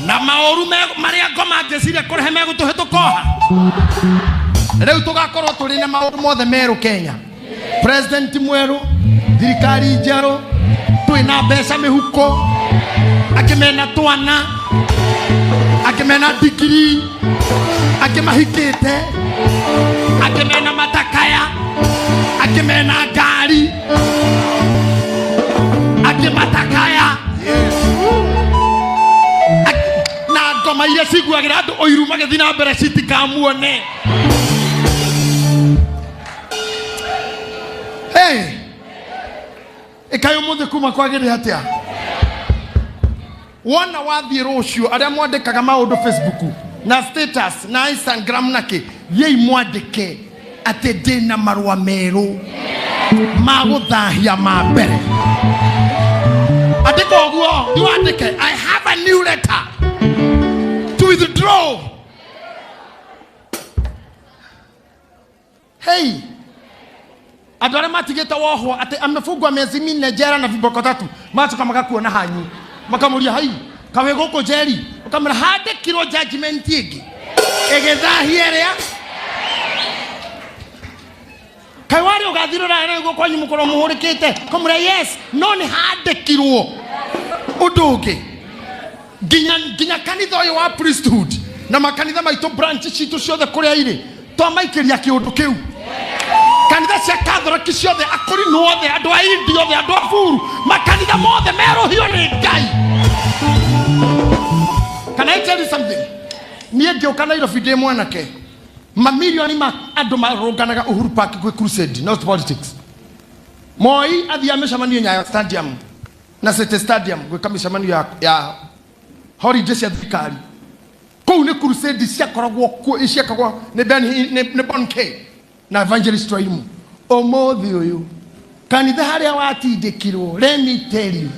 na maũru marĩa ngoma ngĩciria kũrehe megũtũhĩtũka rĩu tũgakorwo tũrĩ na maũndũ mothe merũ Kenya, president mwerũ, thirikari njerũ, twĩna mbeca mĩhuko, angĩ mena twana, angĩ mena digiri, angĩ mahikĩte, angĩ mena matakaya, angĩ mena ngari, angĩ matakaya. Na ngoma iria ciguagĩra andũ ũiru magĩthiĩ na mbere citikamuone. Hey! Ĩkaĩ ũmũthĩ kuma kwagĩrĩre atĩa? Wona wathiĩ rũciũ, arĩa mwandĩkaga maũndũ Facebook na status na Instagram na kĩ, thiĩi mwandĩke atĩ ndĩna marũa merũ ma gũthahia ma mbere. Andĩka ũguo, ndiwandĩke I have a new letter to withdraw. Hey, andũ arĩa matigĩte wohwo atĩ amefungwa miezi minne jera na viboko tatu, macoka magakuona hanyu makamũria, hai kawe gũkũ njeri, ũkamwĩra handĩkirwo judgment ĩngĩ ĩgĩthahia ĩrĩa kaĩ warĩ ũgathiĩ rũraya nĩguo kwanyu mũkorwo mũhũrĩkĩte, kamwĩra yes, no nĩ handĩkirwo ũndũ ũngĩ. Nginya kanitha ũyũ wa priesthood na makanitha maitũ, branch citũ ciothe kũrĩa irĩ, twamaikĩria kĩũndũ kĩu. Kanitha cia Catholic ciothe, akũrinũ othe, andũ a Indi othe, andũ a Buru, makanitha mothe merũhio nĩ Ngai. Can I tell you something? Niĩ ngĩũka Nairobi ndĩ mwanake, mamirioni ma andũ marũnganaga Uhuru Park gwĩ crusade, not politics. Moi athiaga mĩcemanio Nyayo Stadium na City Stadium gwĩka mĩcemanio ya holiday cia thirikari. Kũu nĩ crusade ciakoragwo kuo, ciekagwo nĩ Ben, nĩ Bon K na Evangelist Twaimu. Ũmũthĩ ũyũ kanitha harĩa watindĩkirwo, let me tell you,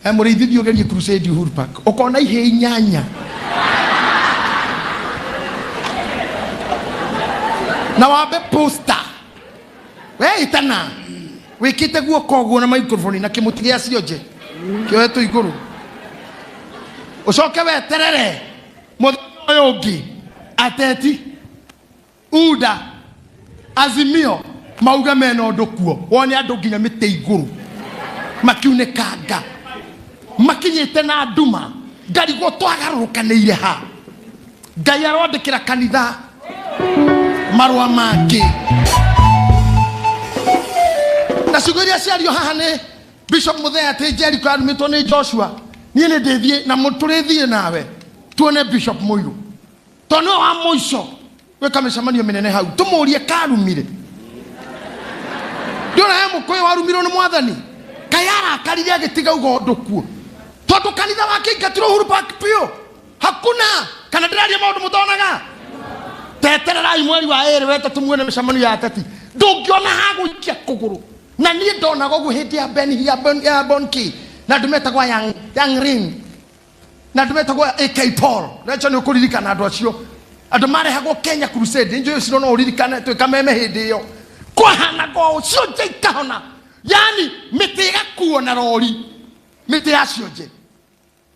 he mũrĩithi, thiĩ ũgerie crusade Uhuru Park, ũkona ihĩ inyanya na wambe poster we ĩtana wĩkĩte guoko ũguo na microphone na kĩmũti gĩa cionje kĩoetwo igũrũ, ũcoke weterere mũthenya ũyũ ũngĩ ateti UDA, Azimio mauge mena ũndũ kuo, wone andũ nginya mĩtĩ igũrũ makiunĩkanga makinyĩte na nduma. Ngarigwo twagarũrũkanĩire ha. Ngai arwandĩkĩra kanitha marũa mangĩ. Na ciugo iria ciario haha nĩ Bishop Muthee atĩ Jericho yarumĩtwo nĩ Joshua, niĩ nĩ ndĩthiĩ na tũrĩthiĩ nawe tuone Bishop Mũirũ, tondũ nĩwe wa mũico gwĩka mĩcemanio mĩnene hau, tũmũrie karumire. Ndĩona he mũkũyũ warumirwo nĩ mwathani, kaĩ arakarire agĩtiga uga ũndũ kuo, tondũ kanitha wake ingatirwo Uhuru Park biũ. Hakuna kana ndĩraria maũndũ mũtonaga. Tetererai mweri wa ĩrĩ wetatũ muone mĩcemanio ya ateti, ndũngĩona ha gũikia kũgũrũ. Na niĩ ndonaga ũguo hĩndĩ ya Ben ya Bon, ya Bon K na andũ metagwo Yang, Yang Rin na andũ metagwo AK Paul. Recho nĩ ũkũririkana andũ acio, andũ marehagwo Kenya Crusade. Njũĩ ũcio no ũririkane twĩ Kameme hĩndĩ ĩyo kwahanaga ũũ, cionje ikahona, yani mĩtĩ ĩgakuo na rori, mĩtĩ ya cionje.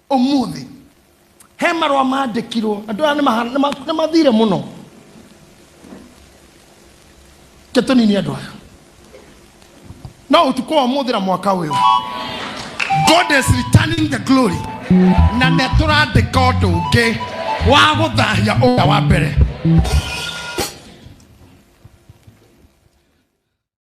Ũmũthĩ he marũa mandĩkirwo, andũ aya nĩ mathire mũno. Ke tũnini andũ aya, no ũtukũ wa ũmũthĩ na mwaka ũyũ, God is returning the glory, na nĩ tũrandĩka ũndũ ũngĩ wa gũthahia ũrĩa wa mbere.